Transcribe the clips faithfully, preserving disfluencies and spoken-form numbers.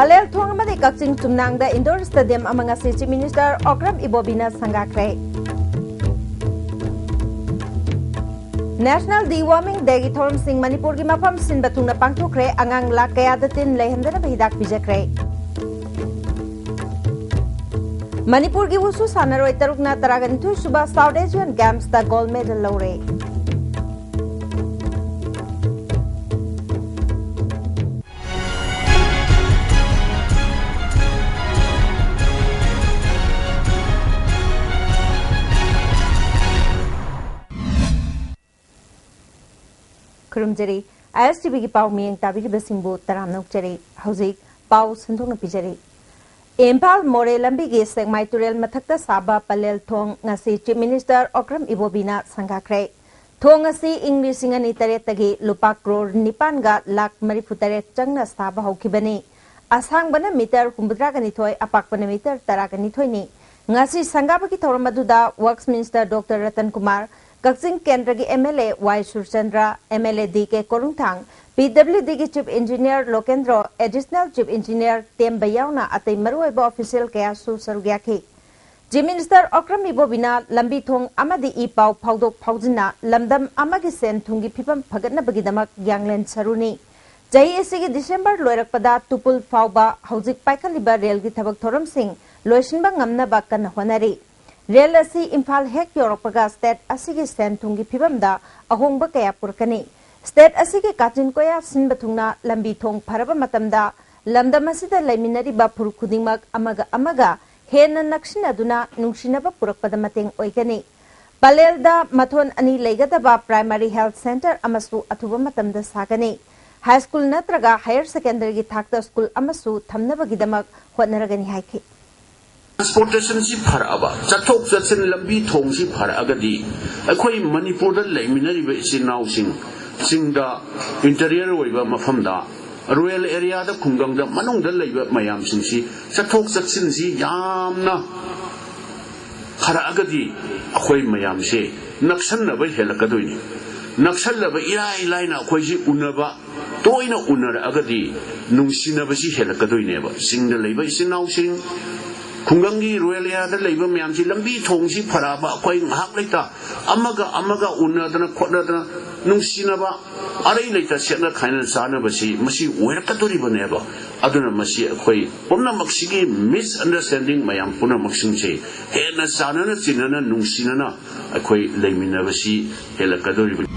ꯄꯂꯦꯜ ꯊꯣꯡ ꯑꯃꯗꯤ ꯀꯛꯆꯤꯡ ꯆꯨꯝꯅꯥꯡꯗ indoor stadium ꯑꯃ ꯉꯁꯤ Chief Minister Okram ꯏꯕꯣꯕꯤꯅ ꯁꯪꯒꯥꯈ꯭ꯔꯦ꯫ National Deworming Dayꯒꯤ ꯊꯧꯔꯝꯁꯤꯡ ꯃꯅꯤꯄꯨꯔꯒꯤ ꯃꯐꯝ ꯁꯤꯟꯕ ꯊꯨꯡꯅ ꯄꯥꯡꯊꯣꯛꯈ꯭ꯔꯦ꯫ ꯑꯉꯥꯡ ꯂꯥꯈ ꯀꯌꯥꯗ ꯇꯤꯟ ꯂꯩꯍꯟꯗꯅꯕ ꯍꯤꯗꯥꯛ ꯄꯤꯖꯈ꯭ꯔꯦ꯫ ꯃꯅꯤꯄꯨꯔꯒꯤ ꯋꯨꯁꯨ ꯁꯥꯟꯅꯔꯣꯏ ꯇꯔꯨꯛꯅ ꯇꯔꯥꯒ ꯅꯤꯊꯣꯏ ꯁꯨꯕ South Asian Gamesꯇ gold medal ꯂꯧꯔꯦ꯫ ꯈꯨꯔꯨꯝꯖꯔꯤ꯫ ISTVꯒꯤ ꯄꯥꯎ ꯃꯤꯠꯌꯦꯡ ꯇꯥꯕꯤꯔꯤꯕꯁꯤꯡꯕꯨ ꯇꯔꯥꯝꯅ ꯑꯣꯛꯆꯔꯤ꯫ ꯍꯧꯖꯤꯛ ꯄꯥꯎ ꯁꯟꯗꯣꯛꯅ ꯄꯤꯖꯔꯤ꯫ ꯏꯝꯐꯥꯜ ꯃꯣꯔꯦ ꯂꯝꯕꯤꯒꯤ ꯁꯦꯛꯃꯥꯏ ꯇꯨꯔꯦꯜ ꯃꯊꯛꯇ ꯁꯥꯕ ꯄꯂꯦꯜ ꯊꯣꯡ ꯉꯁꯤ Chief Minister ꯑꯣꯀ꯭ꯔꯝ ꯏꯕꯣꯕꯤꯅ ꯁꯪꯒꯥꯈ꯭ꯔꯦ꯫ ꯊꯣꯡ ꯑꯁꯤ ꯏꯪ ꯂꯤꯁꯤꯡ ꯑꯅꯤ ꯇꯔꯦꯠꯇꯒꯤ ꯂꯨꯄꯥ ꯀ꯭ꯔꯣꯔ ꯅꯤꯄꯥꯟꯒ ꯂꯥꯈ ꯃꯔꯤꯐꯨ ꯇꯔꯦꯠ ꯆꯪꯅ ꯁꯥꯕ ꯍꯧꯈꯤꯕꯅꯤ꯫ ꯑꯁꯥꯡꯕꯅ ꯃꯤꯇꯔ ꯍꯨꯝꯐꯨꯇꯔꯥꯒ ꯅꯤꯊꯣꯏ, ꯑꯄꯥꯛꯄꯅ ꯃꯤꯇꯔ ꯇꯔꯥꯒ ꯅꯤꯊꯣꯏꯅꯤ꯫ ꯉꯁꯤ ꯁꯪꯒꯥꯕꯒꯤ ꯊꯧꯔꯝ ꯑꯗꯨꯗ Works Minister Doctor Ratan Kumar, ꯀꯛꯆꯤꯡ ꯀꯦꯟꯗ꯭ꯔꯒꯤ MLA ꯋꯥꯏ ꯁꯨꯔꯆꯟꯗ꯭ꯔ, MLA ꯗꯤ ꯀꯦ ꯀꯣꯔꯨꯡꯊꯥꯡ, PWDꯒꯤ Chief Engineer ꯂꯣꯀꯦꯟꯗ꯭ꯔꯣ, Additional Chief Engineer ꯇꯦꯝꯕ ꯌꯥꯎꯅ ꯑꯇꯩ ꯃꯔꯨꯑꯣꯏꯕ official ꯀꯌꯥꯁꯨ ꯁꯔꯨꯛ ꯌꯥꯈꯤ꯫ Chief Minister ꯑꯣꯀ꯭ꯔꯝ ꯏꯕꯣꯕꯤꯅ ꯂꯝꯕꯤ ꯊꯣꯡ ꯑꯃꯗꯤ ꯏ ꯄꯥꯎ ꯐꯥꯎꯗꯣꯛ ꯐꯥꯎꯖꯤꯟꯅ ꯂꯝꯗꯝ ꯑꯃꯒꯤ ꯁꯦꯟ ꯊꯨꯝꯒꯤ ꯐꯤꯕꯝ ꯐꯒꯠꯅꯕꯒꯤꯗꯃꯛ ꯌꯥꯡꯂꯦꯟ ꯁꯔꯨꯅꯤ꯫ ꯆꯍꯤ ꯑꯁꯤꯒꯤ December ꯂꯣꯏꯔꯛꯄꯗ ꯇꯨꯄꯨꯜ ꯐꯥꯎꯕ ꯍꯧꯖꯤꯛ ꯄꯥꯏꯈꯠꯂꯤꯕ ꯔꯦꯜꯒꯤ ꯊꯕꯛ ꯊꯧꯔꯝꯁꯤꯡ ꯂꯣꯏꯁꯤꯟꯕ ꯉꯝꯅꯕ ꯀꯟꯅ ꯍꯣꯠꯅꯔꯤ꯫ ꯔꯦꯜ ꯑꯁꯤ ꯏꯝꯐꯥꯜ ꯍꯦꯛ ꯌꯧꯔꯛꯄꯒ state ꯑꯁꯤꯒꯤ ꯁꯦꯟ ꯊꯨꯝꯒꯤ ꯐꯤꯕꯝꯗ ꯑꯍꯣꯡꯕ ꯀꯌꯥ ꯄꯨꯔꯛꯀꯅꯤ꯫ State ꯑꯁꯤꯒꯤ ꯀꯥꯆꯤꯟ ꯀꯣꯌꯥ ꯁꯤꯟꯕ ꯊꯨꯡꯅ ꯂꯝꯕꯤ ꯊꯣꯡ ꯐꯔꯕ ꯃꯇꯝꯗ ꯂꯝꯗꯝ ꯑꯁꯤꯗ ꯂꯩꯃꯤꯟꯅꯔꯤꯕ ꯐꯨꯔꯨꯞ ꯈꯨꯗꯤꯡꯃꯛ ꯑꯃꯒ ꯑꯃꯒ ꯍꯦꯟꯅ ꯅꯛꯁꯤꯟꯅꯗꯨꯅ ꯅꯨꯡꯁꯤꯅꯕ ꯄꯨꯔꯛꯄꯗ ꯃꯇꯦꯡ ꯑꯣꯏꯒꯅꯤ꯫ ꯄꯂꯦꯜꯗ ꯃꯊꯣꯟ ꯑꯅꯤ ꯂꯩꯒꯗꯕ primary health centre ꯑꯃꯁꯨ ꯑꯊꯨꯕ ꯃꯇꯝꯗ ꯁꯥꯒꯅꯤ꯫ High school ꯅꯠꯇ꯭ꯔꯒ higher secondary ꯒꯤ ꯊꯥꯛꯇ school ꯑꯃꯁꯨ ꯊꯝꯅꯕꯒꯤꯗꯃꯛ ꯍꯣꯠꯅꯔꯒꯅꯤ ꯍꯥꯏꯈꯤ꯫ Transportation ꯁꯤ ꯐꯔꯛꯑꯕ, ꯆꯠꯊꯣꯛ ꯆꯠꯁꯤꯟ ꯂꯝꯕꯤ ꯊꯣꯡꯁꯤ ꯐꯔꯛꯑꯒꯗꯤ ꯑꯩꯈꯣꯏ ꯃꯅꯤꯄꯨꯔꯗ ꯂꯩꯃꯤꯟꯅꯔꯤꯕ ꯏꯆꯤꯟ ꯏꯅꯥꯎꯁꯤꯡ, ꯆꯤꯡꯗ interior ꯑꯣꯏꯕ ꯃꯐꯝꯗ, rural area ꯗ, ꯈꯨꯡꯒꯪꯗ, ꯃꯅꯨꯡꯗ ꯂꯩꯕ ꯃꯌꯥꯝꯁꯤꯡꯁꯤ ꯆꯠꯊꯣꯛ ꯆꯠꯁꯤꯟꯁꯤ ꯌꯥꯝꯅ ꯐꯔꯛꯑꯒꯗꯤ ꯑꯩꯈꯣꯏ ꯃꯌꯥꯝꯁꯦ ꯅꯛꯁꯟꯅꯕ ꯍꯦꯜꯂꯛꯀꯗꯣꯏꯅꯤ꯫ ꯅꯛꯁꯜꯂꯕ ꯏꯔꯥꯏ ꯂꯥꯏꯅ ꯑꯩꯈꯣꯏꯁꯤ ꯎꯅꯕ, ꯇꯣꯏꯅ ꯎꯅꯔꯛꯑꯒꯗꯤ ꯅꯨꯡꯁꯤꯅꯕꯁꯤ ꯍꯦꯜꯂꯛꯀꯗꯣꯏꯅꯦꯕ꯫ ꯆꯤꯡꯗ ꯂꯩꯕ ꯏꯆꯤꯟ ꯏꯅꯥꯎꯁꯤꯡ, ꯈꯨꯡꯒꯪꯒꯤ ꯔꯨꯔꯦꯜ ꯑꯦꯔꯤꯌꯥꯗ ꯂꯩꯕ ꯃꯌꯥꯝꯁꯤ, ꯂꯝꯕꯤ ꯊꯣꯡꯁꯤ ꯐꯔꯛꯑꯕ, ꯑꯩꯈꯣꯏ ꯉꯥꯏꯍꯥꯛ ꯂꯩꯇ ꯑꯃꯒ ꯑꯃꯒ ꯎꯅꯗꯅ ꯈꯣꯠꯅꯗꯅ ꯅꯨꯡꯁꯤꯅꯕ, ꯑꯔꯩ ꯂꯩꯇ ꯁꯦꯠꯅ ꯈꯥꯏꯅ ꯆꯥꯅꯕꯁꯤ ꯃꯁꯤ ꯑꯣꯏꯔꯛꯀꯗꯣꯔꯤꯕꯅꯦꯕ꯫ ꯑꯗꯨꯅ ꯃꯁꯤ ꯑꯩꯈꯣꯏ ꯄꯨꯝꯅꯃꯛꯁꯤꯒꯤ ꯃꯤꯁꯑꯟꯗꯔꯁ꯭ꯇꯦꯟꯗꯤꯡ ꯃꯌꯥꯝ ꯄꯨꯝꯅꯃꯛꯁꯤꯡꯁꯦ ꯍꯦꯟꯅ ꯆꯥꯟꯅꯅ ꯆꯤꯟꯅꯅ ꯅꯨꯡꯁꯤꯅꯅ ꯑꯩꯈꯣꯏ ꯂꯩꯃꯤꯟꯅꯕꯁꯤ ꯍꯦꯜꯂꯛꯀꯗꯧꯔꯤꯕꯅꯤ꯫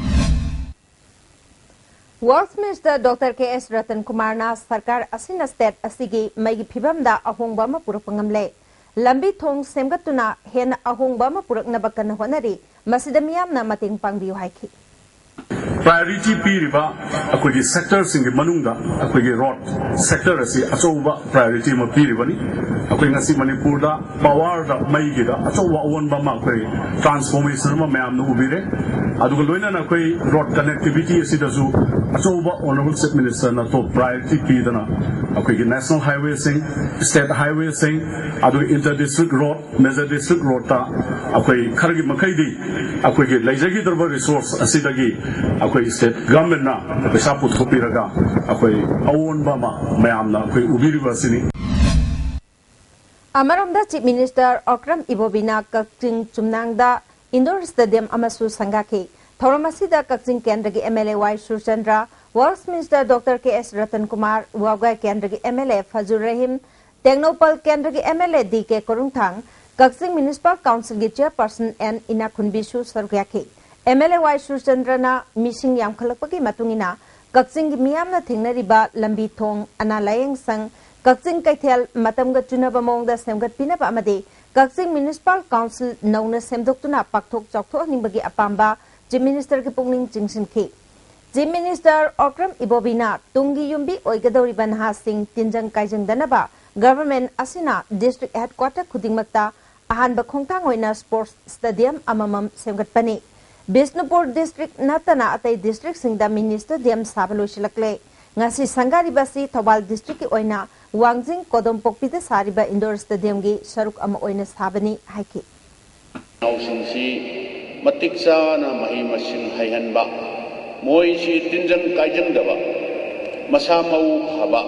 Works minister doctor K S Ratan ꯀꯨꯃꯥꯔꯅ ꯁꯔꯀꯥꯔ ꯑꯁꯤꯅ ꯁ꯭ꯇꯦꯠ ꯑꯁꯤꯒꯤ ꯃꯩꯒꯤ ꯐꯤꯕꯝꯗ ꯑꯍꯣꯡꯕ ꯑꯃ ꯄꯨꯔꯛꯄ ꯉꯝꯂꯦ꯫ ꯂꯝꯕꯤ ꯊꯣꯡ ꯁꯦꯝꯒꯠꯇꯨꯅ ꯍꯦꯟꯅ ꯑꯍꯣꯡꯕ ꯑꯃ ꯄꯨꯔꯛꯅꯕ ꯀꯟꯅ ꯍꯣꯠꯅꯔꯤ꯫ ꯃꯁꯤꯗ ꯃꯤꯌꯥꯝꯅ ꯃꯇꯦꯡ ꯄꯥꯡꯕꯤꯌꯨ ꯍꯥꯏꯈꯤ꯫ ꯄ꯭ꯔꯥꯏꯌꯣꯔꯤꯇꯤ ꯄꯤꯔꯤꯕ ꯑꯩꯈꯣꯏꯒꯤ ꯁꯦꯛꯇꯔꯁꯤꯡꯒꯤ ꯃꯅꯨꯡꯗ ꯑꯩꯈꯣꯏꯒꯤ ꯔꯣꯗ ꯁꯦꯛꯇꯔ ꯑꯁꯤ ꯑꯆꯧꯕ ꯄ꯭ꯔꯥꯏꯌꯣꯔꯤꯇꯤ ꯑꯃ ꯄꯤꯔꯤꯕꯅꯤ꯫ ꯑꯩꯈꯣꯏ ꯉꯁꯤ ꯃꯅꯤꯄꯨꯔꯗ ꯄꯥꯋꯔꯗ, ꯃꯩꯒꯤꯗ ꯑꯆꯧꯕ ꯑꯑꯣꯟꯕ ꯑꯃ, ꯑꯩꯈꯣꯏ ꯇ꯭ꯔꯥꯟꯁꯐꯣꯔꯃꯦꯁꯟ ꯑꯃ ꯃꯌꯥꯝꯅ ꯎꯕꯤꯔꯦ꯫ ꯑꯗꯨꯒ ꯂꯣꯏꯅꯅ ꯑꯩꯈꯣꯏ ꯔꯣꯗ ꯀꯅꯦꯛꯇꯤꯚꯤꯇꯤ ꯑꯁꯤꯗꯁꯨ ꯑꯆꯧꯕ ꯑꯣꯅꯔꯦꯕꯜ ꯆꯤꯐ ꯃꯤꯅꯤꯁꯇꯔꯅ ꯇꯣꯞ ꯄ꯭ꯔꯥꯏꯌꯣꯔꯤꯇꯤ ꯄꯤꯗꯅ ꯑꯩꯈꯣꯏꯒꯤ ꯅꯦꯁꯅꯦꯜ ꯍꯥꯏꯋꯦꯁꯤꯡ, ꯁ꯭ꯇꯦꯠ ꯍꯥꯏꯋꯦꯁꯤꯡ, ꯑꯗꯨꯒ inter district road, major district ꯔꯣꯗꯇ ꯑꯩꯈꯣꯏ ꯈꯔꯒꯤ ꯃꯈꯩꯗꯤ ꯑꯩꯈꯣꯏꯒꯤ ꯂꯩꯖꯈꯤꯗ꯭ꯔꯕ ꯔꯤꯁꯣꯔꯁ ꯑꯁꯤꯗꯒꯤ ꯑꯩꯈꯣꯏ ꯁ꯭ꯇꯦꯠ ꯒꯚꯔꯟꯃꯦꯟꯠꯅ ꯄꯩꯁꯥ ꯄꯨꯊꯣꯛꯄꯤꯔꯒ ꯑꯩꯈꯣꯏ ꯑꯑꯣꯟꯕ ꯑꯃ ꯃꯌꯥꯝꯅ ꯑꯩꯈꯣꯏ ꯎꯕꯤꯔꯤꯕ ꯑꯁꯤꯅꯤ꯫ ꯑꯃꯔꯣꯝꯗ, ꯆꯤꯐ ꯃꯤꯅꯤꯁꯇꯔ ꯑꯣꯀ꯭ꯔꯝ ꯏꯕꯣꯕꯤꯅ ꯀꯛꯆꯤꯡ ꯆꯨꯝꯅꯥꯡꯗ ꯏꯟꯗꯣꯔ ꯁ꯭ꯇꯦꯗꯤꯌꯝ ꯑꯃꯁꯨ ꯁꯪꯒꯥꯈꯤ꯫ ꯊꯧꯔꯝ ꯑꯁꯤꯗ ꯀꯛꯆꯤꯡ ꯀꯦꯟꯗ꯭ꯔꯒꯤ M L A Y Surchandra, works minister doctor K S Ratan Kumar, Wabgai ꯀꯦꯟꯗ꯭ꯔꯒꯤ M L A Fajur Rahim, Tengnoupal ꯀꯦꯟꯗ꯭ꯔꯒꯤ M L A D K Korungthang, Kakching municipal ꯀꯥꯎꯟꯁꯤꯜꯒꯤ ꯆꯤꯌꯔꯄꯔꯁꯟ ꯑꯦꯟ ꯏꯅꯥꯈꯨꯟꯕꯤꯁꯨ ꯁꯔꯨꯛ ꯌꯥꯈꯤ꯫ ꯑꯦꯝ ꯑꯦꯜ ꯑꯦ ꯋꯥꯏ ꯁꯨꯔꯆꯟꯗ꯭ꯔꯅ ꯃꯤꯁꯤꯡ ꯌꯥꯝꯈꯠꯂꯛꯄꯒꯤ ꯃꯇꯨꯡ ꯏꯟꯅ ꯀꯛꯆꯤꯡꯒꯤ ꯃꯤꯌꯥꯝꯅ ꯊꯦꯡꯅꯔꯤꯕ ꯂꯝꯕꯤ ꯊꯣꯡ, ꯑꯅꯥ ꯂꯥꯌꯦꯡ ꯁꯪ, ꯀꯛꯆꯤꯡ ꯀꯩꯊꯦꯜ, ꯃꯇꯝꯒ ꯆꯨꯅꯕ ꯃꯑꯣꯡꯗ ꯁꯦꯝꯒꯠꯄꯤꯅꯕ ꯑꯃꯗꯤ ꯀꯛꯆꯤꯡ ꯃ꯭ꯌꯨꯅꯤꯁꯤꯄꯥꯜ ꯀꯥꯎꯟꯁꯤꯜ ꯅꯧꯅ ꯁꯦꯝꯗꯣꯛꯇꯨꯅ ꯄꯥꯛꯊꯣꯛ ꯆꯥꯎꯊꯣꯛꯍꯟꯅꯤꯡꯕꯒꯤ ꯑꯄꯥꯝꯕ ꯆꯤꯐ ꯃꯤꯅꯤꯁꯇꯔꯒꯤ ꯄꯨꯛꯅꯤꯡ ꯆꯤꯡꯁꯤꯟꯈꯤ꯫ ꯆꯤꯐ ꯃꯤꯅꯤꯁꯇꯔ ꯑꯣꯀ꯭ꯔꯝ ꯏꯕꯣꯕꯤꯅ ꯇꯨꯡꯒꯤ ꯌꯨꯝꯕꯤ ꯑꯣꯏꯒꯗꯧꯔꯤꯕ ꯅꯍꯥꯁꯤꯡ ꯇꯤꯟꯖꯪ ꯀꯥꯏꯖꯪꯗꯅꯕ ꯒꯚꯔꯟꯃꯦꯟꯠ ꯑꯁꯤꯅ ꯗꯤꯁꯇ꯭ꯔꯤꯛ ꯍꯦꯗꯀ꯭ꯋꯥꯇꯔ ꯈꯨꯗꯤꯡꯃꯛꯇ ꯑꯍꯥꯟꯕ ꯈꯣꯡꯊꯥꯡ ꯑꯣꯏꯅ ꯁ꯭ꯄꯣꯔꯠꯁ ꯁ꯭ꯇꯦꯗꯤꯌꯝ ꯑꯃꯃꯝ ꯁꯦꯝꯒꯠꯄꯅꯤ꯫ ꯕꯤꯁꯅꯨꯄꯨꯔ ꯗꯤꯁꯇ꯭ꯔꯤꯛ ꯅꯠꯇꯅ ꯑꯇꯩ ꯗꯤꯁꯇ꯭ꯔꯤꯛꯁꯤꯡꯗ ꯃꯤꯅꯤ ꯁ꯭ꯇꯦꯗꯤꯌꯝ ꯁꯥꯕ ꯂꯣꯏꯁꯤꯜꯂꯛꯂꯦ꯫ ꯉꯁꯤ ꯁꯪꯒꯥꯔꯤꯕ ꯑꯁꯤ ꯊꯧꯕꯥꯜ ꯗꯤꯁꯇ꯭ꯔꯤꯛꯀꯤ ꯑꯣꯏꯅ ꯋꯥꯡꯖꯤꯡ ꯀꯣꯗꯣꯝꯄꯣꯛꯄꯤꯗ ꯁꯥꯔꯤꯕ ꯏꯟꯗꯣꯔ ꯁ꯭ꯇꯦꯗꯤꯌꯝꯒꯤ ꯁꯔꯨꯛ ꯑꯃ ꯑꯣꯏꯅ ꯁꯥꯕꯅꯤ ꯍꯥꯏꯈꯤ꯫ ꯅꯍꯥꯁꯤꯡꯁꯤ ꯃꯇꯤꯛ ꯆꯥꯅ ꯃꯍꯩ ꯃꯁꯤꯡ ꯍꯩꯍꯟꯕ, ꯃꯣꯏꯁꯤ ꯇꯤꯟꯖꯪ ꯀꯥꯏꯖꯪꯗꯕ, ꯃꯁꯥ ꯃꯎ ꯐꯕ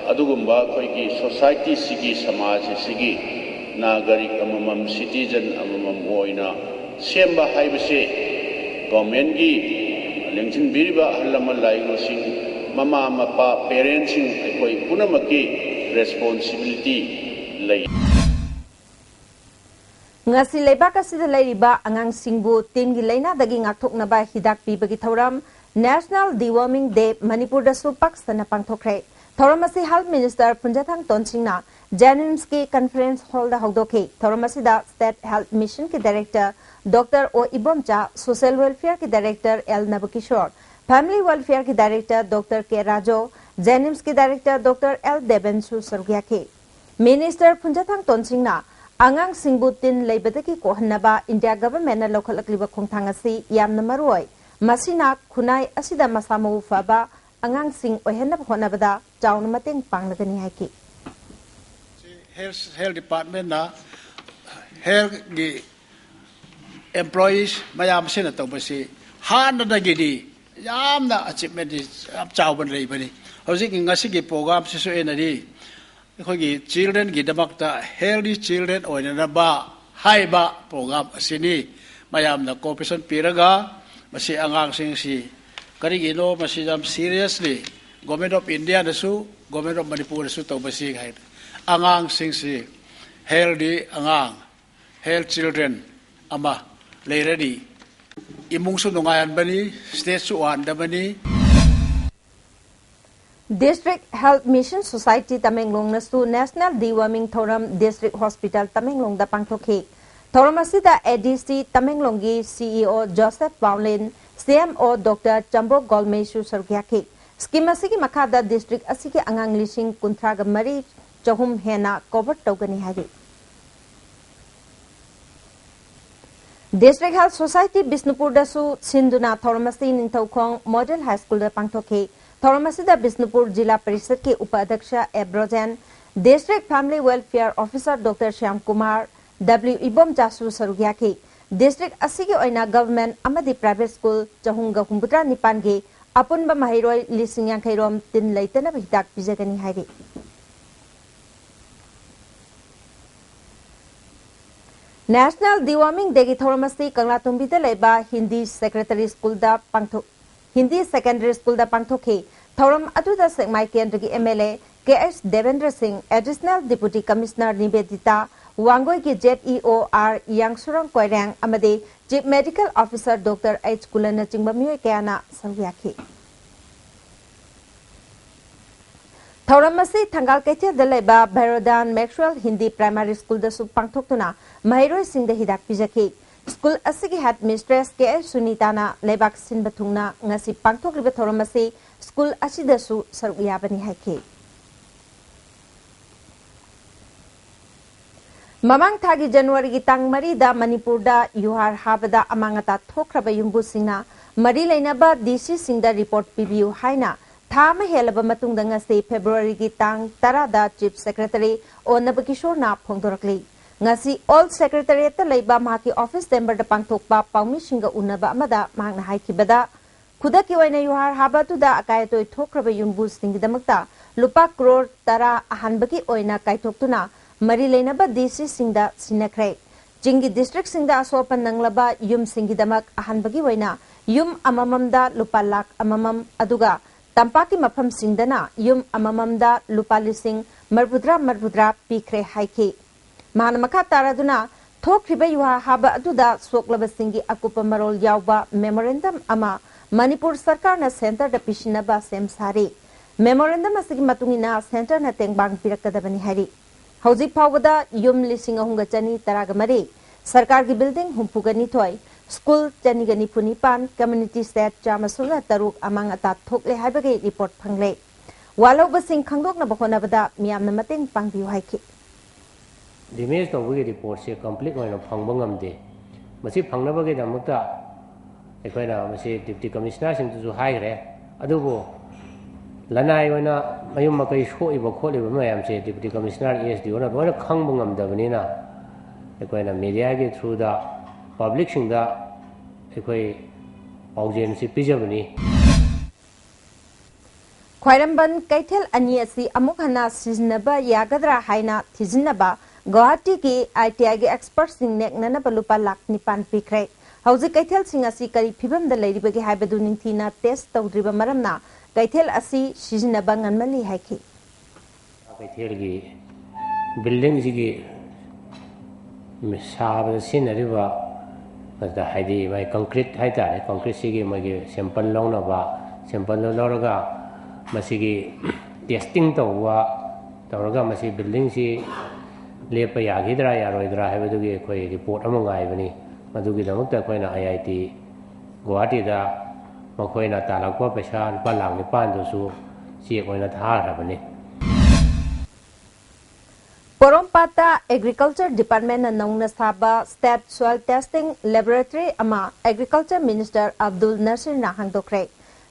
ꯑꯗꯨꯒꯨꯝꯕ ꯑꯩꯈꯣꯏꯒꯤ ꯁꯣꯁꯥꯏꯇꯤꯁꯤꯒꯤ, ꯁꯃꯥꯖ ꯑꯁꯤꯒꯤ ꯅꯥꯒꯔꯤꯛ ꯑꯃꯃꯝ, ꯁꯤꯇꯤꯖꯟ ꯑꯃꯃꯝ ꯑꯣꯏꯅ ꯁꯦꯝꯕ ꯍꯥꯏꯕꯁꯦ ꯒꯣꯔꯃꯦꯟꯒꯤ ꯂꯦꯡꯁꯤꯟꯕꯤꯔꯤꯕ ꯑꯍꯜ ꯂꯃꯟ ꯂꯥꯏꯔꯤꯛꯁꯤꯡ, ꯃꯃꯥ ꯃꯄꯥ, ꯄꯦꯔꯦꯟꯁꯁꯤꯡ, ꯑꯩꯈꯣꯏ ꯄꯨꯝꯅꯃꯛꯀꯤ ꯔꯦꯁꯄꯣꯟꯁꯤꯕꯤꯂꯤꯇꯤ ꯂꯩ꯫ ꯉꯁꯤ ꯂꯩꯕꯥꯛ ꯑꯁꯤꯗ ꯂꯩꯔꯤꯕ ꯑꯉꯥꯡꯁꯤꯡꯕꯨ ꯇꯤꯟꯒꯤ ꯂꯥꯏꯅꯥꯗꯒꯤ ꯉꯥꯛꯊꯣꯛꯅꯕ ꯍꯤꯗꯥꯛ ꯄꯤꯕꯒꯤ ꯊꯧꯔꯝ National Deworming Day ꯃꯅꯤꯄꯨꯔꯗꯁꯨ ꯄꯥꯛ ꯁꯟꯅ ꯄꯥꯡꯊꯣꯛꯈ꯭ꯔꯦ꯫ ꯊꯧꯔꯝ ꯑꯁꯤ Health Minister ꯐꯨꯟꯖꯊꯥꯡ ꯇꯣꯟꯁꯤꯡꯅ JNIMSꯀꯤ Conference Hallꯗ ꯍꯧꯗꯣꯛꯈꯤ꯫ ꯊꯧꯔꯝ ꯑꯁꯤꯗ State Health Missionꯒꯤ Director Doctor O Ibomcha, Social Welfareꯒꯤ Director ꯑꯦꯜ ꯅꯕꯀꯤꯁꯣꯔ, Family Welfareꯒꯤ Director Doctor ꯀꯦ ꯔꯥꯖꯣ, JNIMSꯀꯤ Director Doctor ꯑꯦꯜ ꯗꯦꯕꯦꯟꯁꯨ ꯁꯔꯨꯛ ꯌꯥꯈꯤ꯫ Minister ꯐꯨꯟꯖꯊꯥꯡ ꯇꯣꯟꯁꯤꯡꯅ ꯑꯉꯥꯡꯁꯤꯡꯕꯨ ꯇꯤꯟ ꯂꯩꯕꯗꯒꯤ ꯀꯣꯛꯍꯟꯅꯕ India Governmentꯅ ꯂꯧꯈꯠꯂꯛꯂꯤꯕ ꯈꯣꯡꯊꯥꯡ ꯑꯁꯤ ꯌꯥꯝꯅ ꯃꯔꯨ ꯑꯣꯏ꯫ ꯃꯁꯤꯅ ꯈꯨꯟꯅꯥꯏ ꯑꯁꯤꯗ ꯃꯁꯥ ꯃꯎ ꯐꯕ ꯑꯉꯥꯡꯁꯤꯡ ꯑꯣꯏꯍꯟꯅꯕ ꯍꯣꯠꯅꯕꯗ ꯆꯥꯎꯅ ꯃꯇꯦꯡ ꯄꯥꯡꯂꯒꯅꯤ ꯍꯥꯏꯈꯤ꯫ Health, Health Departmentꯅ healthꯀꯤ employees ꯃꯌꯥꯝ ꯑꯁꯤꯅ ꯇꯧꯕꯁꯤ ꯍꯥꯟꯅꯗꯒꯤꯗꯤ ꯌꯥꯝꯅ achievement ꯌꯥꯝ ꯆꯥꯎꯕ ꯂꯩꯕꯅꯤ꯫ ꯍꯧꯖꯤꯛꯀꯤ ꯉꯁꯤꯒꯤ programꯁꯤꯁꯨ ꯑꯩꯅꯗꯤ ꯑꯩꯈꯣꯏꯒꯤ childrenꯒꯤꯗꯃꯛꯇ Healthy Children ꯑꯣꯏꯅꯅꯕ ꯍꯥꯏꯕ program ꯑꯁꯤꯅꯤ꯫ ꯃꯌꯥꯝꯅ cooperation ꯄꯤꯔꯒ ꯃꯁꯤ ꯑꯉꯥꯡꯁꯤꯡꯁꯤ ꯀꯔꯤꯒꯤꯅꯣ ꯃꯁꯤ ꯌꯥꯝ seriously Government of Indiaꯅꯁꯨ Government of ꯃꯅꯤꯄꯨꯔꯅꯁꯨ ꯇꯧꯕꯁꯤ ꯍꯥꯏ꯫ ꯑꯉꯥꯡꯁꯤꯡꯁꯤ healthy ꯑꯉꯥꯡ, health children ꯑꯃ ꯂꯩꯔꯗꯤ ꯏꯃꯨꯡꯁꯨ ꯅꯨꯡꯉꯥꯏꯍꯟꯕꯅꯤ, stateꯁꯨ ꯋꯥꯍꯟꯗꯕꯅꯤ꯫ District Health Mission Society ꯇꯃꯦꯡꯂꯣꯡꯅꯁꯨ National Deworming ꯊꯧꯔꯝ District Hospital ꯇꯃꯦꯡꯂꯣꯡꯗ ꯄꯥꯡꯊꯣꯛꯈꯤ꯫ ꯊꯧꯔꯝ ꯑꯁꯤꯗ ADC ꯇꯃꯦꯡꯂꯣꯡꯒꯤ CEO Joseph Paulin, CMO Doctor ꯆꯝꯕꯣ ꯒꯣꯜꯃꯩꯁꯨ ꯁꯔꯨꯛ ꯌꯥꯈꯤ꯫ Scheme ꯑꯁꯤꯒꯤ ꯃꯈꯥꯗ district ꯑꯁꯤꯒꯤ ꯑꯉꯥꯡ ꯂꯤꯁꯤꯡ ꯀꯨꯟꯊ꯭ꯔꯥꯒ ꯃꯔꯤ ꯆꯍꯨꯝ ꯍꯦꯟꯅ cover ꯇꯧꯒꯅꯤ ꯍꯥꯏꯔꯤ꯫ District Health Society ꯕꯤꯁꯅꯨꯄꯨꯔꯗꯁꯨ ꯁꯤꯟꯗꯨꯅ ꯊꯧꯔꯝ ꯑꯁꯤ ꯅꯤꯡꯊꯧꯈꯣꯡ Model High Schoolꯗ ꯄꯥꯡꯊꯣꯛꯈꯤ꯫ ꯊꯧꯔꯝ ꯑꯁꯤꯗ ꯕꯤꯁꯅꯨꯄꯨꯔ ꯖꯤꯂꯥ ꯄꯔꯤꯁꯗꯀꯤ ꯎꯄ ꯑꯙ꯭ꯌꯛꯁ ꯑꯦ Brojen, District Family Welfare Officer Doctor Shyam Kumar, W ꯏꯕꯣꯝꯆꯥꯁꯨ ꯁꯔꯨꯛ ꯌꯥꯈꯤ꯫ District ꯑꯁꯤꯒꯤ ꯑꯣꯏꯅ government ꯑꯃꯗꯤ private school ꯆꯍꯨꯝꯒ ꯍꯨꯝꯐꯨꯇꯔꯥ ꯅꯤꯄꯥꯟꯒꯤ ꯑꯄꯨꯟꯕ ꯃꯍꯩꯔꯣꯏ ꯂꯤꯁꯤꯡ ꯌꯥꯡꯈꯩ ꯔꯣꯝ ꯇꯤꯟ ꯂꯩꯇꯅꯕ ꯍꯤꯗꯥꯛ ꯄꯤꯖꯒꯅꯤ ꯍꯥꯏꯔꯤ꯫ National Deworming Day ꯒꯤ ꯊꯧꯔꯝ ꯑꯁꯤ ꯀꯪꯂꯥꯇꯣꯡꯕꯤꯗ ꯂꯩꯕ ꯍꯤꯟꯗꯤ ꯁꯦꯀ꯭ꯔꯦꯇꯔꯤ ꯁ꯭ꯀꯨꯜꯗ ꯄꯥꯡꯊꯣꯛ-, ꯍꯤꯟꯗꯤ ꯁꯦꯀꯦꯟꯗꯔꯤ ꯁ꯭ꯀꯨꯜꯗ ꯄꯥꯡꯊꯣꯛꯈꯤ꯫ ꯊꯧꯔꯝ ꯑꯗꯨꯗ ꯁꯦꯛꯃꯥꯏ ꯀꯦꯟꯗ꯭ꯔꯒꯤ M L A K H Devendra Singh, additional deputy commissioner Nivedita ꯋꯥꯡꯒꯣꯏꯒꯤ Z E O R Yangsurang Koireng ꯑꯃꯗꯤ chief medical officer doctor H ꯀꯨꯂꯟꯅꯆꯤꯡꯕ ꯃꯤꯑꯣꯏ ꯀꯌꯥꯅ ꯁꯔꯨꯛ ꯌꯥꯈꯤ꯫ ꯊꯧꯔꯝ ꯑꯁꯤ ꯊꯪꯒꯥꯜ ꯀꯩꯊꯦꯜꯗ ꯂꯩꯕ ꯚꯦꯔꯣꯗꯥꯟ ꯃꯦꯛꯁꯋꯦꯜ ꯍꯤꯟꯗꯤ ꯄ꯭ꯔꯥꯏꯃꯥꯔꯤ ꯁ꯭ꯀꯨꯜꯗꯁꯨ ꯄꯥꯡꯊꯣꯛꯇꯨꯅ ꯃꯍꯩꯔꯣꯏꯁꯤꯡꯗ ꯍꯤꯗꯥꯛ ꯄꯤꯖꯈꯤ꯫ ꯁ꯭ꯀꯨꯜ ꯑꯁꯤꯒꯤ ꯍꯦꯗ ꯃꯤꯁꯇ꯭ꯔꯦꯁ ꯀꯦ ꯑꯦꯁ ꯁꯨꯅꯤꯇꯥꯅ ꯂꯩꯕꯥꯛ ꯁꯤꯟꯕ ꯊꯨꯡꯅ ꯉꯁꯤ ꯄꯥꯡꯊꯣꯛꯂꯤꯕ ꯊꯧꯔꯝ ꯑꯁꯤ ꯁ꯭ꯀꯨꯜ ꯑꯁꯤꯗꯁꯨ ꯁꯔꯨꯛ ꯌꯥꯕꯅꯤ ꯍꯥꯏꯈꯤ꯫ ꯃꯃꯥꯡ ꯊꯥꯒꯤ ꯖꯅꯋꯥꯔꯤꯒꯤ ꯇꯥꯡ ꯃꯔꯤꯗ ꯃꯅꯤꯄꯨꯔꯗ ꯌꯨꯍꯥꯔ ꯍꯥꯕꯗ ꯑꯃꯥꯡ ꯑꯇꯥ ꯊꯣꯛꯈ꯭ꯔꯕ ꯌꯨꯝꯕꯨꯁꯤꯡꯅ ꯃꯔꯤ ꯂꯩꯅꯕ ꯗꯤ ꯁꯤꯁꯤꯡꯗ ꯔꯤꯄꯣꯔꯠ ꯄꯤꯕꯤꯌꯨ ꯍꯥꯏꯅ ꯊꯥ ꯑꯃ ꯍꯦꯜꯂꯕ ꯃꯇꯨꯡꯗ ꯉꯁꯤ ꯐꯦꯕ꯭ꯔꯨꯋꯥꯔꯤꯒꯤ ꯇꯥꯡ ꯇꯔꯥꯗ ꯆꯤꯐ ꯁꯦꯀ꯭ꯔꯦꯇꯔꯤ ꯑꯣ ꯅꯕꯀꯤꯁꯣꯔꯅ ꯐꯣꯡꯗꯣꯔꯛꯂꯤ꯫ ꯉꯁꯤ ꯑꯣꯜ ꯁꯦꯀ꯭ꯔꯦꯇꯔꯤꯌꯦꯠꯇ ꯂꯩꯕ ꯃꯍꯥꯛꯀꯤ ꯑꯣꯐꯤꯁ ꯆꯦꯝꯕꯔꯗ ꯄꯥꯡꯊꯣꯛꯄ ꯄꯥꯎꯃꯤꯁꯤꯡꯒ ꯎꯅꯕ ꯑꯃꯗ ꯃꯍꯥꯛꯅ ꯍꯥꯏꯈꯤꯕꯗ, ꯈꯨꯗꯛꯀꯤ ꯑꯣꯏꯅ ꯌꯨꯍꯥꯔ ꯍꯥꯕ ꯑꯗꯨꯗ ꯑꯀꯥꯏ ꯑꯇꯣꯏ ꯊꯣꯛꯈ꯭ꯔꯕ ꯌꯨꯝꯕꯨꯁꯤꯡꯒꯤꯗꯃꯛꯇ ꯂꯨꯄꯥ ꯀ꯭ꯔꯣꯔ ꯇꯔꯥ ꯑꯍꯥꯟꯕꯒꯤ ꯑꯣꯏꯅ ꯀꯥꯏꯊꯣꯛꯇꯨꯅ ꯃꯔꯤ ꯂꯩꯅꯕ ꯗꯤ ꯁꯤꯁꯤꯡꯗ ꯁꯤꯟꯅꯈ꯭ꯔꯦ꯫ ꯆꯤꯡꯒꯤ ꯗꯤꯁꯇ꯭ꯔꯤꯛꯁꯤꯡꯗ ꯑꯁꯣꯛ ꯑꯄꯟ ꯅꯪꯂꯕ ꯌꯨꯝꯁꯤꯡꯒꯤꯗꯃꯛ ꯑꯍꯥꯟꯕꯒꯤ ꯑꯣꯏꯅ ꯌꯨꯝ ꯑꯃꯃꯝꯗ ꯂꯨꯄꯥ ꯂꯥꯈ ꯑꯃꯃꯝ, ꯑꯗꯨꯒ ꯇꯝꯄꯥꯛꯀꯤ ꯃꯐꯝꯁꯤꯡꯗꯅ ꯌꯨꯝ ꯑꯃꯃꯝꯗ ꯂꯨꯄꯥ ꯂꯤꯁꯤꯡ ꯃꯔꯤꯐꯨꯇꯔꯥ ꯃꯔꯤꯐꯨꯇꯔꯥ ꯄꯤꯈ꯭ꯔꯦ ꯍꯥꯏꯈꯤ꯫ ꯃꯍꯥꯛꯅ ꯃꯈꯥ ꯇꯥꯔꯗꯨꯅ, ꯊꯣꯛꯈ꯭ꯔꯤꯕ ꯌꯨꯍꯥꯔ ꯍꯥꯕ ꯑꯗꯨꯗ ꯁꯣꯛꯂꯕꯁꯤꯡꯒꯤ ꯑꯀꯨꯞꯄ ꯃꯔꯣꯜ ꯌꯥꯎꯕ ꯃꯦꯃꯣꯔꯦꯟꯗꯝ ꯑꯃ ꯃꯅꯤꯄꯨꯔ ꯁꯔꯀꯥꯔꯅ ꯁꯦꯟꯇꯔꯗ ꯄꯤꯁꯤꯟꯅꯕ ꯁꯦꯝ ꯁꯥꯔꯤ꯫ ꯃꯦꯃꯣꯔꯦꯟꯗꯝ ꯑꯁꯤꯒꯤ ꯃꯇꯨꯡ ꯏꯟꯅ ꯁꯦꯟꯇꯔꯅ ꯇꯦꯡꯕꯥꯡ ꯄꯤꯔꯛꯀꯗꯕꯅꯤ ꯍꯥꯏꯔꯤ꯫ ꯍꯧꯖꯤꯛ ꯐꯥꯎꯕꯗ ꯌꯨꯝ ꯂꯤꯁꯤꯡ ꯑꯍꯨꯝꯒ ꯆꯅꯤ ꯇꯔꯥꯒ ꯃꯔꯤ, ꯁꯔꯀꯥꯔꯒꯤ ꯕꯤꯜꯗꯤꯡ ꯍꯨꯝꯐꯨꯒ ꯅꯤꯊꯣꯏ, ꯁ꯭ꯀꯨꯜ ꯆꯅꯤꯒ ꯅꯤꯐꯨ ꯅꯤꯄꯥꯟ, ꯀꯝꯃ꯭ꯌꯨꯅꯤꯇꯤ ꯁꯦꯠ ꯆꯥꯝꯃ ꯁꯨꯞꯅ ꯇꯔꯨꯛ ꯑꯃꯥꯡ ꯑꯇꯥ ꯊꯣꯛꯂꯦ ꯍꯥꯏꯕꯒꯤ ꯔꯤꯄꯣꯔꯠ ꯐꯪꯂꯦ꯫ ꯋꯥꯂꯧꯕꯁꯤꯡ ꯈꯪꯗꯣꯛꯅꯕ ꯍꯣꯠꯅꯕꯗ ꯃꯤꯌꯥꯝꯅ ꯃꯇꯦꯡ ꯄꯥꯡꯕꯤꯌꯨ ꯍꯥꯏꯈꯤ꯫ ꯗꯦꯃꯦꯖ ꯇꯧꯕꯒꯤ ꯔꯤꯄꯣꯔꯠꯁꯦ ꯀꯝꯄ꯭ꯂꯤꯠ ꯑꯣꯏꯅ ꯐꯪꯕ ꯉꯝꯗꯦ꯫ ꯃꯁꯤ ꯐꯪꯅꯕꯒꯤꯗꯃꯛꯇ ꯑꯩꯈꯣꯏꯅ ꯃꯁꯤ ꯗꯤꯄꯨꯇꯤ ꯀꯃꯤꯁꯅꯔꯁꯤꯡꯗꯁꯨ ꯍꯥꯏꯈ꯭ꯔꯦ꯫ ꯑꯗꯨꯕꯨ ꯂꯅꯥꯏ ꯑꯣꯏꯅ ꯃꯌꯨꯝ ꯃꯀꯩ ꯁꯣꯛꯏꯕ ꯈꯣꯠꯂꯤꯕ ꯃꯌꯥꯝꯁꯦ deputy commissioner, A S D ꯑꯣꯅ ꯂꯣꯏꯅ ꯈꯪꯕ ꯉꯝꯗꯕꯅꯤꯅ, ꯑꯩꯈꯣꯏꯅ ꯃꯦꯗꯤꯌꯥꯒꯤ ꯊ꯭ꯔꯨꯗ ꯄꯕ꯭ꯂꯤꯛꯁꯤꯡꯗ ꯑꯩꯈꯣꯏ ꯄꯥꯎꯖꯦꯜꯁꯤ ꯄꯤꯖꯕꯅꯤ꯫ ꯈ꯭ꯋꯥꯏꯔꯝꯕꯟ ꯀꯩꯊꯦꯜ ꯑꯅꯤ ꯑꯁꯤ ꯑꯃꯨꯛ ꯍꯟꯅ ꯁꯤꯖꯤꯟꯅꯕ ꯌꯥꯒꯗ꯭ꯔꯥ ꯍꯥꯏꯅ ꯊꯤꯖꯤꯟꯅꯕ ꯒꯨꯋꯥꯍꯥꯇꯤꯒꯤ ꯑꯥꯏ ꯇꯤ ꯑꯥꯏꯒꯤ ꯑꯦꯛꯁꯄꯔꯠꯁꯤꯡ ꯅꯦꯛꯅꯅꯕ ꯂꯨꯄꯥ ꯂꯥꯈ ꯅꯤꯄꯥꯟ ꯄꯤꯈ꯭ꯔꯦ꯫ ꯍꯧꯖꯤꯛ ꯀꯩꯊꯦꯜꯁꯤꯡ ꯑꯁꯤ ꯀꯔꯤ ꯐꯤꯕꯝꯗ ꯂꯩꯔꯤꯕꯒꯦ ꯍꯥꯏꯕꯗꯨ ꯅꯤꯡꯊꯤꯅ ꯇꯦꯁ ꯇꯧꯗ꯭ꯔꯤꯕ ꯃꯔꯝꯅ ꯀꯩꯊꯦꯜ ꯑꯁꯤ ꯁꯤꯖꯤꯟꯅꯕ ꯉꯝꯃꯜꯂꯤ ꯍꯥꯏꯈꯤ꯫ ꯀꯩꯊꯦꯜꯒꯤ ꯕꯤꯜꯗꯤꯡꯁꯤꯒꯤ ꯁꯥꯕꯗ ꯁꯤꯖꯤꯟꯅꯔꯤꯕ, ꯑꯗꯨꯗ ꯍꯥꯏꯗꯤ ꯃꯥꯒꯤ ꯀꯪꯀ꯭ꯔꯤꯠ ꯍꯥꯏꯇꯥꯔꯦ, ꯀꯪꯀ꯭ꯔꯤꯠꯁꯤꯒꯤ ꯃꯣꯏꯒꯤ ꯁꯦꯝꯄꯜ ꯂꯧꯅꯕ, ꯁꯦꯝꯄꯜꯗꯨ ꯂꯧꯔꯒ ꯃꯁꯤꯒꯤ ꯇꯦꯁꯇꯤꯡ ꯇꯧꯕ, ꯇꯧꯔꯒ ꯃꯁꯤ ꯕꯤꯜꯗꯤꯡꯁꯤ ꯂꯦꯞꯄ ꯌꯥꯈꯤꯗ꯭ꯔꯥ ꯌꯥꯔꯣꯏꯗ꯭ꯔꯥ ꯍꯥꯏꯕꯗꯨꯒꯤ ꯑꯩꯈꯣꯏ ꯔꯤꯄꯣꯔꯠ ꯑꯃ ꯉꯥꯏꯕꯅꯤ꯫ ꯃꯗꯨꯒꯤꯗꯃꯛꯇ ꯑꯩꯈꯣꯏꯅ ꯑꯥꯏ ꯑꯥꯏ ꯇꯤ ꯒꯨꯋꯥꯍꯥꯇꯤꯗ ꯃꯈꯣꯏꯅ ꯇꯥꯜꯂꯛꯄ ꯄꯩꯁꯥ ꯂꯨꯄꯥ ꯂꯥꯈ ꯅꯤꯄꯥꯟꯗꯨꯁꯨ ꯆꯦꯛ ꯑꯣꯏꯅ ꯊꯥꯈ꯭ꯔꯕꯅꯤ꯫ ꯄꯣꯔꯣꯝꯄꯥꯠꯇ ꯑꯦꯒ꯭ꯔꯤꯀꯜꯆꯔ ꯗꯤꯄꯥꯔꯠꯃꯦꯟꯅ ꯅꯧꯅ ꯁꯥꯕ ꯁ꯭ꯇꯦꯠ ꯁꯣꯏꯜ ꯇꯦꯁꯇꯤꯡ ꯂꯦꯕꯣꯔꯦꯇꯔꯤ ꯑꯃ ꯑꯦꯒ꯭ꯔꯤꯀꯜꯆꯔ ꯃꯤꯅꯤꯁꯇꯔ ꯑꯕꯗꯨꯜ ꯅꯁꯤꯔꯅ ꯍꯥꯡꯗꯣꯛꯈ꯭ꯔꯦ꯫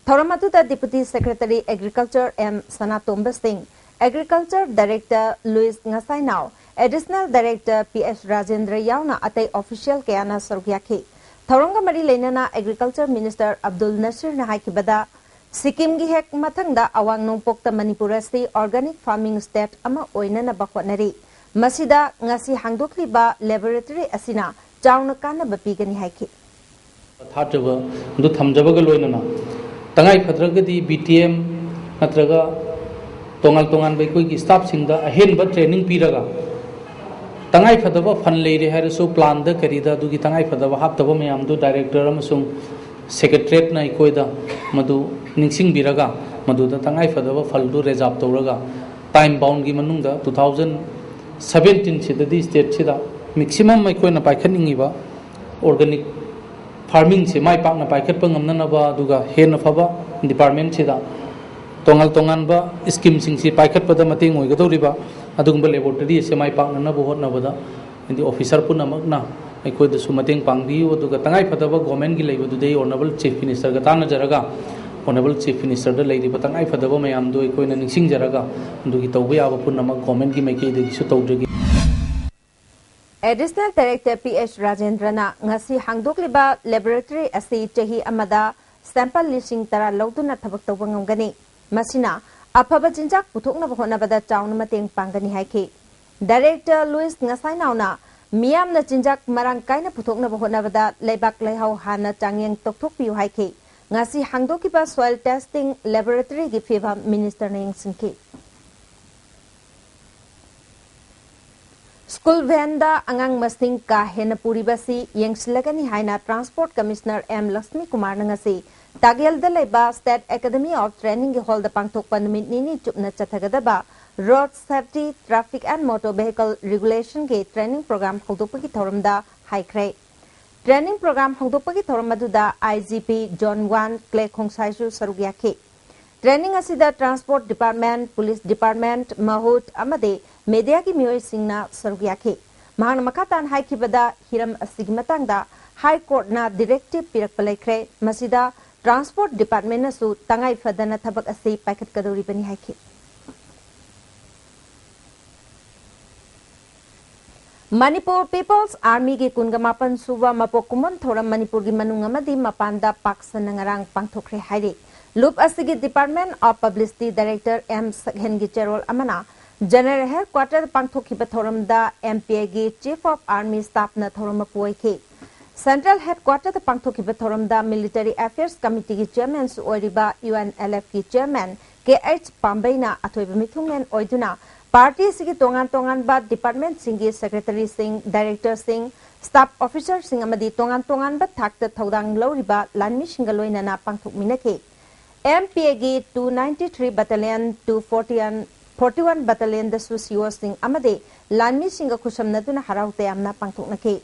ꯊꯧꯔꯝ ꯑꯗꯨꯗ deputy secretary agriculture M Sanatomba Singh, agriculture director Louis Ngasainao, additional director P S Rajendra ꯌꯥꯎꯅ ꯑꯇꯩ ꯑꯣꯐꯤꯁꯤꯌꯦꯜ ꯀꯌꯥꯅ ꯁꯔꯨꯛ ꯌꯥꯈꯤ꯫ ꯊꯧꯔꯝꯒ ꯃꯔꯤ ꯂꯩꯅꯅ ꯑꯦꯒ꯭ꯔꯤꯀꯜꯆꯔ ꯃꯤꯅꯤꯁꯇꯔ ꯑꯕꯗꯨꯜ ꯅꯁꯤꯔꯅ ꯍꯥꯏꯈꯤꯕꯗ, ꯁꯤꯛꯀꯤꯝꯒꯤ ꯍꯦꯛ ꯃꯊꯪꯗ ꯑꯋꯥꯡ ꯅꯣꯡꯄꯣꯛꯇ ꯃꯅꯤꯄꯨꯔ ꯑꯁꯤ ꯑꯣꯔꯒꯥꯅꯤꯛ ꯐꯥꯔꯃꯤꯡ ꯁ꯭ꯇꯦꯠ ꯑꯃ ꯑꯣꯏꯅꯅꯕ ꯍꯣꯠꯅꯔꯤ꯫ ꯃꯁꯤꯗ ꯉꯁꯤ ꯍꯥꯡꯗꯣꯛꯂꯤꯕ ꯂꯦꯕꯣꯔꯦꯇꯔꯤ ꯑꯁꯤꯅ ꯆꯥꯎꯅ ꯀꯥꯟꯅꯕ ꯄꯤꯒꯅꯤ ꯍꯥꯏꯈꯤ꯫ ꯊꯥꯖꯕ ꯑꯗꯨ ꯊꯝꯖꯕꯒ ꯂꯣꯏꯅꯅ, ꯇꯉꯥꯏ ꯐꯗ꯭ꯔꯒꯗꯤ ꯕꯤ ꯇꯤ ꯑꯦꯝ ꯅꯠꯇ꯭ꯔꯒ ꯇꯣꯉꯥꯟ ꯇꯣꯉꯥꯟꯕ ꯑꯩꯈꯣꯏꯒꯤ ꯁ꯭ꯇꯥꯐꯁꯤꯡꯗ ꯑꯍꯦꯟꯕ ꯇ꯭ꯔꯦꯅꯤꯡ ꯄꯤꯔꯒ, ꯇꯉꯥꯏ ꯐꯗꯕ ꯐꯟ ꯂꯩꯔꯦ ꯍꯥꯏꯔꯁꯨ ꯄ꯭ꯂꯥꯟꯗ ꯀꯔꯤꯗ ꯑꯗꯨꯒꯤ ꯇꯉꯥꯏ ꯐꯗꯕ ꯍꯥꯞꯇꯕ ꯃꯌꯥꯝꯗꯨ ꯗꯥꯏꯔꯦꯛꯇꯔ ꯑꯃꯁꯨꯡ ꯁꯦꯀ꯭ꯔꯦꯇꯔꯤꯌꯦꯠꯅ ꯑꯩꯈꯣꯏꯗ ꯃꯗꯨ ꯅꯤꯡꯁꯤꯡꯕꯤꯔꯒ, ꯃꯗꯨꯗ ꯇꯉꯥꯏ ꯐꯗꯕ ꯐꯟꯗꯨ ꯔꯤꯖꯥꯔꯚ ꯇꯧꯔꯒ, ꯇꯥꯏꯝ ꯕꯥꯎꯟꯒꯤ ꯃꯅꯨꯡꯗ ꯇꯨ ꯊꯥꯎꯖꯟ ꯁꯕꯦꯟꯇꯤꯟꯁꯤꯗꯗꯤ ꯁ꯭ꯇꯦꯠꯁꯤꯗ ꯃꯦꯛꯁꯤꯃꯝ ꯑꯩꯈꯣꯏꯅ ꯄꯥꯏꯈꯠꯅꯤꯡꯉꯤꯕ ꯑꯣꯔꯒꯥꯅꯤꯛ ꯐꯥꯔꯃꯤꯡꯁꯦ ꯃꯥꯏ ꯄꯥꯛꯅ ꯄꯥꯏꯈꯠꯄ ꯉꯝꯅꯅꯕ, ꯑꯗꯨꯒ ꯍꯦꯟꯅ ꯐꯕ ꯗꯤꯄꯥꯔꯠꯃꯦꯟꯁꯤꯗ ꯇꯣꯉꯥꯟ ꯇꯣꯉꯥꯟꯕ ꯁ꯭ꯀꯤꯝꯁꯤꯡꯁꯤ ꯄꯥꯏꯈꯠꯄꯗ ꯃꯇꯦꯡ ꯑꯣꯏꯒꯗꯧꯔꯤꯕ ꯑꯗꯨꯒꯨꯝꯕ ꯂꯦꯕꯣꯔꯦꯇꯔꯤ ꯑꯁꯦ ꯃꯥꯏ ꯄꯥꯛꯅꯅꯕ ꯍꯣꯠꯅꯕꯗ, ꯍꯥꯏꯗꯤ ꯑꯣꯐꯤꯁꯥꯔ ꯄꯨꯝꯅꯃꯛꯅ ꯑꯩꯈꯣꯏꯗꯁꯨ ꯃꯇꯦꯡ ꯄꯥꯡꯕꯤꯌꯨ꯫ ꯑꯗꯨꯒ ꯇꯉꯥꯏ ꯐꯗꯕ ꯒꯣꯔꯃꯦꯟꯒꯤ ꯂꯩꯕꯗꯨꯗꯤ ꯑꯩ ꯑꯣꯅꯔꯦꯕꯜ ꯆꯤꯐ ꯃꯤꯅꯤꯁꯇꯔꯒ ꯇꯥꯟꯅꯖꯔꯒ, ꯑꯣꯅꯔꯦꯕꯜ ꯆꯤꯐ ꯃꯤꯅꯤꯁꯇꯔꯗ ꯂꯩꯔꯤꯕ ꯇꯉꯥꯏ ꯐꯗꯕ ꯃꯌꯥꯝꯗꯨ ꯑꯩꯈꯣꯏꯅ ꯅꯤꯡꯁꯤꯡꯖꯔꯒ, ꯑꯗꯨꯒꯤ ꯇꯧꯕ ꯌꯥꯕ ꯄꯨꯝꯅꯃꯛ ꯒꯣꯔꯃꯦꯟꯒꯤ ꯃꯥꯏꯀꯩꯗꯒꯤꯁꯨ ꯇꯧꯖꯒꯦ꯫ ꯑꯦꯗꯤꯁꯅꯦꯜ ꯗꯥꯏꯔꯦꯛꯇꯔ ꯄꯤ ꯑꯦꯁ ꯔꯥꯖꯦꯟꯗ꯭ꯔꯅ ꯉꯁꯤ ꯍꯥꯡꯗꯣꯛꯂꯤꯕ ꯂꯦꯕꯣꯔꯦꯇꯔꯤ ꯑꯁꯤ ꯆꯍꯤ ꯑꯃꯗ ꯁꯦꯝꯄꯜ ꯂꯤꯁꯤꯡ ꯇꯔꯥ ꯂꯧꯗꯨꯅ ꯊꯕꯛ ꯇꯧꯕ ꯉꯝꯒꯅꯤ꯫ ꯃꯁꯤꯅ ꯑꯐꯕ ꯆꯤꯟꯖꯥꯛ ꯄꯨꯊꯣꯛꯅꯕ ꯍꯣꯠꯅꯕꯗ ꯆꯥꯎꯅ ꯃꯇꯦꯡ ꯄꯥꯡꯒꯅꯤ ꯍꯥꯏꯈꯤ꯫ ꯗꯥꯏꯔꯦꯛꯇꯔ ꯂꯨꯏꯁ ꯉꯁꯥꯏꯅꯥꯎꯅ ꯃꯤꯌꯥꯝꯅ ꯆꯤꯟꯖꯥꯛ ꯃꯔꯥꯡ ꯀꯥꯏꯅ ꯄꯨꯊꯣꯛꯅꯕ ꯍꯣꯠꯅꯕꯗ ꯂꯩꯕꯥꯛ ꯂꯩꯍꯥꯎ ꯍꯥꯟꯅ ꯆꯥꯡꯌꯦꯡ ꯇꯧꯊꯣꯛꯄꯤꯌꯨ ꯍꯥꯏꯈꯤ꯫ ꯉꯁꯤ ꯍꯥꯡꯗꯣꯛꯈꯤꯕ soil testing laboratoryꯒꯤ ꯐꯤꯕꯝ ꯃꯤꯅꯤꯁꯇꯔꯅ ꯌꯦꯡꯁꯤꯟꯈꯤ꯫ ꯁ꯭ꯀꯨꯜ ꯚꯦꯟꯗ ꯑꯉꯥꯡ ꯃꯁꯤꯡ ꯀꯥ ꯍꯦꯟꯅ ꯄꯨꯔꯤꯕꯁꯤ ꯌꯦꯡꯁꯤꯜꯂꯒꯅꯤ ꯍꯥꯏꯅ ꯇ꯭ꯔꯥꯟꯁꯄꯣꯔꯠ ꯀꯃꯤꯁꯅꯔ ꯑꯦꯝ ꯂꯛꯁꯃꯤ ꯀꯨꯃꯥꯔꯅ ꯉꯁꯤ ꯇꯥꯒꯦꯜꯗ ꯂꯩꯕ State Academy of Trainingꯒꯤ ꯍꯣꯜꯗ ꯄꯥꯡꯊꯣꯛꯄ ꯅꯨꯃꯤꯠ ꯅꯤꯅꯤ ꯆꯨꯞꯅ ꯆꯠꯊꯒꯗꯕ Road Safety, Traffic and Motor Vehicle Regulationꯒꯤ training program ꯍꯧꯗꯣꯛꯄꯒꯤ ꯊꯧꯔꯝꯗ ꯍꯥꯏꯈ꯭ꯔꯦ꯫ Training program ꯍꯧꯗꯣꯛꯄꯒꯤ ꯊꯧꯔꯝ ꯑꯗꯨꯗ I G P Zone one Clay ꯈꯣꯡꯁꯥꯏꯁꯨ ꯁꯔꯨꯛ ꯌꯥꯈꯤ꯫ Training ꯑꯁꯤꯗ Transport Department, Police Department, ꯃꯍꯨꯠ ꯑꯃꯗꯤ mediaꯒꯤ ꯃꯤꯑꯣꯏꯁꯤꯡꯅ ꯁꯔꯨꯛ ꯌꯥꯈꯤ꯫ ꯃꯍꯥꯛꯅ ꯃꯈꯥ ꯇꯥꯅ ꯍꯥꯏꯈꯤꯕꯗ, ꯍꯤꯔꯝ ꯑꯁꯤꯒꯤ ꯃꯇꯥꯡꯗ High Courtꯅ directive ꯄꯤꯔꯛꯄ ꯂꯩꯈ꯭ꯔꯦ꯫ ꯃꯁꯤꯗ Transport Departmentꯅꯁꯨ ꯇꯉꯥꯏ ꯐꯗꯅ ꯊꯕꯛ ꯑꯁꯤ ꯄꯥꯏꯈꯠꯀꯗꯧꯔꯤꯕꯅꯤ ꯍꯥꯏꯈꯤ꯫ Manipur People's Armyꯒꯤ ꯀꯨꯟꯒ ꯃꯥꯄꯟ ꯁꯨꯕ ꯃꯄꯣꯛ ꯀꯨꯝꯑꯣꯟ ꯊꯧꯔꯝ ꯃꯅꯤꯄꯨꯔꯒꯤ ꯃꯅꯨꯡ ꯑꯃꯗꯤ ꯃꯄꯥꯟꯗ ꯄꯥꯛ ꯁꯟꯅ ꯉꯔꯥꯡ ꯄꯥꯡꯊꯣꯛꯈ꯭ꯔꯦ ꯍꯥꯏꯔꯤ꯫ ꯂꯨꯞ ꯑꯁꯤꯒꯤ Department of Publicity Director M ꯁꯛꯍꯦꯟꯒꯤ ꯆꯦꯔꯣꯜ ꯑꯃꯅ General Headquarter ꯄꯥꯡꯊꯣꯛꯈꯤꯕ ꯊꯧꯔꯝꯗ M P Aꯒꯤ Chief of Army Staffꯅ ꯊꯧꯔꯝ ꯃꯄꯨ ꯑꯣꯏꯈꯤ꯫ Central Headquarterꯗ ꯄꯥꯡꯊꯣꯛꯈꯤꯕ ꯊꯧꯔꯝꯗ Military Affairs Committeeꯒꯤ Chairmanꯁꯨ ꯑꯣꯏꯔꯤꯕ U N L Fꯀꯤ Chairman ꯀꯦ ꯑꯩꯆ ꯄꯥꯝꯕꯩꯅ ꯑꯊꯣꯏꯕ ꯃꯤꯊꯨꯡꯂꯦꯟ ꯑꯣꯏꯗꯨꯅ party ꯑꯁꯤꯒꯤ ꯇꯣꯉꯥꯟ ꯇꯣꯉꯥꯟꯕ departmentꯁꯤꯡꯒꯤ secretaryꯁꯤꯡ, directorꯁꯤꯡ, staff officerꯁꯤꯡ ꯑꯃꯗꯤ ꯇꯣꯉꯥꯟ ꯇꯣꯉꯥꯟꯕ ꯊꯥꯛꯇ ꯊꯧꯗꯥꯡ ꯂꯧꯔꯤꯕ ꯂꯥꯟꯃꯤꯁꯤꯡꯒ ꯂꯣꯏꯅꯅ ꯄꯥꯡꯊꯣꯛꯃꯤꯟꯅꯈꯤ꯫ M P Aꯒꯤ two ninety-three Battalion, two forty-one, forty-one Battalionꯗꯁꯨ C Oꯁꯤꯡ ꯑꯃꯗꯤ ꯂꯥꯟꯃꯤꯁꯤꯡꯒ ꯈꯨꯠꯁꯝꯅꯗꯨꯅ ꯍꯔꯥꯎ ꯇꯌꯥꯝꯅ ꯄꯥꯡꯊꯣꯛꯅꯈꯤ꯫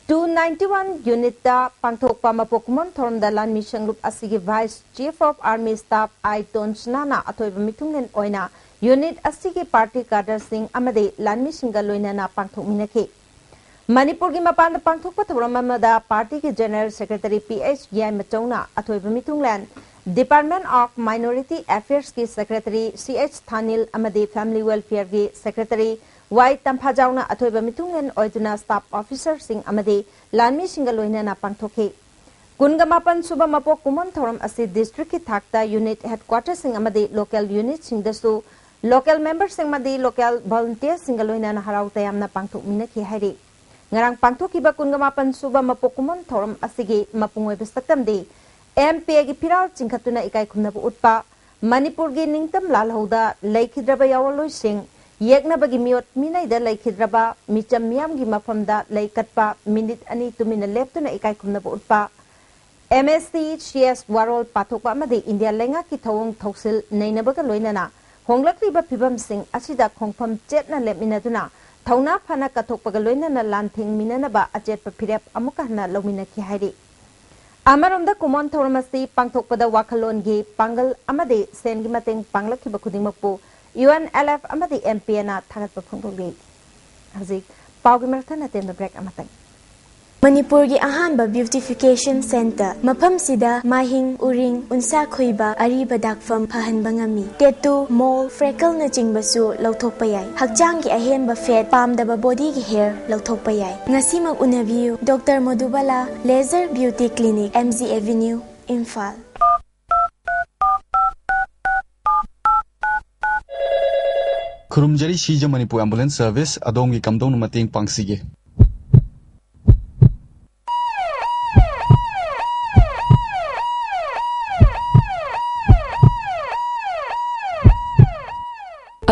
Two ninety-one Unitꯇ ꯄꯥꯡꯊꯣꯛꯄ ꯃꯄꯣꯛ ꯀꯨꯝꯑꯣꯟ ꯊꯧꯔꯝꯗ ꯂꯥꯟꯃꯤ ꯁꯪꯂꯨꯞ ꯑꯁꯤꯒꯤ Vice Chief of Army Staff ꯑꯥꯏ ꯇꯣꯟꯁꯅꯥꯅ ꯑꯊꯣꯏꯕ ꯃꯤꯊꯨꯡꯂꯦꯟ ꯑꯣꯏꯅ unit ꯑꯁꯤꯒꯤ party cadreꯁꯤꯡ ꯑꯃꯗꯤ ꯂꯥꯟꯃꯤꯁꯤꯡꯒ ꯂꯣꯏꯅꯅ ꯄꯥꯡꯊꯣꯛꯃꯤꯟꯅꯈꯤ꯫ ꯃꯅꯤꯄꯨꯔꯒꯤ ꯃꯄꯥꯟꯗ ꯄꯥꯡꯊꯣꯛꯄ ꯊꯧꯔꯝ ꯑꯃꯗ partyꯒꯤ General Secretary P H ꯌꯥꯏꯃꯆꯧꯅ ꯑꯊꯣꯏꯕ ꯃꯤꯊꯨꯡꯂꯦꯟ, Department of Minority Affairsꯀꯤ Secretary C H ꯊꯥꯅꯤꯜ ꯑꯃꯗꯤ Family Welfareꯒꯤ Secretary ꯋꯥꯏ ꯇꯝꯐꯥꯖꯥꯎꯅ ꯑꯊꯣꯏꯕ ꯃꯤꯊꯨꯡꯂꯦꯟ ꯑꯣꯏꯗꯨꯅ staff officerꯁꯤꯡ ꯑꯃꯗꯤ ꯂꯥꯟꯃꯤꯁꯤꯡꯒ ꯂꯣꯏꯅꯅ ꯄꯥꯡꯊꯣꯛꯈꯤ꯫ ꯀꯨꯟꯒ ꯃꯥꯄꯟ ꯁꯨꯕ ꯃꯄꯣꯛ ꯀꯨꯝꯑꯣꯟ ꯊꯧꯔꯝ ꯑꯁꯤ district ꯀꯤ ꯊꯥꯛꯇ unit headquarter ꯁꯤꯡ ꯑꯃꯗꯤ local unit ꯁꯤꯡꯗꯁꯨ local member ꯁꯤꯡ ꯑꯃꯗꯤ local volunteer ꯁꯤꯡꯒ ꯂꯣꯏꯅꯅ ꯍꯔꯥꯎ ꯇꯌꯥꯝꯅ ꯄꯥꯡꯊꯣꯛꯃꯤꯟꯅꯈꯤ ꯍꯥꯏꯔꯤ꯫ ꯉꯔꯥꯡ ꯄꯥꯡꯊꯣꯛꯈꯤꯕ ꯀꯨꯟꯒ ꯃꯥꯄꯟ ꯁꯨꯕ ꯃꯄꯣꯛ ꯀꯨꯝꯑꯣꯟ ꯊꯧꯔꯝ ꯑꯁꯤꯒꯤ ꯃꯄꯨꯡ ꯑꯣꯏꯕ ꯁꯛꯇꯝꯗꯤ M P A ꯒꯤ ꯐꯤꯔꯥꯜ ꯆꯤꯡꯈꯠꯇꯨꯅ ꯏꯀꯥꯏ ꯈꯨꯝꯅꯕ ꯎꯠꯄ, ꯃꯅꯤꯄꯨꯔꯒꯤ ꯅꯤꯡꯇꯝ ꯂꯥꯜꯍꯧꯗ ꯂꯩꯈꯤꯗ꯭ꯔꯕ ꯌꯥꯑꯣꯟꯂꯣꯏꯁꯤꯡ, ꯌꯦꯛꯅꯕꯒꯤ ꯃꯤꯑꯣꯠ ꯃꯤꯅꯩꯗ ꯂꯩꯈꯤꯗ꯭ꯔꯕ ꯃꯤꯆꯝ ꯃꯤꯌꯥꯝꯒꯤ ꯃꯐꯝꯗ ꯂꯩ ꯀꯠꯄ, ꯃꯤꯅꯤꯠ ꯑꯅꯤ ꯇꯨꯃꯤꯟꯅ ꯂꯦꯞꯇꯨꯅ ꯏꯀꯥꯏ ꯈꯨꯝꯅꯕ ꯎꯠꯄ, M S T C S ꯋꯥꯔꯣꯜ ꯄꯥꯊꯣꯛꯄ ꯑꯃꯗꯤ ꯏꯟꯗꯤꯌꯥ ꯂꯩꯉꯥꯛꯀꯤ ꯊꯧꯑꯣꯡ ꯊꯧꯁꯤꯜ ꯅꯩꯅꯕꯒ ꯂꯣꯏꯅꯅ ꯍꯣꯡꯂꯛꯂꯤꯕ ꯐꯤꯕꯝꯁꯤꯡ ꯑꯁꯤꯗ ꯈꯣꯡꯐꯝ ꯆꯦꯠꯅ ꯂꯦꯞꯃꯤꯟꯅꯗꯨꯅ ꯊꯧꯅꯥ ꯐꯅ ꯀꯠꯊꯣꯛꯄꯒ ꯂꯣꯏꯅꯅ ꯂꯥꯟꯊꯦꯡꯃꯤꯟꯅꯅꯕ ꯑꯆꯦꯠꯄ ꯐꯤꯔꯦꯞ ꯑꯃꯨꯛꯀ ꯍꯟꯅ ꯂꯧꯃꯤꯟꯅꯈꯤ ꯍꯥꯏꯔꯤ꯫ ꯑꯃꯔꯣꯝꯗ ꯀꯨꯝꯑꯣꯟ ꯊꯧꯔꯝ ꯑꯁꯤ ꯄꯥꯡꯊꯣꯛꯄꯗ ꯋꯥꯈꯜꯂꯣꯟꯒꯤ ꯄꯥꯡꯒꯜ ꯑꯃꯗꯤ ꯁꯦꯟꯒꯤ ꯃꯇꯦꯡ ꯄꯥꯡꯂꯛꯈꯤꯕ ꯈꯨꯗꯤꯡꯃꯛꯄꯨ U N L F ꯑꯃꯗꯤ M P A ꯅ ꯊꯥꯒꯠꯄ ꯐꯣꯡꯗꯣꯛꯂꯤ꯫ ꯍꯧꯖꯤꯛ ꯄꯥꯎꯒꯤ ꯃꯔꯛꯇ ꯅꯇꯦꯟꯕ break ꯑꯃꯇꯪ꯫ ꯃꯅꯤꯄꯨꯔꯒꯤ ꯑꯍꯥꯟꯕ beautification centre꯫ ꯃꯐꯝꯁꯤꯗ ꯃꯥꯏꯍꯤꯡ, ꯎꯔꯤꯡ, ꯎꯟꯁꯥ ꯈꯨꯏꯕ, ꯑꯔꯤꯕ ꯗꯥꯛꯐꯝ ꯐꯍꯟꯕ ꯉꯝꯃꯤ꯫ Tattoo, mole, freckle ꯅꯆꯤꯡꯕꯁꯨ ꯂꯧꯊꯣꯛꯄ ꯌꯥꯏ꯫ ꯍꯛꯆꯥꯡꯒꯤ ꯑꯍꯦꯟꯕ fat, ꯄꯥꯝꯗꯕ body ꯒꯤ hair ꯂꯧꯊꯣꯛꯄ ꯌꯥꯏ꯫ ꯉꯁꯤꯃꯛ ꯎꯅꯕꯤꯌꯨ, Doctor ꯃꯣꯗꯨꯕꯥꯂꯥ Laser Beauty Clinic, M G Avenue, Imphal. ꯈꯨꯔꯨꯝꯖꯔꯤ ꯁꯤꯖ ꯃꯅꯤꯄꯨꯔ ambulance service, ꯑꯗꯣꯝꯒꯤ ꯀꯝꯗꯧꯅ ꯃꯇꯦꯡ ꯄꯥꯡꯁꯤꯒꯦ?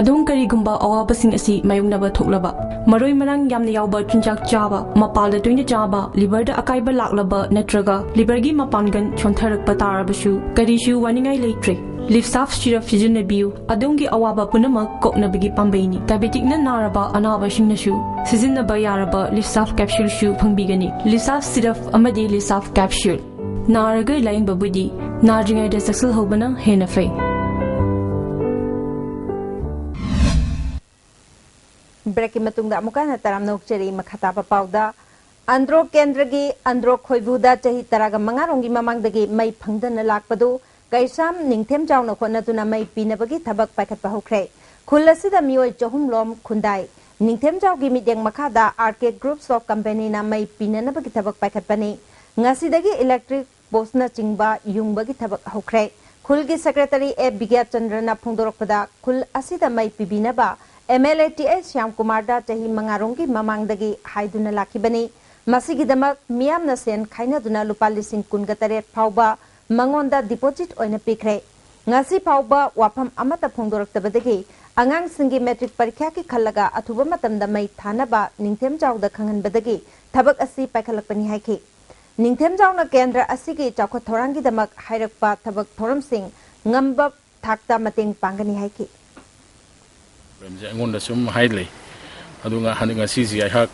ꯑꯗꯣꯝ ꯀꯔꯤꯒꯨꯝꯕ ꯑꯋꯥꯕꯁꯤꯡ ꯑꯁꯤ ꯃꯥꯌꯣꯛꯅꯕ ꯊꯣꯛꯂꯕ, ꯃꯔꯣꯏ ꯃꯔꯥꯡ ꯌꯥꯝꯅ ꯌꯥꯎꯕ ꯆꯤꯟꯖꯥꯛ ꯆꯥꯕ, ꯃꯄꯥꯜꯗ ꯇꯣꯏꯅ ꯆꯥꯕ, liver ꯗ ꯑꯀꯥꯏꯕ ꯂꯥꯛꯂꯕ ꯅꯠꯇ꯭ꯔꯒ liver ꯒꯤ ꯃꯄꯥꯡꯒꯜ ꯁꯣꯟꯊꯔꯛꯄ ꯇꯥꯔꯕꯁꯨ ꯀꯔꯤꯁꯨ ꯋꯥꯅꯤꯡꯉꯥꯏ ꯂꯩꯇ꯭ꯔꯦ꯫ Livsaf syrup ꯁꯤꯖꯤꯟꯅꯕꯤꯌꯨ, ꯑꯗꯣꯝꯒꯤ ꯑꯋꯥꯕ ꯄꯨꯝꯅꯃꯛ ꯀꯣꯛꯅꯕꯒꯤ ꯄꯥꯝꯕꯩꯅꯤ꯫ Diabetic ꯅ ꯅꯥꯔꯕ ꯑꯅꯥꯕꯁꯤꯡꯅꯁꯨ ꯁꯤꯖꯤꯟꯅꯕ ꯌꯥꯔꯕ Livsaf capsule ꯁꯨ ꯐꯪꯕꯤꯒꯅꯤ꯫ Livsaf syrup ꯑꯃꯗꯤ Livsaf capsule꯫ ꯅꯥꯔꯒ ꯂꯥꯌꯦꯡꯕꯕꯨꯗꯤ ꯅꯥꯗ꯭ꯔꯤꯉꯩꯗ ꯆꯦꯛꯁꯤꯜꯍꯧꯕꯅ ꯍꯦꯟꯅ ꯐꯩ꯫ Break ꯀꯤ ꯃꯇꯨꯡꯗ ꯑꯃꯨꯛꯀ ꯍꯟꯅ ꯇꯔꯥꯝꯅ ꯑꯣꯛꯆꯔꯤ꯫ ꯃꯈꯥ ꯇꯥꯕ ꯄꯥꯎꯗ, ꯑꯟꯗ꯭ꯔꯣ ꯀꯦꯟꯗ꯭ꯔꯒꯤ ꯑꯟꯗ꯭ꯔꯣ ꯈꯣꯏꯕꯨꯗ ꯆꯍꯤ ꯇꯔꯥꯒ ꯃꯉꯥ ꯔꯣꯝꯒꯤ ꯃꯃꯥꯡꯗꯒꯤ ꯃꯩ ꯐꯪꯗꯅ ꯂꯥꯛꯄꯗꯨ ꯀꯩꯁꯥꯝ ꯅꯤꯡꯊꯦꯝꯖꯥꯎꯅ ꯍꯣꯠꯅꯗꯨꯅ ꯃꯩ ꯄꯤꯅꯕꯒꯤ ꯊꯕꯛ ꯄꯥꯏꯈꯠꯄ ꯍꯧꯈ꯭ꯔꯦ꯫ ꯈꯨꯜ ꯑꯁꯤꯗ ꯃꯤꯑꯣꯏ ꯆꯍꯨꯝ ꯂꯣꯝ ꯈꯨꯟꯗꯥꯏ꯫ ꯅꯤꯡꯊꯦꯝꯖꯥꯎꯒꯤ ꯃꯤꯠꯌꯦꯡ ꯃꯈꯥꯗ R K Groups of Company ꯅ ꯃꯩ ꯄꯤꯅꯅꯕꯒꯤ ꯊꯕꯛ ꯄꯥꯏꯈꯠꯄꯅꯤ꯫ ꯉꯁꯤꯗꯒꯤ ꯏꯂꯦꯛꯇ꯭ꯔꯤꯛ ꯄꯣꯁꯅꯆꯤꯡꯕ ꯌꯨꯡꯕꯒꯤ ꯊꯕꯛ ꯍꯧꯈ꯭ꯔꯦ꯫ ꯈꯨꯜꯒꯤ ꯁꯦꯀ꯭ꯔꯦꯇꯔꯤ ꯑꯦ ꯕꯤꯒ꯭ꯌꯥꯆꯟꯗ꯭ꯔꯅ ꯐꯣꯡꯗꯣꯔꯛꯄꯗ, ꯈꯨꯜ ꯑꯁꯤꯗ ꯃꯩ ꯄꯤꯕꯤꯅꯕ M L A T A ꯁ꯭ꯌꯥꯝꯀꯨꯃꯥꯔꯗ ꯆꯍꯤ ꯃꯉꯥꯔꯣꯝꯒꯤ ꯃꯃꯥꯡꯗꯒꯤ ꯍꯥꯏꯗꯨꯅ ꯂꯥꯛꯈꯤꯕꯅꯤ꯫ ꯃꯁꯤꯒꯤꯗꯃꯛ ꯃꯤꯌꯥꯝꯅ ꯁꯦꯟ ꯈꯥꯏꯅꯗꯨꯅ ꯂꯨꯄꯥ ꯂꯤꯁꯤꯡ ꯀꯨꯟꯒ ꯇꯔꯦꯠ ꯐꯥꯎꯕ ꯃꯉꯣꯟꯗ ꯗꯤꯄꯣꯖꯤꯠ ꯑꯣꯏꯅ ꯄꯤꯈ꯭ꯔꯦ꯫ ꯉꯁꯤ ꯐꯥꯎꯕ ꯋꯥꯐꯝ ꯑꯃꯠꯇ ꯐꯣꯡꯗꯣꯔꯛꯇꯕꯗꯒꯤ ꯑꯉꯥꯡꯁꯤꯡꯒꯤ ꯃꯦꯇ꯭ꯔꯤꯛ ꯄꯔꯤꯈ꯭ꯌꯥꯒꯤ ꯈꯜꯂꯒ ꯑꯊꯨꯕ ꯃꯇꯝꯗ ꯃꯩ ꯊꯥꯅꯕ ꯅꯤꯡꯊꯦꯝꯖꯥꯎꯗ ꯈꯪꯍꯟꯕꯗꯒꯤ ꯊꯕꯛ ꯑꯁꯤ ꯄꯥꯏꯈꯠꯂꯛꯄꯅꯤ ꯍꯥꯏꯈꯤ꯫ ꯅꯤꯡꯊꯦꯝꯖꯥꯎꯅ ꯀꯦꯟꯗ꯭ꯔ ꯑꯁꯤꯒꯤ ꯆꯥꯎꯈꯠ ꯊꯧꯔꯥꯡꯒꯤꯗꯃꯛ ꯍꯥꯏꯔꯛꯄ ꯊꯕꯛ ꯊꯧꯔꯝꯁꯤꯡ ꯉꯝꯕ ꯊꯥꯛꯇ ꯃꯇꯦꯡ ꯄꯥꯡꯒꯅꯤ ꯍꯥꯏꯈꯤ꯫ ꯄ꯭ꯔꯣꯕ꯭ꯂꯦꯝꯁꯦ ꯑꯩꯉꯣꯟꯗ ꯁꯨꯝ ꯍꯥꯏ ꯂꯩ꯫ ꯑꯗꯨ ꯉ-, ꯍꯟꯗꯛ ꯉꯁꯤꯁꯤ ꯑꯩꯍꯥꯛ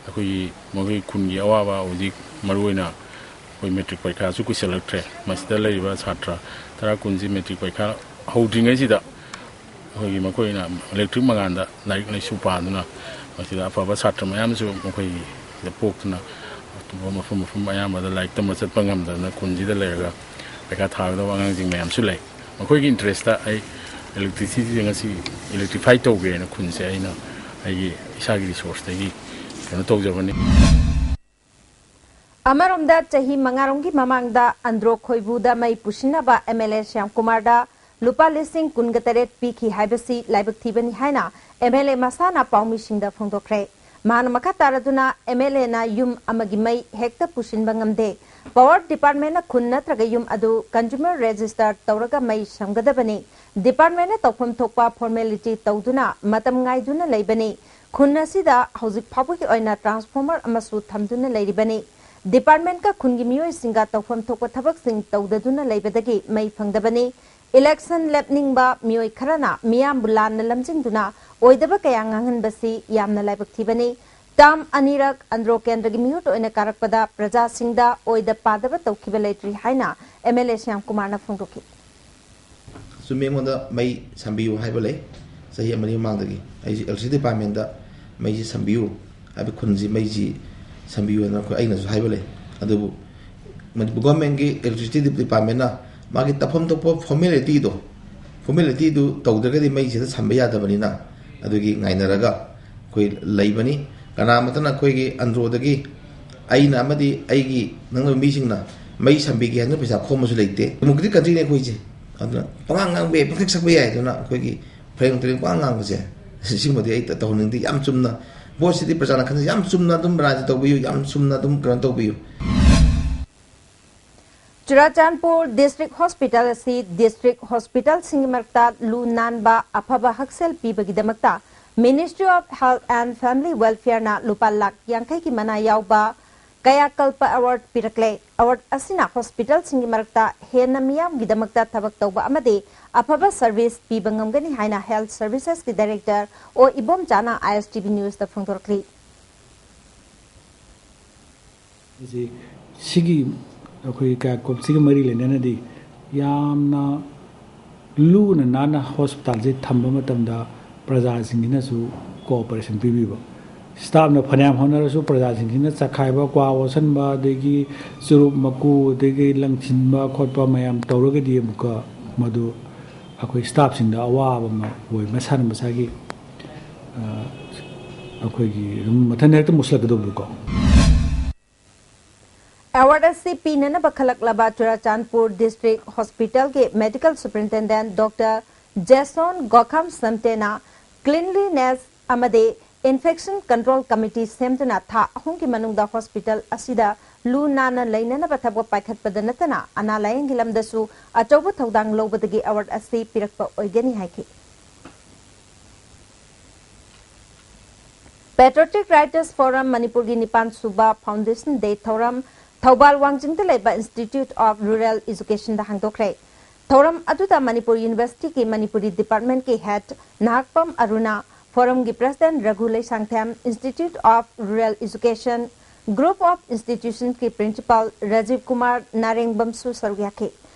ꯑꯩꯈꯣꯏꯒꯤ ꯃꯈꯣꯏ ꯈꯨꯟꯒꯤ ꯑꯋꯥꯕ, ꯍꯧꯖꯤꯛ ꯃꯔꯨꯑꯣꯏꯅ ꯑꯩꯈꯣꯏ ꯃꯦꯇ꯭ꯔꯤꯛ ꯄꯔꯤꯈꯥꯁꯨ ꯀꯨꯏꯁꯜꯂꯛꯇ꯭ꯔꯦ꯫ ꯃꯁꯤꯗ ꯂꯩꯔꯤꯕ ꯁꯥꯇ꯭ꯔ ꯇꯔꯥ ꯀꯨꯟꯁꯤ ꯃꯦꯇ꯭ꯔꯤꯛ ꯄꯔꯤꯈꯥ ꯍꯧꯗ꯭ꯔꯤꯉꯩꯁꯤꯗ ꯑꯩꯈꯣꯏꯒꯤ ꯃꯈꯣꯏꯅ ꯏꯂꯦꯛꯇ꯭ꯔꯤꯛ ꯃꯉꯥꯜꯗ ꯂꯥꯏꯔꯤꯛ ꯂꯥꯏꯁꯨ ꯄꯥꯗꯨꯅ ꯃꯁꯤꯗ ꯑꯐꯕ ꯁꯥꯇ꯭ꯔ ꯃꯌꯥꯝꯁꯨ ꯃꯈꯣꯏꯒꯤꯗ ꯄꯣꯛꯇꯨꯅ ꯑꯇꯣꯞꯄ ꯃꯐꯝ ꯃꯐꯝ ꯑꯌꯥꯝꯕꯗ ꯂꯥꯏꯔꯤꯛ ꯇꯝꯕ ꯆꯠꯄ ꯉꯝꯗꯗꯅ ꯈꯨꯟꯁꯤꯗ ꯂꯩꯔꯒ ꯄꯔꯤꯈꯥ ꯊꯥꯒꯗꯕ ꯑꯉꯥꯡꯁꯤꯡ ꯃꯌꯥꯝꯁꯨ ꯂꯩ꯫ ꯃꯈꯣꯏꯒꯤ ꯏꯟꯇꯔꯦꯁꯇ ꯑꯩ ꯏꯂꯦꯛꯇ꯭ꯔꯤꯁꯤꯇꯤꯁꯦ ꯉꯁꯤ ꯏꯂꯦꯛꯇ꯭ꯔꯤꯐꯥꯏ ꯇꯧꯒꯦꯅ ꯈꯨꯟꯁꯦ ꯑꯩꯅ ꯑꯩꯒꯤ ꯏꯁꯥꯒꯤ ꯔꯤꯁꯣꯔꯁꯇꯒꯤ ꯀꯩꯅꯣ ꯇꯧꯖꯕꯅꯤ꯫ ꯑꯃꯔꯣꯝꯗ, ꯆꯍꯤ ꯃꯉꯥꯔꯣꯝꯒꯤ ꯃꯃꯥꯡꯗ ꯑꯟꯗ꯭ꯔꯣ ꯈꯣꯏꯕꯨꯗ ꯃꯩ ꯄꯨꯁꯤꯟꯅꯕ ꯑꯦꯝ ꯑꯦꯜ ꯑꯦ ꯁ꯭ꯌꯥꯝꯀꯨꯃꯥꯔꯗ ꯂꯨꯄꯥ ꯂꯤꯁꯤꯡ ꯀꯨꯟꯒ ꯇꯔꯦꯠ ꯄꯤꯈꯤ ꯍꯥꯏꯕꯁꯤ ꯂꯥꯏꯕꯛ ꯊꯤꯕꯅꯤ ꯍꯥꯏꯅ ꯑꯦꯝ ꯑꯦꯜ ꯑꯦ ꯃꯁꯥꯅ ꯄꯥꯎꯃꯤꯁꯤꯡꯗ ꯐꯣꯡꯗꯣꯛꯈ꯭ꯔꯦ꯫ ꯃꯍꯥꯛꯅ ꯃꯈꯥ ꯇꯥꯔꯗꯨꯅ, ꯑꯦꯝ ꯑꯦꯜ ꯑꯦꯅ ꯌꯨꯝ ꯑꯃꯒꯤ ꯃꯩ ꯍꯦꯛꯇ ꯄꯨꯁꯤꯟꯕ ꯉꯝꯗꯦ꯫ ꯄꯥꯋꯔ ꯗꯤꯄꯥꯔꯠꯃꯦꯟꯅ ꯈꯨꯟ ꯅꯠꯇ꯭ꯔꯒ ꯌꯨꯝ ꯑꯗꯨ ꯀꯟꯖꯨꯃꯔ ꯔꯦꯖꯤꯁꯇꯔ ꯇꯧꯔꯒ ꯃꯩ ꯁꯝꯒꯗꯕꯅꯤ꯫ ꯗꯤꯄꯥꯔꯠꯃꯦꯟꯅ ꯇꯧꯐꯝ ꯊꯣꯛꯄ ꯐꯣꯔꯃꯦꯂꯤꯇꯤ ꯇꯧꯗꯨꯅ ꯃꯇꯝ ꯉꯥꯏꯗꯨꯅ ꯂꯩꯕꯅꯤ꯫ ꯈꯨꯟ ꯑꯁꯤꯗ ꯍꯧꯖꯤꯛ ꯐꯥꯎꯕꯒꯤ ꯑꯣꯏꯅ ꯇ꯭ꯔꯥꯟꯁꯐꯣꯔꯃꯔ ꯑꯃꯁꯨ ꯊꯝꯗꯨꯅ ꯂꯩꯔꯤꯕꯅꯤ꯫ ꯗꯤꯄꯥꯔꯠꯃꯦꯟꯠꯀ ꯈꯨꯟꯒꯤ ꯃꯤꯑꯣꯏꯁꯤꯡꯒ ꯇꯧꯐꯝ ꯊꯣꯛꯄ ꯊꯕꯛꯁꯤꯡ ꯇꯧꯗꯗꯨꯅ ꯂꯩꯕꯗꯒꯤ ꯃꯩ ꯐꯪꯗꯕꯅꯤ꯫ ꯏꯂꯦꯛꯁꯟ ꯂꯦꯞꯅꯤꯡꯕ ꯃꯤꯑꯣꯏ ꯈꯔꯅ ꯃꯤꯌꯥꯝꯕꯨ ꯂꯥꯟꯅ ꯂꯝꯖꯤꯡꯗꯨꯅ ꯑꯣꯏꯗꯕ ꯀꯌꯥ ꯉꯥꯡꯍꯟꯕꯁꯤ ꯌꯥꯝꯅ ꯂꯥꯏꯕꯛ ꯊꯤꯕꯅꯤ꯫ ꯇꯥꯝ ꯑꯅꯤꯔꯛ ꯑꯟꯗ꯭ꯔꯣ ꯀꯦꯟꯗ꯭ꯔꯒꯤ ꯃꯤꯍꯨꯠ ꯑꯣꯏꯅ ꯀꯥꯔꯛꯄꯗ ꯄ꯭ꯔꯖꯥꯁꯤꯡꯗ ꯑꯣꯏꯗ ꯄꯥꯗꯕ ꯇꯧꯈꯤꯕ ꯂꯩꯇ꯭ꯔꯤ ꯍꯥꯏꯅ ꯑꯦꯝ ꯑꯦꯜ ꯑꯦ ꯁ꯭ꯌꯥꯝ ꯀꯨꯃꯥꯔꯅ ꯐꯣꯡꯗꯣꯛꯈꯤ꯫ ꯆꯨꯝꯃꯤ, ꯑꯩꯉꯣꯟꯗ ꯃꯩ ꯁꯝꯕꯤꯌꯨ ꯍꯥꯏꯕ ꯂꯩ꯫ ꯆꯍꯤ ꯑꯃꯅꯤ ꯃꯃꯥꯡꯗꯒꯤ ꯑꯩꯁꯦ ꯏꯂꯦꯛꯇ꯭ꯔꯤꯁꯤꯇꯤ ꯗꯤꯄꯥꯔꯠꯃꯦꯟꯗ ꯃꯩꯁꯤ ꯁꯝꯕꯤꯌꯨ ꯍꯥꯏꯕ, ꯈꯨꯟꯁꯤ ꯃꯩꯁꯤ ꯁꯝꯕꯤꯌꯨ ꯍꯥꯏꯅ ꯑꯩꯈꯣꯏ, ꯑꯩꯅꯁꯨ ꯍꯥꯏꯕ ꯂꯩ꯫ ꯑꯗꯨꯕꯨ ꯃꯅꯤꯄꯨꯔ ꯒꯣꯔꯃꯦꯟꯒꯤ ꯏꯂꯦꯛꯇ꯭ꯔꯤꯁꯤꯇꯤ ꯗꯤꯄꯥꯔꯠꯃꯦꯟꯅ ꯃꯥꯒꯤ ꯇꯧꯐꯝ ꯊꯣꯛꯄ ꯐꯣꯔꯃꯦꯂꯤꯇꯤꯗꯣ, ꯐꯣꯔꯃꯦꯂꯤꯇꯤꯗꯨ ꯇꯧꯗ꯭ꯔꯒꯗꯤ ꯃꯩꯁꯤꯗ ꯁꯝꯕ ꯌꯥꯗꯕꯅꯤꯅ, ꯑꯗꯨꯒꯤ ꯉꯥꯏꯅꯔꯒ ꯑꯩꯈꯣꯏ ꯂꯩꯕꯅꯤ꯫ ꯀꯅꯥꯃꯠꯇꯅ ꯑꯩꯈꯣꯏꯒꯤ ꯑꯟꯗ꯭ꯔꯣꯗꯒꯤ ꯑꯩꯅ ꯑꯃꯗꯤ ꯑꯩꯒꯤ ꯅꯪꯅꯕ ꯃꯤꯁꯤꯡꯅ ꯃꯩ ꯁꯝꯕꯤꯒꯦ ꯍꯥꯏꯗꯨꯅ ꯄꯩꯁꯥ ꯈꯣꯝꯕꯁꯨ ꯂꯩꯇꯦ꯫ Democratic countryꯅꯤ ꯑꯩꯈꯣꯏꯁꯦ꯫ ꯑꯗꯨꯅ ꯄꯉꯥꯡ ꯉꯥꯡꯕ ꯌꯥꯏ, ꯄꯪꯁꯛ ꯁꯛꯄ ꯌꯥꯏ꯫ ꯑꯗꯨꯅ ꯑꯩꯈꯣꯏꯒꯤ ꯐꯔꯦꯡ ꯇꯨꯔꯦꯡ ꯄꯉꯥꯡ ꯉꯥꯡꯕꯁꯦ, ꯁꯤꯒꯨꯝꯕꯗꯤ ꯑꯩ ꯇꯧꯍꯟꯅꯤꯡꯗꯦ꯫ ꯌꯥꯝ ꯆꯨꯝꯅ, ꯚꯣꯠꯁꯤꯗꯤ ꯄ꯭ꯔꯖꯥꯅ ꯈꯟꯅ ꯌꯥꯝ ꯆꯨꯝꯅ ꯑꯗꯨꯝ ꯔꯥꯖꯅꯤꯇꯤ ꯇꯧꯕꯤꯌꯨ, ꯌꯥꯝ ꯆꯨꯝꯅ ꯑꯗꯨꯝ ꯀꯩꯅꯣ ꯇꯧꯕꯤꯌꯨ꯫ ꯆꯨꯔꯥꯆꯥꯟꯄꯨꯔ ꯗꯤꯁꯇ꯭ꯔꯤꯛ ꯍꯣꯁꯄꯤꯇꯥꯜ ꯑꯁꯤ ꯗꯤꯁꯇ꯭ꯔꯤꯛ ꯍꯣꯁꯄꯤꯇꯥꯜꯁꯤꯡꯒꯤ ꯃꯔꯛꯇ ꯂꯨ ꯅꯥꯟꯕ ꯑꯐꯕ ꯍꯛꯁꯦꯜ ꯄꯤꯕꯒꯤꯗꯃꯛꯇ Ministry of Health and Family Welfareꯅ ꯂꯨꯄꯥ ꯂꯥꯈ ꯌꯥꯡꯈꯩꯒꯤ ꯃꯅꯥ ꯌꯥꯎꯕ ꯀꯌꯥꯀꯜꯄ ꯑꯦꯋꯥꯔꯗ ꯄꯤꯔꯛꯂꯦ꯫ ꯑꯦꯋꯥꯔꯗ ꯑꯁꯤꯅ ꯍꯣꯁꯄꯤꯇꯥꯜꯁꯤꯡꯒꯤ ꯃꯔꯛꯇ ꯍꯦꯟꯅ ꯃꯤꯌꯥꯝꯒꯤꯗꯃꯛꯇ ꯊꯕꯛ ꯇꯧꯕ ꯑꯃꯗꯤ ꯑꯐꯕ ꯁꯔꯚꯤꯁ ꯄꯤꯕ ꯉꯝꯒꯅꯤ ꯍꯥꯏꯅ Health Servicesꯀꯤ Director ꯑꯣ ꯏꯕꯣꯝꯆꯥꯅ ISTV Newsꯇ ꯐꯣꯡꯗꯣꯔꯛꯂꯤ꯫ ꯑꯁꯤ ꯁꯤꯒꯤ ꯑꯩꯈꯣꯏ ꯀꯌꯥꯀꯣꯞꯁꯤꯒ ꯃꯔꯤ ꯂꯩꯅꯅꯗꯤ ꯌꯥꯝꯅ ꯂꯨꯅ ꯅꯥꯟꯅ ꯍꯣꯁꯄꯤꯇꯥꯜꯁꯦ ꯊꯝꯕ ꯃꯇꯝꯗ ꯄ꯭ꯔꯖꯥꯁꯤꯡꯁꯤꯅꯁꯨ ꯀꯣꯑꯣꯄꯔꯦꯁꯟ ꯄꯤꯕꯤꯕ꯫ ꯁ꯭ꯇꯥꯐꯅ ꯐꯅꯌꯥꯝ ꯍꯣꯠꯅꯔꯁꯨ ꯄ꯭ꯔꯖꯥꯁꯤꯡꯁꯤꯅ ꯆꯈꯥꯏꯕ, ꯀ꯭ꯋꯥ ꯑꯣꯠꯁꯟꯕ, ꯑꯗꯒꯤ ꯆꯨꯔꯨꯞ ꯃꯀꯨ, ꯑꯗꯒꯤ ꯂꯪꯁꯤꯟꯕ ꯈꯣꯠꯄ ꯃꯌꯥꯝ ꯇꯧꯔꯒꯗꯤ ꯑꯃꯨꯛꯀ ꯃꯗꯨ ꯑꯩꯈꯣꯏ ꯁ꯭ꯇꯥꯐꯁꯤꯡꯗ ꯑꯋꯥꯕ ꯑꯃ ꯑꯣꯏ꯫ ꯃꯁꯥꯅ ꯃꯁꯥꯒꯤ ꯑ, ꯑꯩꯈꯣꯏꯒꯤ ꯑꯗꯨꯝ ꯃꯊꯟꯇ ꯍꯦꯛꯇ ꯃꯨꯁꯜꯂꯛꯀꯗꯧꯕꯗꯣꯀꯣ꯫ ꯑꯦꯋꯥꯔꯗ ꯑꯁꯤ ꯄꯤꯅꯅꯕ ꯈꯜꯂꯛꯂꯕ ꯆꯨꯔꯥꯆꯥꯟꯄꯨꯔ ꯗꯤꯁꯇ꯭ꯔꯤꯛ ꯍꯣꯁꯄꯤꯇꯥꯜꯒꯤ ꯃꯦꯗꯤꯀꯦꯜ ꯁꯨꯄꯔꯤꯟꯇꯦꯟꯗꯦꯟꯠ ꯗꯣꯛꯇꯔ ꯖꯦꯁꯣꯟ ꯒꯣꯈꯥꯝ ꯁꯝꯇꯦꯅ ꯀ꯭ꯂꯤꯟꯂꯤꯅꯦꯁ ꯑꯃꯗꯤ ꯏꯟꯐꯦꯛꯁꯟ ꯀꯟꯇ꯭ꯔꯣꯜ ꯀꯃꯤꯇꯤ ꯁꯦꯝꯗꯨꯅ ꯊꯥ ꯑꯍꯨꯝꯒꯤ ꯃꯅꯨꯡꯗ ꯍꯣꯁꯄꯤꯇꯥꯜ ꯑꯁꯤꯗ ꯂꯨ ꯅꯥꯟꯅ ꯂꯩꯅꯅꯕ ꯊꯕꯛ ꯄꯥꯏꯈꯠꯄꯗ ꯅꯠꯇꯅ ꯑꯅꯥ ꯂꯥꯌꯦꯡꯒꯤ ꯂꯝꯗꯁꯨ ꯑꯆꯧꯕ ꯊꯧꯗꯥꯡ ꯂꯧꯕꯗꯒꯤ ꯑꯦꯋꯥꯔꯗ ꯑꯁꯤ ꯄꯤꯔꯛꯄ ꯑꯣꯏꯒꯅꯤ ꯍꯥꯏꯈꯤ꯫ Patriotic Writers Forum ꯃꯅꯤꯄꯨꯔꯒꯤ ꯅꯤꯄꯥꯟ ꯁꯨꯕ Foundation Day ꯊꯧꯔꯝ ꯊꯧꯕꯥꯜ ꯋꯥꯡꯖꯤꯡꯗ ꯂꯩꯕ Institute of Rural Educationꯗ ꯍꯥꯡꯗꯣꯛꯈ꯭ꯔꯦ꯫ ꯊꯧꯔꯝ ꯑꯗꯨꯗ Manipur Universityꯒꯤ Manipuri Departmentꯀꯤ Head Nahakpam Aruna, Forumꯒꯤ President ꯔꯘꯨ Leishangthem, Institute of Rural Education Group of Institutionsꯀꯤ Principal Rajiv Kumar ꯅꯥꯔꯦꯡꯕꯝꯁꯨ ꯁꯔꯨꯛ ꯌꯥꯈꯤ꯫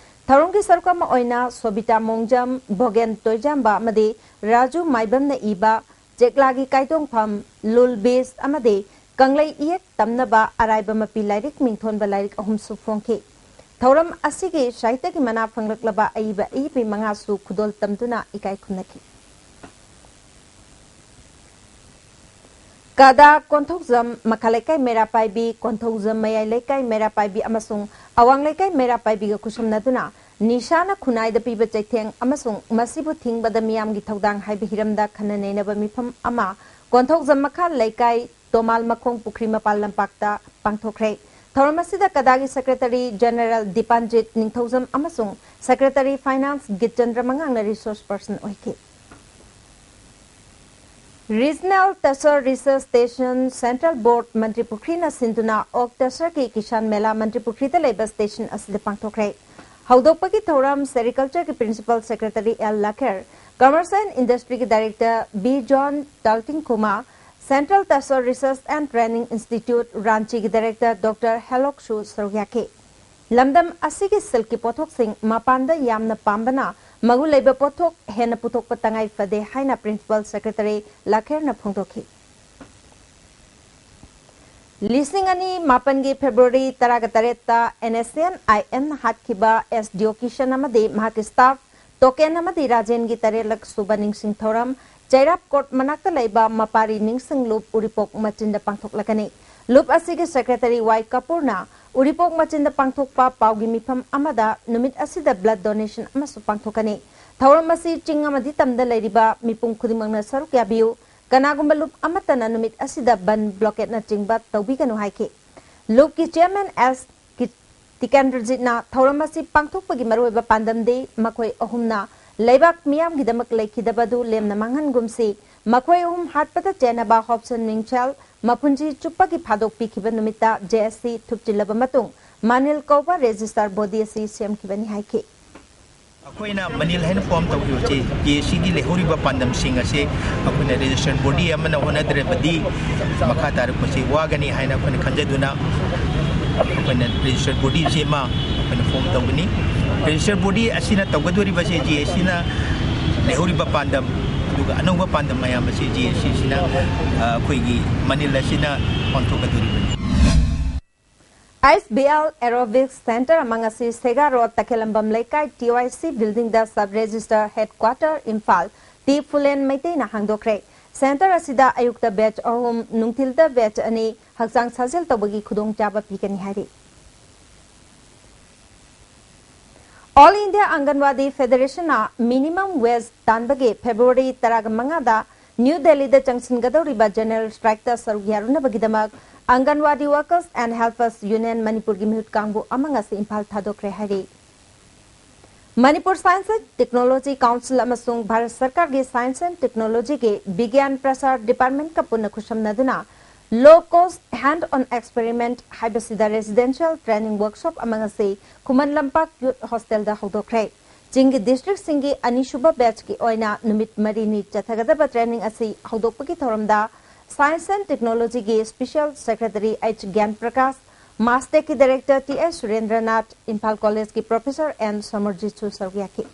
ꯊꯧꯔꯝꯒꯤ ꯁꯔꯨꯛ ꯑꯃ ꯑꯣꯏꯅ ꯁꯣꯕꯤꯇꯥ ꯃꯣꯡꯖꯝ, ꯚꯣꯒꯦꯟ ꯇꯣꯏꯖꯥꯝꯕ ꯑꯃꯗꯤ ꯔꯥꯖꯨ ꯃꯥꯏꯕꯝꯅ ꯏꯕ ꯆꯦꯛꯂꯥꯒꯤ ꯀꯥꯏꯗꯣꯡꯐꯝ, ꯂꯨꯜ ꯕꯤꯁ ꯑꯃꯗꯤ ꯀꯪꯂꯩ ꯏꯌꯦꯛ ꯇꯝꯅꯕ ꯑꯔꯥꯏꯕ ꯃꯄꯤ ꯂꯥꯏꯔꯤꯛ ꯃꯤꯡꯊꯣꯟꯕ ꯂꯥꯏꯔꯤꯛ ꯑꯍꯨꯝꯁꯨ ꯐꯣꯡꯈꯤ꯫ ꯊꯧꯔꯝ ꯑꯁꯤꯒꯤ ꯁꯥꯍꯤꯇ꯭ꯌꯒꯤ ꯃꯅꯥ ꯐꯪꯂꯛꯂꯕ ꯑꯏꯕ ꯑꯏꯕꯤ ꯃꯉꯥꯁꯨ ꯈꯨꯗꯣꯜ ꯇꯝꯗꯨꯅ ꯏꯀꯥꯏ ꯈꯨꯝꯅꯈꯤ꯫ ꯀꯗꯥ, ꯀꯣꯟꯊꯧꯖꯝ ꯃꯈꯥ ꯂꯩꯀꯥꯏ ꯃꯩꯔꯥ ꯄꯥꯏꯕꯤ, ꯀꯣꯟꯊꯧꯖꯝ ꯃꯌꯥꯏ ꯂꯩꯀꯥꯏ ꯃꯩꯔꯥ ꯄꯥꯏꯕꯤ ꯑꯃꯁꯨꯡ ꯑꯋꯥꯡ ꯂꯩꯀꯥꯏ ꯃꯩꯔꯥ ꯄꯥꯏꯕꯤꯒ ꯈꯨꯠꯁꯝꯅꯗꯨꯅ ꯅꯤꯁꯥꯅ ꯈꯨꯟꯅꯥꯏꯗ ꯄꯤꯕ ꯆꯩꯊꯦꯡ ꯑꯃꯁꯨꯡ ꯃꯁꯤꯕꯨ ꯊꯤꯡꯕꯗ ꯃꯤꯌꯥꯝꯒꯤ ꯊꯧꯗꯥꯡ ꯍꯥꯏꯕ ꯍꯤꯔꯝꯗ ꯈꯟꯅ ꯅꯩꯅꯕ ꯃꯤꯐꯝ ꯑꯃ ꯀꯣꯟꯊꯧꯖꯝ ꯃꯈꯥ ꯂꯩꯀꯥꯏ ꯇꯣꯃꯥꯜ ꯃꯈꯣꯡ ꯄꯨꯈ꯭ꯔꯤ ꯃꯄꯥꯜ ꯂꯝꯄꯥꯛꯇ ꯄꯥꯡꯊꯣꯛꯈ꯭ꯔꯦ꯫ ꯊꯧꯔꯝ ꯑꯁꯤꯗ ꯀꯗꯥꯒꯤ ꯁꯦꯀ꯭ꯔꯦꯇꯔꯤ ꯖꯦꯅꯦꯔꯦꯜ ꯗꯤꯄꯥꯟꯖꯤꯠ ꯅꯤꯡꯊꯧꯖꯝ ꯑꯃꯁꯨꯡ ꯁꯦꯀ꯭ꯔꯦꯇꯔꯤ ꯐꯥꯏꯅꯥꯟꯁ ꯒꯤꯠꯆꯟꯗ꯭ꯔ ꯃꯉꯥꯡꯅ ꯔꯤꯁꯣꯔꯁ ꯄꯔꯁꯟ ꯑꯣꯏꯈꯤ꯫ ꯔꯤꯖꯅꯦꯜ ꯇꯁꯔ ꯔꯤꯁꯔꯁ ꯁ꯭ꯇꯦꯁꯟ ꯁꯦꯟꯇ꯭ꯔꯦꯜ ꯕꯣꯔꯗ ꯃꯟꯇ꯭ꯔꯤ ꯄꯨꯈ꯭ꯔꯤꯅ ꯁꯤꯟꯗꯨꯅ ꯑꯣꯛ ꯇꯁꯔꯒꯤ ꯀꯤꯁꯥꯟ ꯃꯦꯂꯥ ꯃꯟꯇ꯭ꯔꯤ ꯄꯨꯈ꯭ꯔꯤꯗ ꯂꯩꯕ ꯁ꯭ꯇꯦꯁꯟ ꯑꯁꯤꯗ ꯄꯥꯡꯊꯣꯛꯈ꯭ꯔꯦ꯫ ꯍꯧꯗꯣꯛꯄꯒꯤ ꯊꯧꯔꯝ ꯁꯦꯔꯤꯀꯜꯆꯔꯒꯤ principal secretary L Lakher, commerce and ꯏꯟꯗꯁꯇ꯭ꯔꯤꯒꯤ director B John Taltingkhuma, central Tasar research and training institute ꯔꯥꯟꯆꯤꯒꯤ ꯗꯥꯏꯔꯦꯛꯇꯔ ꯗꯣꯛꯇꯔ ꯍꯦꯂꯣꯛꯁꯨ ꯁꯔꯨꯛ ꯌꯥꯈꯤ꯫ ꯂꯝꯗꯝ ꯑꯁꯤꯒꯤ ꯁꯤꯜꯛꯀꯤ ꯄꯣꯠꯊꯣꯛꯁꯤꯡ ꯃꯄꯥꯟꯗ ꯌꯥꯝꯅ ꯄꯥꯝꯕꯅ ꯃꯒꯨꯟ ꯂꯩꯕ ꯄꯣꯠꯊꯣꯛ ꯍꯦꯟꯅ ꯄꯨꯊꯣꯛꯄ ꯇꯉꯥꯏ ꯐꯗꯦ ꯍꯥꯏꯅ ꯄ꯭ꯔꯤꯟꯁꯤꯄꯜ ꯁꯦꯀ꯭ꯔꯦꯇꯔꯤ ꯂꯈꯦꯔꯅ ꯐꯣꯡꯗꯣꯛꯈꯤ꯫ ꯂꯤꯁꯤꯡ ꯑꯅꯤ ꯃꯥꯄꯟꯒꯤ ꯐꯦꯕ꯭ꯔꯨꯋꯥꯔꯤ ꯇꯔꯥꯒ ꯇꯔꯦꯠꯇ NSCN-IM ꯍꯥꯠꯈꯤꯕ ꯑꯦꯁ ꯗꯤꯑꯣ ꯀꯤꯁꯟ ꯑꯃꯗꯤ ꯃꯍꯥꯛꯀꯤ ꯁ꯭ꯇꯥꯐ ꯇꯣꯀꯦꯟ ꯑꯃꯗꯤ ꯔꯥꯖꯦꯟꯒꯤ ꯇꯔꯦꯠꯂꯛ ꯁꯨꯕ ꯅꯤꯡꯁꯤꯡ ꯊꯧꯔꯝ ꯆꯩꯔꯥꯞ ꯀꯣꯔꯠ ꯃꯅꯥꯛꯇ ꯂꯩꯕ ꯃꯄꯥꯔꯤ ꯅꯤꯡꯁꯤꯡ ꯂꯨꯞ ꯎꯔꯤꯄꯣꯛ ꯃꯆꯤꯟꯗ ꯄꯥꯡꯊꯣꯛꯂꯒꯅꯤ꯫ ꯂꯨꯞ ꯑꯁꯤꯒꯤ ꯁꯦꯀ꯭ꯔꯦꯇꯔꯤ ꯋꯥꯏ ꯀꯄꯨꯔꯅ ꯎꯔꯤꯄꯣꯛ ꯃꯆꯤꯟꯗ ꯄꯥꯡꯊꯣꯛꯄ ꯄꯥꯎꯒꯤ ꯃꯤꯐꯝ ꯑꯃꯗ ꯅꯨꯃꯤꯠ ꯑꯁꯤꯗ ꯕ꯭ꯂꯗ ꯗꯣꯅꯦꯁꯟ ꯑꯃꯁꯨ ꯄꯥꯡꯊꯣꯛꯀꯅꯤ꯫ ꯊꯧꯔꯝ ꯑꯁꯤ ꯆꯤꯡ ꯑꯃꯗꯤ ꯇꯝꯗ ꯂꯩꯔꯤꯕ ꯃꯤꯄꯨꯝ ꯈꯨꯗꯤꯡꯃꯛꯅ ꯁꯔꯨꯛ ꯌꯥꯕꯤꯌꯨ꯫ ꯀꯅꯥꯒꯨꯝꯕ ꯂꯨꯞ ꯑꯃꯠꯇꯅ ꯅꯨꯃꯤꯠ ꯑꯁꯤꯗ ꯕꯟ ꯕ꯭ꯂꯣꯀꯦꯠꯅꯆꯤꯡꯕ ꯇꯧꯕꯤꯒꯅꯨ ꯍꯥꯏꯈꯤ꯫ ꯂꯨꯞꯀꯤ ꯆꯤꯌꯔꯃꯦꯟ ꯑꯦꯁ ꯀꯤ-, ꯇꯤꯀꯦꯟꯗ꯭ꯔꯖꯤꯠꯅ ꯊꯧꯔꯝ ꯑꯁꯤ ꯄꯥꯡꯊꯣꯛꯄꯒꯤ ꯃꯔꯨꯑꯣꯏꯕ ꯄꯥꯟꯗꯝꯗꯤ ꯃꯈꯣꯏ ꯑꯍꯨꯝꯅ ꯂꯩꯕꯥꯛ ꯃꯤꯌꯥꯝꯒꯤꯗꯃꯛ ꯂꯩꯈꯤꯗꯕꯗꯨ ꯂꯦꯝꯅ ꯃꯥꯡꯍꯟꯒꯨꯝꯁꯤ꯫ ꯃꯈꯣꯏ ꯑꯍꯨꯝ ꯍꯥꯠꯄꯗ ꯆꯦꯟꯅꯕ ꯍꯣꯞꯁꯟ ꯃꯤꯡꯁꯦꯜ ꯃꯄꯨꯟꯁꯤ ꯆꯨꯞꯄꯒꯤ ꯐꯥꯗꯣꯛ ꯄꯤꯈꯤꯕ ꯅꯨꯃꯤꯠꯇ JAC ꯊꯨꯞꯆꯤꯜꯂꯕ ꯃꯇꯨꯡ ꯃꯥꯅꯤꯜ ꯀꯧꯕ ꯔꯦꯖꯤꯁꯇꯥꯔ ꯕꯣꯗꯤ ꯑꯁꯤ ꯁꯦꯝꯈꯤꯕꯅꯤ ꯍꯥꯏꯈꯤ꯫ ꯑꯩꯈꯣꯏꯅ ꯃꯅꯤꯜ ꯍꯥꯏꯅ ꯐꯣꯔꯝ ꯇꯧꯈꯤꯕꯁꯤ JAC-ꯒꯤ ꯂꯩꯍꯧꯔꯤꯕ ꯄꯥꯟꯗꯝꯁꯤꯡ ꯑꯁꯤ ꯑꯩꯈꯣꯏꯅ ꯔꯦꯖꯤꯁꯇꯔ ꯕꯣꯗꯤ ꯑꯃꯅ ꯍꯣꯠꯅꯗ꯭ꯔꯕꯗꯤ ꯃꯈꯥ ꯇꯥꯔꯛꯄꯁꯤ ꯋꯥꯒꯅꯤ ꯍꯥꯏꯅ ꯑꯩꯈꯣꯏꯅ ꯈꯟꯖꯗꯨꯅ ꯑꯩꯈꯣꯏꯅ ꯔꯦꯖꯤꯁꯇꯔ ꯕꯣꯗꯤꯁꯤ ꯑꯃ ꯑꯩꯈꯣꯏꯅ ꯐꯣꯔꯝ ꯇꯧꯒꯅꯤ꯫ ꯔꯦꯖꯤꯁꯇꯔ ꯕꯣꯗꯤ ꯑꯁꯤꯅ ꯇꯧꯒꯗꯧꯔꯤꯕꯁꯤ JAC-ꯅ ꯂꯩꯍꯧꯔꯤꯕ ꯄꯥꯟꯗꯝ ꯑꯗꯨꯒ ꯑꯅꯧꯕ ꯄꯥꯟꯗꯝ ꯃꯌꯥꯝ ꯑꯁꯤ JAC-ꯁꯤꯅ, ꯑ, ꯑꯩꯈꯣꯏꯒꯤ ꯃꯅꯤꯜ ꯑꯁꯤꯅ ꯄꯥꯡꯊꯣꯛꯀꯗꯧꯔꯤꯕꯅꯤ꯫ ISBL Aerobics Center ꯑꯃ ꯉꯁꯤ ꯁꯦꯒꯥ ꯔꯣꯗ, ꯇꯈꯦꯂꯝꯕꯝ ꯂꯩꯀꯥꯏ, TYC building-ꯗ Sub Registrar Headquarter, ꯏꯝꯐꯥꯜ, ꯇꯤ ꯐꯨꯂꯦꯟ ꯃꯩꯇꯩꯅ ꯍꯥꯡꯗꯣꯛꯈ꯭ꯔꯦ꯫ ꯁꯦꯟꯇꯔ ꯑꯁꯤꯗ ꯑꯌꯨꯛꯇ ꯕꯦꯆ ꯑꯍꯨꯝ, ꯅꯨꯡꯊꯤꯜꯗ ꯕꯦꯆ ꯑꯅꯤ ꯍꯛꯆꯥꯡ ꯁꯥꯖꯦꯜ ꯇꯧꯕꯒꯤ ꯈꯨꯗꯣꯡꯆꯥꯕ ꯄꯤꯒꯅꯤ ꯍꯥꯏꯔꯤ꯫ ꯑꯣꯜ ꯏꯟꯗꯤꯌꯥ ꯑꯪꯒꯟꯋꯥꯗꯤ ꯐꯦꯗꯔꯦꯁꯟꯅ ꯃꯤꯅꯤꯃꯝ ꯋꯦꯖ ꯇꯥꯟꯕꯒꯤ ꯐꯦꯕ꯭ꯔꯨꯋꯥꯔꯤ ꯇꯔꯥꯃꯉꯥꯗ ꯅ꯭ꯌꯨ ꯗꯦꯜꯂꯤꯗ ꯆꯪꯁꯤꯟꯒꯗꯧꯔꯤꯕ ꯖꯦꯅꯔꯦꯜ ꯁ꯭ꯇ꯭ꯔꯥꯏꯛꯇ ꯁꯔꯨꯛ ꯌꯥꯔꯨꯅꯕꯒꯤꯗꯃꯛ Anganwadi workers and helpers union ꯃꯅꯤꯄꯨꯔꯒꯤ ꯃꯤꯍꯨꯠ ꯀꯥꯡꯕꯨ ꯑꯃ ꯉꯁꯤ ꯏꯝꯐꯥꯜ ꯊꯥꯗꯣꯛꯈ꯭ꯔꯦ ꯍꯥꯏꯔꯤ꯫ Manipur science and technology council ꯑꯃꯁꯨꯡ ꯚꯥꯔꯠ ꯁꯔꯀꯥꯔꯒꯤ ꯁꯥꯏꯟꯁ ꯑꯦꯟ ꯇꯦꯛꯅꯣꯂꯣꯖꯤꯒꯤ ꯕꯤꯒ꯭ꯌꯥꯟ ꯄ꯭ꯔꯁꯥꯔ ꯗꯤꯄꯥꯔꯠꯃꯦꯟꯠꯀ ꯄꯨꯟꯅ ꯈꯨꯠꯁꯝꯅꯗꯨꯅ ꯂꯣ ꯀꯣꯁ ꯍꯦꯟꯗ ꯑꯣꯟ ꯑꯦꯛꯁꯄꯦꯔꯤꯃꯦꯟꯠ ꯍꯥꯏꯕꯁꯤꯗ ꯔꯦꯁꯤꯗꯦꯟꯁꯤꯌꯦꯜ ꯇ꯭ꯔꯦꯅꯤꯡ ꯋꯥꯔꯛꯁꯣꯞ ꯑꯃ ꯉꯁꯤ ꯈꯨꯃꯟ ꯂꯝꯄꯥꯛ ꯌꯨꯠ ꯍꯣꯁꯇꯦꯜꯗ ꯍꯧꯗꯣꯛꯈ꯭ꯔꯦ꯫ ꯆꯤꯡꯒꯤ ꯗꯤꯁꯇ꯭ꯔꯤꯛꯁꯤꯡꯒꯤ ꯑꯅꯤꯁꯨꯕ ꯕꯦꯆꯀꯤ ꯑꯣꯏꯅ ꯅꯨꯃꯤꯠ ꯃꯔꯤꯅꯤ ꯆꯠꯊꯒꯗꯕ ꯇ꯭ꯔꯦꯅꯤꯡ ꯑꯁꯤ ꯍꯧꯗꯣꯛꯄꯒꯤ ꯊꯧꯔꯝꯗ ꯁꯥꯏꯟꯁ ꯑꯦꯟ ꯇꯦꯛꯅꯣꯂꯣꯖꯤꯒꯤ ꯁ꯭ꯄꯦꯁꯤꯌꯦꯜ ꯁꯦꯀ꯭ꯔꯦꯇꯔꯤ ꯑꯩꯆ ꯒ꯭ꯌꯥꯟ ꯄ꯭ꯔꯀꯥꯁ, ꯃꯥꯁꯇꯦꯛꯀꯤ ꯗꯥꯏꯔꯦꯛꯇꯔ ꯇꯤ ꯑꯦꯁ ꯁꯨꯔꯦꯟꯗ꯭ꯔꯅꯥꯊ, ꯏꯝꯐꯥꯜ ꯀꯣꯂꯦꯖꯀꯤ ꯄ꯭ꯔꯣꯐꯦꯁꯔ ꯑꯦꯟ ꯁꯃꯔꯖꯤꯠꯁꯨ ꯁꯔꯨꯛ ꯌꯥꯈꯤ꯫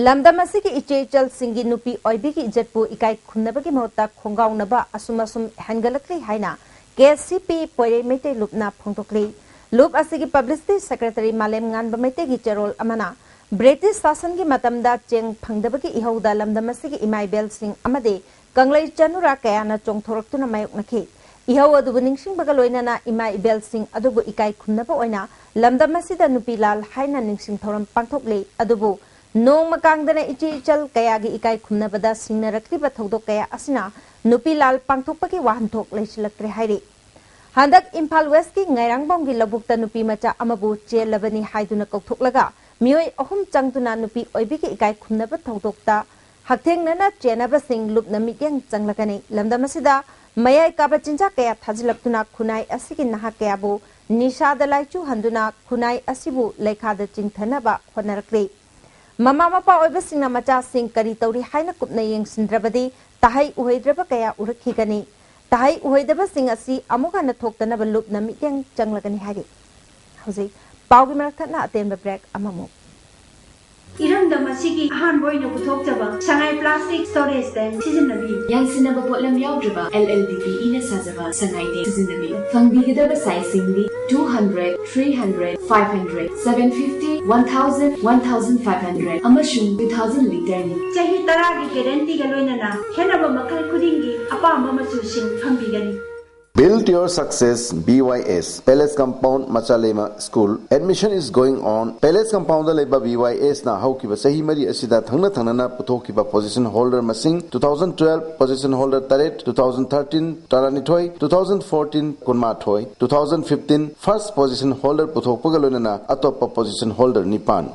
ꯂꯝꯗꯝ ꯑꯁꯤꯒꯤ ꯏꯆꯦ ꯏꯆꯜꯁꯤꯡꯒꯤ ꯅꯨꯄꯤ ꯑꯣꯏꯕꯤꯒꯤ ꯏꯖꯠꯄꯨ ꯏꯀꯥꯏ ꯈꯨꯝꯅꯕꯒꯤ ꯃꯍꯨꯠꯇ ꯈꯣꯡꯒꯥꯎꯅꯕ ꯑꯁꯨꯝ ꯑꯁꯨꯝ ꯍꯦꯟꯒꯠꯂꯛꯂꯤ ꯍꯥꯏꯅ ꯀꯦ ꯁꯤ ꯄꯤ ꯄꯣꯏꯔꯩ ꯃꯩꯇꯩ ꯂꯨꯞꯅ ꯐꯣꯡꯗꯣꯛꯂꯤ꯫ ꯂꯨꯞ ꯑꯁꯤꯒꯤ ꯄꯕ꯭ꯂꯤꯁꯤꯇꯤ ꯁꯦꯀ꯭ꯔꯦꯇꯔꯤ ꯃꯥꯂꯦꯝ ꯉꯥꯟꯕ ꯃꯩꯇꯩꯒꯤ ꯆꯦꯔꯣꯜ ꯑꯃꯅ ꯕ꯭ꯔꯤꯇꯤꯁ ꯁꯥꯁꯟꯒꯤ ꯃꯇꯝꯗ ꯆꯦꯡ ꯐꯪꯗꯕꯒꯤ ꯏꯍꯧꯗ ꯂꯝꯗꯝ ꯑꯁꯤꯒꯤ ꯏꯃꯥ ꯏꯕꯦꯜꯁꯤꯡ ꯑꯃꯗꯤ ꯀꯪꯂꯩ ꯆꯅꯨꯔꯥ ꯀꯌꯥꯅ ꯆꯣꯡꯊꯣꯔꯛꯇꯨꯅ ꯃꯥꯌꯣꯛꯅꯈꯤ꯫ ꯏꯍꯧ ꯑꯗꯨꯕꯨ ꯅꯤꯡꯁꯤꯡꯕꯒ ꯂꯣꯏꯅꯅ ꯏꯃꯥ ꯏꯕꯦꯜꯁꯤꯡ ꯑꯗꯨꯕꯨ ꯏꯀꯥꯏ ꯈꯨꯝꯅꯕ ꯑꯣꯏꯅ ꯂꯝꯗꯝ ꯑꯁꯤꯗ ꯅꯨꯄꯤ ꯂꯥꯜ ꯍꯥꯏꯅ ꯅꯤꯡꯁꯤꯡ ꯊꯧꯔꯝ ꯄꯥꯡꯊꯣꯛꯂꯤ꯫ ꯑꯗꯨꯕꯨ ꯅꯣꯡꯃ ꯀꯥꯡꯗꯅ ꯏꯆꯦ ꯏꯆꯜ ꯀꯌꯥꯒꯤ ꯏꯀꯥꯏ ꯈꯨꯝꯅꯕꯗ ꯁꯤꯡꯅꯔꯛꯂꯤꯕ ꯊꯧꯗꯣꯛ ꯀꯌꯥ ꯑꯁꯤꯅ ꯅꯨꯄꯤ ꯂꯥꯜ ꯄꯥꯡꯊꯣꯛꯄꯒꯤ ꯋꯥꯍꯟꯊꯣꯛ ꯂꯩꯁꯤꯜꯂꯛꯇ꯭ꯔꯦ ꯍꯥꯏꯔꯤ꯫ ꯍꯟꯗꯛ ꯏꯝꯐꯥꯜ ꯋꯦꯁꯀꯤ ꯉꯥꯏꯔꯥꯡꯕꯝꯒꯤ ꯂꯧꯕꯨꯛꯇ ꯅꯨꯄꯤ ꯃꯆꯥ ꯑꯃꯕꯨ ꯆꯦꯜꯂꯕꯅꯤ ꯍꯥꯏꯗꯨꯅ ꯀꯧꯊꯣꯛꯂꯒ ꯃꯤꯑꯣꯏ ꯑꯍꯨꯝ ꯆꯪꯗꯨꯅ ꯅꯨꯄꯤ ꯑꯣꯏꯕꯤꯒꯤ ꯏꯀꯥꯏ ꯈꯨꯝꯅꯕ ꯊꯧꯗꯣꯛꯇ ꯍꯛꯊꯦꯡꯅꯅ ꯆꯦꯟꯅꯕꯁꯤꯡ ꯂꯨꯞꯅ ꯃꯤꯠꯌꯦꯡ ꯆꯪꯂꯒꯅꯤ꯫ ꯂꯝꯗꯝ ꯑꯁꯤꯗ ꯃꯌꯥꯏ ꯀꯥꯕ ꯆꯤꯟꯖꯥꯛ ꯀꯌꯥ ꯊꯥꯖꯤꯜꯂꯛꯇꯨꯅ ꯈꯨꯟꯅꯥꯏ ꯑꯁꯤꯒꯤ ꯅꯍꯥ ꯀꯌꯥꯕꯨ ꯅꯤꯁꯥꯗ ꯂꯥꯏꯆꯨꯍꯟꯗꯨꯅ ꯈꯨꯟꯅꯥꯏ ꯑꯁꯤꯕꯨ ꯂꯩꯈꯥꯗ ꯆꯤꯡꯊꯅꯕ ꯍꯣꯠꯅꯔꯛꯂꯤ꯫ ꯃꯃꯥ ꯃꯄꯥ ꯑꯣꯏꯕꯁꯤꯡꯅ ꯃꯆꯥꯁꯤꯡ ꯀꯔꯤ ꯇꯧꯔꯤ ꯍꯥꯏꯅ ꯀꯨꯞꯅ ꯌꯦꯡꯁꯤꯟꯗ꯭ꯔꯕꯗꯤ ꯇꯥꯍꯩ ꯎꯍꯩꯗ꯭ꯔꯕ ꯀꯌꯥ ꯎꯔꯛꯈꯤꯒꯅꯤ꯫ ꯇꯥꯍꯩ ꯎꯍꯩꯗꯕꯁꯤꯡ ꯑꯁꯤ ꯑꯃꯨꯛ ꯍꯟꯅ ꯊꯣꯛꯇꯅꯕ ꯂꯨꯞꯅ ꯃꯤꯠꯌꯦꯡ ꯆꯪꯂꯒꯅꯤ ꯍꯥꯏꯔꯤ꯫ ꯍꯧꯖꯤꯛ ꯄꯥꯎꯒꯤ ꯃꯔꯛ ꯊꯠꯅ ꯑꯇꯦꯟꯕ ꯕ꯭ꯔꯦꯛ ꯑꯃꯃꯨꯛ꯫ ꯏꯔꯝꯗꯝ ꯑꯁꯤꯒꯤ ꯑꯍꯥꯟꯕ ꯑꯣꯏꯅ ꯄꯨꯊꯣꯛꯆꯕ ꯁꯉꯥꯏ ꯄ꯭ꯂꯥꯁꯇꯤꯛ ꯁ꯭ꯇꯣꯔꯦꯖ ꯇꯦꯡ ꯁꯤꯖꯤꯟꯅꯕꯤꯌꯨ꯫ ꯌꯥꯟꯁꯤꯟꯅꯕ ꯄꯣꯠꯂꯝ ꯌꯥꯎꯗ꯭ꯔꯕ L L D P ꯏꯅ ꯁꯥꯖꯕ ꯁꯉꯥꯏ ꯇꯦꯡ ꯁꯤꯖꯤꯟꯅꯕꯤꯌꯨ꯫ ꯐꯪꯕꯤꯒꯗꯕ ꯁꯥꯏꯖꯁꯤꯡꯗꯤ two hundred, three hundred, five hundred, seven fifty, one thousand, one thousand five hundred ꯑꯃꯁꯨꯡ two thousand ꯂꯤꯇꯔꯅꯤ꯫ ꯆꯍꯤ ꯇꯔꯥꯒꯤ ꯒꯦꯔꯦꯟꯇꯤꯒ ꯂꯣꯏꯅꯅ ꯈꯦꯠꯅꯕ ꯃꯈꯜ ꯈꯨꯗꯤꯡꯒꯤ ꯑꯄꯥꯝꯕ ꯃꯆꯨꯁꯤꯡ ꯐꯪꯕꯤꯒꯅꯤ꯫ Build your success, B Y S, Palace Compound, Machalema School. Admission is going on. Palace Compound ꯗ ꯂꯩꯕ B Y S ꯅ ꯍꯧꯈꯤꯕ ꯆꯍꯤ ꯃꯔꯤ ꯑꯁꯤꯗ ꯊꯪꯅ ꯊꯪꯅꯅ ꯄꯨꯊꯣꯛꯈꯤꯕ position holder ꯃꯁꯤꯡ, two thousand twelve position holder ꯇꯔꯦꯠ, two thousand thirteen ꯇꯔꯥꯅꯤꯊꯣꯏ, two thousand fourteen ꯀꯨꯟꯃꯥꯊꯣꯏ, two thousand fifteen first position holder ꯄꯨꯊꯣꯛꯄꯒ ꯂꯣꯏꯅꯅ ꯑꯇꯣꯞꯄ position holder ꯅꯤꯄꯥꯟ꯫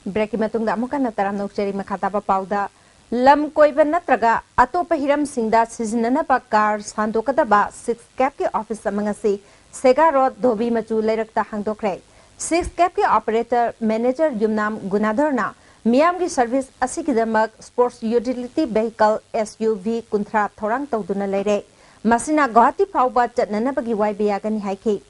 ꯕ꯭ꯔꯦꯛꯀꯤ ꯃꯇꯨꯡꯗ ꯑꯃꯨꯛ ꯍꯟꯅ ꯇꯔꯥꯝꯅ ꯑꯣꯛꯆꯔꯤ꯫ ꯃꯈꯥ ꯇꯥꯕ ꯄꯥꯎꯗ, ꯂꯝ ꯀꯣꯏꯕ ꯅꯠꯇ꯭ꯔꯒ ꯑꯇꯣꯞꯄ ꯍꯤꯔꯝꯁꯤꯡꯗ ꯁꯤꯖꯤꯟꯅꯅꯕ ꯀꯥꯔ ꯁꯥꯟꯗꯣꯛꯀꯗꯕ ꯁꯤꯛꯁ ꯀꯦꯞꯀꯤ ꯑꯣꯐꯤꯁ ꯑꯃ ꯉꯁꯤ ꯁꯦꯒꯥ ꯔꯣꯗ, ꯙꯣꯕꯤ ꯃꯆꯨ ꯂꯩꯔꯛꯇ ꯍꯥꯡꯗꯣꯛꯈ꯭ꯔꯦ꯫ ꯁꯤꯛꯁ ꯀꯦꯞꯀꯤ ꯑꯣꯄꯔꯦꯇꯔ ꯃꯦꯅꯦꯖꯔ ꯌꯨꯝꯅꯥꯝ ꯒꯨꯅꯥꯙꯔꯅ ꯃꯤꯌꯥꯝꯒꯤ ꯁꯔꯚꯤꯁ ꯑꯁꯤꯒꯤꯗꯃꯛ sports utility vehicle, S U V, ꯀꯨꯟꯊ꯭ꯔꯥ ꯊꯧꯔꯥꯡ ꯇꯧꯗꯨꯅ ꯂꯩꯔꯦ꯫ ꯃꯁꯤꯅ ꯒꯨꯋꯥꯍꯥꯇꯤ ꯐꯥꯎꯕ ꯆꯠꯅꯅꯕꯒꯤ ꯋꯥꯏꯕ ꯌꯥꯒꯅꯤ ꯍꯥꯏꯈꯤ꯫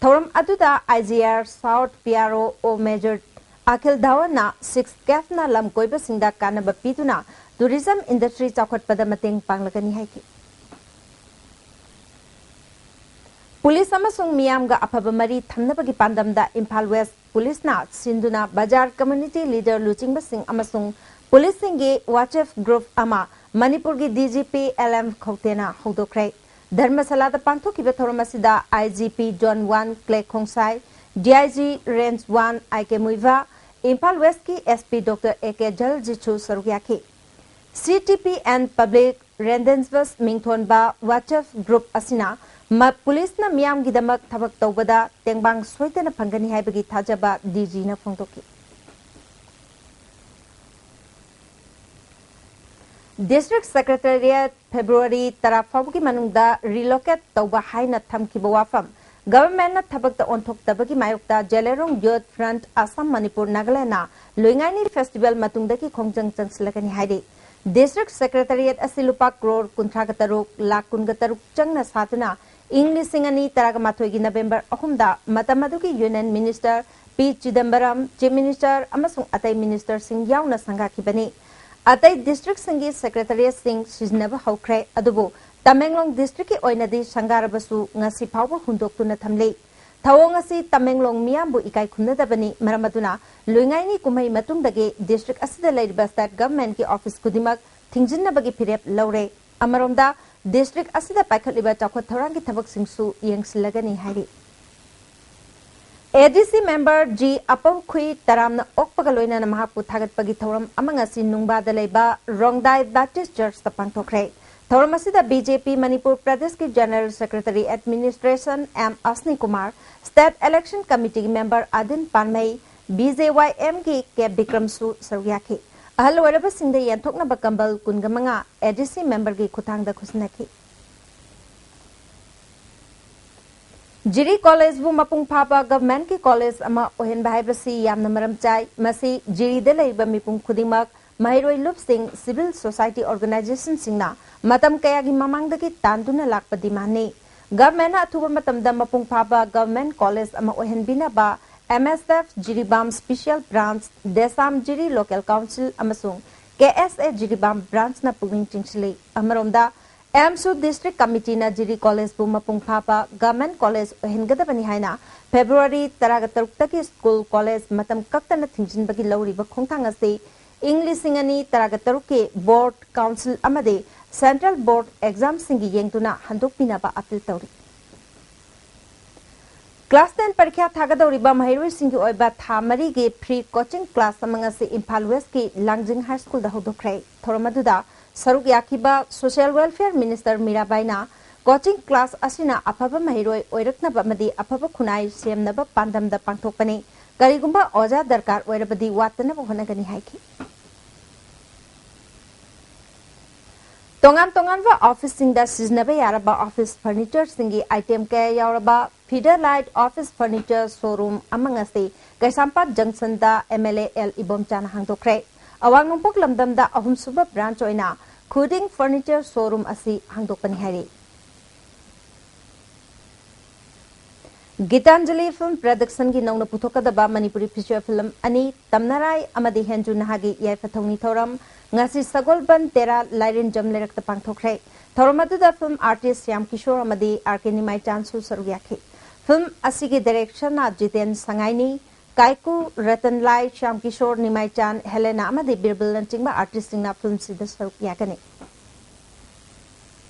ꯊꯧꯔꯝ ꯑꯗꯨꯗ I G R South P R O ꯑꯣ ꯃꯦꯖꯔ ꯑꯈꯤꯜ ꯙꯥꯋꯟꯅ ꯁꯤꯛꯁ ꯀꯦꯞꯅ ꯂꯝ ꯀꯣꯏꯕꯁꯤꯡꯗ ꯀꯥꯟꯅꯕ ꯄꯤꯗꯨꯅ ꯇꯨꯔꯤꯖꯝ ꯏꯟꯗꯁꯇ꯭ꯔꯤ ꯆꯥꯎꯈꯠꯄꯗ ꯃꯇꯦꯡ ꯄꯥꯡꯂꯒꯅꯤ ꯍꯥꯏꯈꯤ꯫ ꯄꯨꯂꯤꯁ ꯑꯃꯁꯨꯡ ꯃꯤꯌꯥꯝꯒ ꯑꯐꯕ ꯃꯔꯤ ꯊꯝꯅꯕꯒꯤ ꯄꯥꯟꯗꯝꯗ ꯏꯝꯐꯥꯜ ꯋꯦꯁ ꯄꯨꯂꯤꯁꯅ ꯁꯤꯟꯗꯨꯅ ꯕꯖꯥꯔ ꯀꯝꯃ꯭ꯌꯨꯅꯤꯇꯤ ꯂꯤꯗꯔ ꯂꯨꯆꯤꯡꯕꯁꯤꯡ ꯑꯃꯁꯨꯡ ꯄꯨꯂꯤꯁꯁꯤꯡꯒꯤ WhatsApp ꯒ꯭ꯔꯨꯞ ꯑꯃ ꯃꯅꯤꯄꯨꯔꯒꯤ D G P L M ꯈꯧꯇꯦꯅ ꯍꯧꯗꯣꯛꯈ꯭ꯔꯦ꯫ ꯙꯔꯃꯁꯥꯂꯥꯗ ꯄꯥꯡꯊꯣꯛꯈꯤꯕ ꯊꯧꯔꯝ ꯑꯁꯤꯗ I G P Zone one Clay ꯈꯣꯡꯁꯥꯏ, D I G Range one I K Muivah, Imphal ꯋꯦꯁꯀꯤ S P Doctor A K ꯖꯜꯖꯤꯠꯁꯨ ꯁꯔꯨꯛ ꯌꯥꯈꯤ꯫ C T P and Public Rendezvous ꯃꯤꯡꯊꯣꯟꯕ WhatsApp group ꯑꯁꯤꯅ ꯃ-, ꯄꯨꯂꯤꯁꯅ ꯃꯤꯌꯥꯝꯒꯤꯗꯃꯛ ꯊꯕꯛ ꯇꯧꯕꯗ ꯇꯦꯡꯕꯥꯡ ꯁꯣꯏꯗꯅ ꯐꯪꯒꯅꯤ ꯍꯥꯏꯕꯒꯤ ꯊꯥꯖꯕ D G ꯅ ꯐꯣꯡꯗꯣꯛꯈꯤ꯫ District Secretariat February ꯇꯔꯥ ꯐꯥꯎꯕꯒꯤ ꯃꯅꯨꯡꯗ relocate ꯇꯧꯕ ꯍꯥꯏꯅ ꯊꯝꯈꯤꯕ ꯋꯥꯐꯝ Government ꯅ ꯊꯕꯛꯇ ꯑꯣꯟꯊꯣꯛꯇꯕꯒꯤ ꯃꯥꯌꯣꯛꯇ ꯖꯦꯂꯦꯔꯣꯡ Youth Front Assam Manipur Nagaland ꯅ ꯂꯨꯏꯉꯥꯏꯅꯤ festival ꯃꯇꯨꯡꯗꯒꯤ ꯈꯣꯡꯖꯪ ꯆꯪꯁꯤꯜꯂꯒꯅꯤ ꯍꯥꯏꯔꯤ꯫ District Secretariat ꯑꯁꯤ ꯂꯨꯄꯥ ꯀ꯭ꯔꯣꯔ ꯀꯨꯟꯊ꯭ꯔꯥꯒ ꯇꯔꯨꯛ ꯂꯥꯈ ꯀꯨꯟꯒ ꯇꯔꯨꯛ ꯆꯪꯅ ꯁꯥꯗꯨꯅ ꯏꯪ ꯂꯤꯁꯤꯡ ꯑꯅꯤ ꯇꯔꯥꯃꯥꯊꯣꯏꯒꯤ November ꯑꯍꯨꯝꯗ ꯃꯇꯝ ꯑꯗꯨꯒꯤ Union Minister P ꯆꯤꯗꯝꯕꯔꯝ, Chief Minister ꯑꯃꯁꯨꯡ ꯑꯇꯩ ministerꯁꯤꯡ ꯌꯥꯎꯅ ꯁꯪꯒꯥꯈꯤꯕꯅꯤ꯫ ꯑꯇꯩ districtꯁꯤꯡꯒꯤ secretariatꯁꯤꯡ ꯁꯤꯖꯤꯟꯅꯕ ꯍꯧꯈ꯭ꯔꯦ, ꯑꯗꯨꯕꯨ ꯇꯃꯦꯡꯂꯣꯡ ꯗꯤꯁꯇ꯭ꯔꯤꯛꯀꯤ ꯑꯣꯏꯅꯗꯤ ꯁꯪꯒꯥꯔꯕꯁꯨ ꯉꯁꯤ ꯐꯥꯎꯕ ꯍꯨꯟꯗꯣꯛꯇꯨꯅ ꯊꯝꯂꯤ꯫ ꯊꯧꯑꯣꯡ ꯑꯁꯤ ꯇꯃꯦꯡꯂꯣꯡ ꯃꯤꯌꯥꯝꯕꯨ ꯏꯀꯥꯏ ꯈꯨꯝꯅꯗꯕꯅꯤ, ꯃꯔꯝ ꯑꯗꯨꯅ ꯂꯨꯏꯉꯥꯏꯅꯤ ꯀꯨꯝꯍꯩ ꯃꯇꯨꯡꯗꯒꯤ ꯗꯤꯁꯇ꯭ꯔꯤꯛ ꯑꯁꯤꯗ ꯂꯩꯔꯤꯕ ꯁ꯭ꯇꯦꯠ ꯒꯚꯔꯟꯃꯦꯟꯠꯀꯤ ꯑꯣꯐꯤꯁ ꯈꯨꯗꯤꯡꯃꯛ ꯊꯤꯡꯖꯤꯟꯅꯕꯒꯤ ꯐꯤꯔꯦꯞ ꯂꯧꯔꯦ꯫ ꯑꯃꯔꯣꯝꯗ, ꯗꯤꯁꯇ꯭ꯔꯤꯛ ꯑꯁꯤꯗ ꯄꯥꯏꯈꯠꯂꯤꯕ ꯆꯥꯎꯈꯠ ꯊꯧꯔꯥꯡꯒꯤ ꯊꯕꯛꯁꯤꯡꯁꯨ ꯌꯦꯡꯁꯤꯜꯂꯒꯅꯤ ꯍꯥꯏꯔꯤ꯫ ꯑꯦ ꯗꯤ ꯁꯤ ꯃꯦꯝꯕꯔ ꯖꯤ ꯑꯄꯧꯈꯨꯏ ꯇꯔꯥꯝꯅ ꯑꯣꯛꯄꯒ ꯂꯣꯏꯅꯅ ꯃꯍꯥꯛꯄꯨ ꯊꯥꯒꯠꯄꯒꯤ ꯊꯧꯔꯝ ꯑꯃ ꯉꯁꯤ ꯅꯨꯡꯕꯥꯗ ꯂꯩꯕ ꯔꯣꯡꯗꯥꯏ ꯕꯦꯞꯇꯤꯁ ꯆꯔꯆꯇ ꯄꯥꯡꯊꯣꯛꯈ꯭ꯔꯦ꯫ ꯊꯧꯔꯝ ꯑꯁꯤꯗ ꯕꯤ ꯖꯦ ꯄꯤ ꯃꯅꯤꯄꯨꯔ ꯄ꯭ꯔꯗꯦꯁꯀꯤ general secretary administration M Asni Kumar, state election committee member Adin Panmei, B J Y ꯑꯦꯝꯒꯤ ꯀꯦ ꯕꯤꯀ꯭ꯔꯝꯁꯨ ꯁꯔꯨꯛ ꯌꯥꯈꯤ꯫ ꯑꯍꯜ ꯑꯣꯏꯔꯕꯁꯤꯡꯗ ꯌꯦꯟꯊꯣꯛꯅꯕ ꯀꯝꯕꯜ ꯀꯨꯟꯒ ꯃꯉꯥ ꯑꯦ ꯗꯤ ꯁꯤ ꯃꯦꯝꯕꯔꯒꯤ ꯈꯨꯠꯊꯥꯡꯗ ꯈꯨꯠꯁꯤꯟꯅꯈꯤ꯫ ꯖꯤꯔꯤ ꯀꯣꯂꯦꯖꯕꯨ ꯃꯄꯨꯡ ꯐꯥꯕ ꯒꯚꯔꯟꯃꯦꯟꯠꯀꯤ ꯀꯣꯂꯦꯖ ꯑꯃ ꯑꯣꯏꯍꯟꯕ ꯍꯥꯏꯕꯁꯤ ꯌꯥꯝꯅ ꯃꯔꯝ ꯆꯥꯏ꯫ ꯃꯁꯤ ꯖꯤꯔꯤꯗ ꯂꯩꯔꯤꯕ ꯃꯤꯄꯨꯝ ꯈꯨꯗꯤꯡꯃꯛ, ꯃꯍꯩꯔꯣꯏ ꯂꯨꯞꯁꯤꯡ, ꯁꯤꯚꯤꯜ ꯁꯣꯁꯥꯏꯇꯤ ꯑꯣꯔꯒꯅꯥꯏꯖꯦꯁꯟꯁꯤꯡꯅ ꯃꯇꯝ ꯀꯌꯥꯒꯤ ꯃꯃꯥꯡꯗꯒꯤ ꯇꯥꯟꯗꯨꯅ ꯂꯥꯛꯄ ꯗꯤꯃꯥꯟꯅꯤ꯫ ꯒꯚꯔꯟꯃꯦꯟꯠꯅ ꯑꯊꯨꯕ ꯃꯇꯝꯗ ꯃꯄꯨꯡ ꯐꯥꯕ ꯒꯚꯔꯟꯃꯦꯟꯠ ꯀꯣꯂꯦꯖ ꯑꯃ ꯑꯣꯏꯍꯟꯕꯤꯅꯕ ꯑꯦꯝ ꯑꯦꯁ ꯑꯦꯐ ꯖꯤꯔꯤꯕꯥꯝ ꯁ꯭ꯄꯦꯁꯤꯌꯦꯜ ꯕ꯭ꯔꯥꯟꯆ, ꯗꯦꯁꯥꯝ ꯖꯤꯔꯤ ꯂꯣꯀꯦꯜ ꯀꯥꯎꯟꯁꯤꯜ ꯑꯃꯁꯨꯡ ꯀꯦ ꯑꯦꯁ ꯑꯦ ꯖꯤꯔꯤꯕꯥꯝ ꯕ꯭ꯔꯥꯟꯆꯅ ꯄꯨꯛꯅꯤꯡ ꯆꯤꯡꯁꯤꯜꯂꯤ꯫ ꯑꯃꯔꯣꯝꯗ, ꯑꯦꯝꯁꯨ ꯗꯤꯁꯇ꯭ꯔꯤꯛ ꯀꯃꯤꯇꯤꯅ ꯖꯤꯔꯤ ꯀꯣꯂꯦꯖꯄꯨ ꯃꯄꯨꯡ ꯐꯥꯕ ꯒꯚꯔꯟꯃꯦꯟꯠ ꯀꯣꯂꯦꯖ ꯑꯣꯏꯍꯟꯒꯗꯕꯅꯤ ꯍꯥꯏꯅ ꯐꯦꯕ꯭ꯔꯨꯋꯥꯔꯤ ꯇꯔꯥꯒ ꯇꯔꯨꯛꯇꯒꯤ ꯁ꯭ꯀꯨꯜ ꯀꯣꯂꯦꯖ ꯃꯇꯝ ꯀꯛꯇꯅ ꯊꯤꯡꯖꯤꯟꯕꯒꯤ ꯂꯧꯔꯤꯕ ꯈꯣꯡꯊꯥꯡ ꯑꯁꯤ ꯏꯪ ꯂꯤꯁꯤꯡ ꯑꯅꯤ ꯇꯔꯥꯒ ꯇꯔꯨꯛꯀꯤ ꯕꯣꯔꯗ, ꯀꯥꯎꯟꯁꯤꯜ ꯑꯃꯗꯤ ꯁꯦꯟꯇ꯭ꯔꯦꯜ ꯕꯣꯔꯗ ꯑꯦꯛꯖꯥꯝꯁꯤꯡꯒꯤ ꯌꯦꯡꯗꯨꯅ ꯍꯟꯗꯣꯛꯄꯤꯅꯕ ꯑꯄꯤꯜ ꯇꯧꯔꯤ꯫ ꯀ꯭ꯂꯥꯁ ꯇꯦꯟ ꯄꯔꯤꯈ꯭ꯌꯥ ꯊꯥꯒꯗꯧꯔꯤꯕ ꯃꯍꯩꯔꯣꯏꯁꯤꯡꯒꯤ ꯑꯣꯏꯕ ꯊꯥ ꯃꯔꯤꯒꯤ ꯐ꯭ꯔꯤ ꯀꯣꯆꯤꯡ ꯀ꯭ꯂꯥꯁ ꯑꯃ ꯉꯁꯤ ꯏꯝꯐꯥꯜ ꯋꯦꯁꯀꯤ ꯂꯥꯡꯖꯤꯡ ꯍꯥꯏ ꯁ꯭ꯀꯨꯜꯗ ꯍꯧꯗꯣꯛꯈ꯭ꯔꯦ꯫ ꯊꯧꯔꯝ ꯑꯗꯨꯗ ꯁꯔꯨꯛ ꯌꯥꯈꯤꯕ ꯁꯣꯁꯤꯌꯦꯜ ꯋꯦꯜꯐꯤꯌꯔ ꯃꯤꯅꯤꯁꯇꯔ ꯃꯤꯔꯥꯕꯥꯏꯅ ꯀꯣꯆꯤꯡ ꯀ꯭ꯂꯥꯁ ꯑꯁꯤꯅ ꯑꯐꯕ ꯃꯍꯩꯔꯣꯏ ꯑꯣꯏꯔꯛꯅꯕ ꯑꯃꯗꯤ ꯑꯐꯕ ꯈꯨꯟꯅꯥꯏ ꯁꯦꯝꯅꯕ ꯄꯥꯟꯗꯝꯗ ꯄꯥꯡꯊꯣꯛꯄꯅꯤ꯫ ꯀꯔꯤꯒꯨꯝꯕ ꯑꯣꯖꯥ ꯗꯔꯀꯥꯔ ꯑꯣꯏꯔꯕꯗꯤ ꯋꯥꯠꯇꯅꯕ ꯍꯣꯠꯅꯒꯅꯤ ꯍꯥꯏꯈꯤ꯫ ꯇꯣꯉꯥꯟ ꯇꯣꯉꯥꯟꯕ ꯑꯣꯐꯤꯁꯁꯤꯡꯗ ꯁꯤꯖꯤꯟꯅꯕ ꯌꯥꯔꯕ ꯑꯣꯐꯤꯁ ꯐꯔꯅꯤꯆꯔꯁꯤꯡꯒꯤ ꯑꯥꯏꯇꯦꯝ ꯀꯌꯥ ꯌꯥꯎꯔꯕ ꯐꯤꯗꯔ ꯂꯥꯏꯠ ꯑꯣꯐꯤꯁ ꯐꯔꯅꯤꯆꯔ ꯁꯣꯔꯨꯝ ꯑꯃ ꯉꯁꯤ ꯀꯩꯁꯥꯝꯄꯥꯠ ꯖꯪꯁꯟꯗ ꯑꯦꯝ ꯑꯦꯜ ꯑꯦ ꯑꯦꯜ ꯏꯕꯣꯝꯆꯥꯅ ꯍꯥꯡꯗꯣꯛꯈ꯭ꯔꯦ꯫ ꯑꯋꯥꯡ ꯅꯣꯡꯄꯣꯛ ꯂꯝꯗꯝꯗ ꯑꯍꯨꯝꯁꯨꯕ ꯕ꯭ꯔꯥꯟꯆ ꯑꯣꯏꯅ ꯈꯨꯗꯤꯡ ꯐꯔꯅꯤꯆꯔ ꯁꯣꯔꯨꯝ ꯑꯁꯤ ꯍꯥꯡꯗꯣꯛꯄꯅꯤ ꯍꯥꯏꯔꯤ꯫ ꯒꯤꯇꯥꯟꯖꯂꯤ ꯐꯤꯜꯝ ꯄ꯭ꯔꯗꯛꯁꯟꯒꯤ ꯅꯧꯅ ꯄꯨꯊꯣꯛꯀꯗꯕ ꯃꯅꯤꯄꯨꯔꯤ ꯐꯤꯆꯔ ꯐꯤꯜꯝ ꯑꯅꯤ, ꯇꯝꯅꯔꯥꯏ ꯑꯃꯗꯤ ꯍꯦꯟꯖꯨ ꯅꯍꯥꯒꯤ ꯌꯥꯏꯐ ꯊꯧꯅꯤ ꯊꯧꯔꯝ, ꯉꯁꯤ ꯁꯒꯣꯜꯕꯟ ꯇꯦꯔꯥ ꯂꯥꯏꯔꯦꯟꯖꯝ ꯂꯩꯔꯛꯇ ꯄꯥꯡꯊꯣꯛꯈ꯭ꯔꯦ꯫ ꯊꯧꯔꯝ ꯑꯗꯨꯗ ꯐꯤꯜꯝ ꯑꯥꯔꯇꯤꯁ ꯁ꯭ꯌꯥꯝ ꯀꯤꯁꯣꯔ ꯑꯃꯗꯤ ꯑꯥꯔ ꯀꯦ ꯅꯤꯃꯥꯏꯆꯥꯟꯁꯨ ꯁꯔꯨꯛ ꯌꯥꯈꯤ꯫ ꯐꯤꯜꯝ ꯑꯁꯤꯒꯤ ꯗꯥꯏꯔꯦꯛꯁꯟꯅ ꯖꯤꯇꯦꯟ ꯁꯉꯥꯏꯅꯤ, ꯀꯥꯏꯀꯨ, ꯔꯇꯟ ꯂꯥꯏ, ꯁ꯭ꯌꯥꯝ ꯀꯤꯁꯣꯔ, ꯅꯤꯃꯥꯏꯆꯥꯟ, ꯍꯦꯂꯦꯅꯥ ꯑꯃꯗꯤ ꯕꯤꯔꯕꯜꯅꯆꯤꯡꯕ ꯑꯥꯔꯇꯤꯁꯁꯤꯡꯅ ꯐꯤꯜꯝꯁꯤꯗ ꯁꯔꯨꯛ ꯌꯥꯒꯅꯤ꯫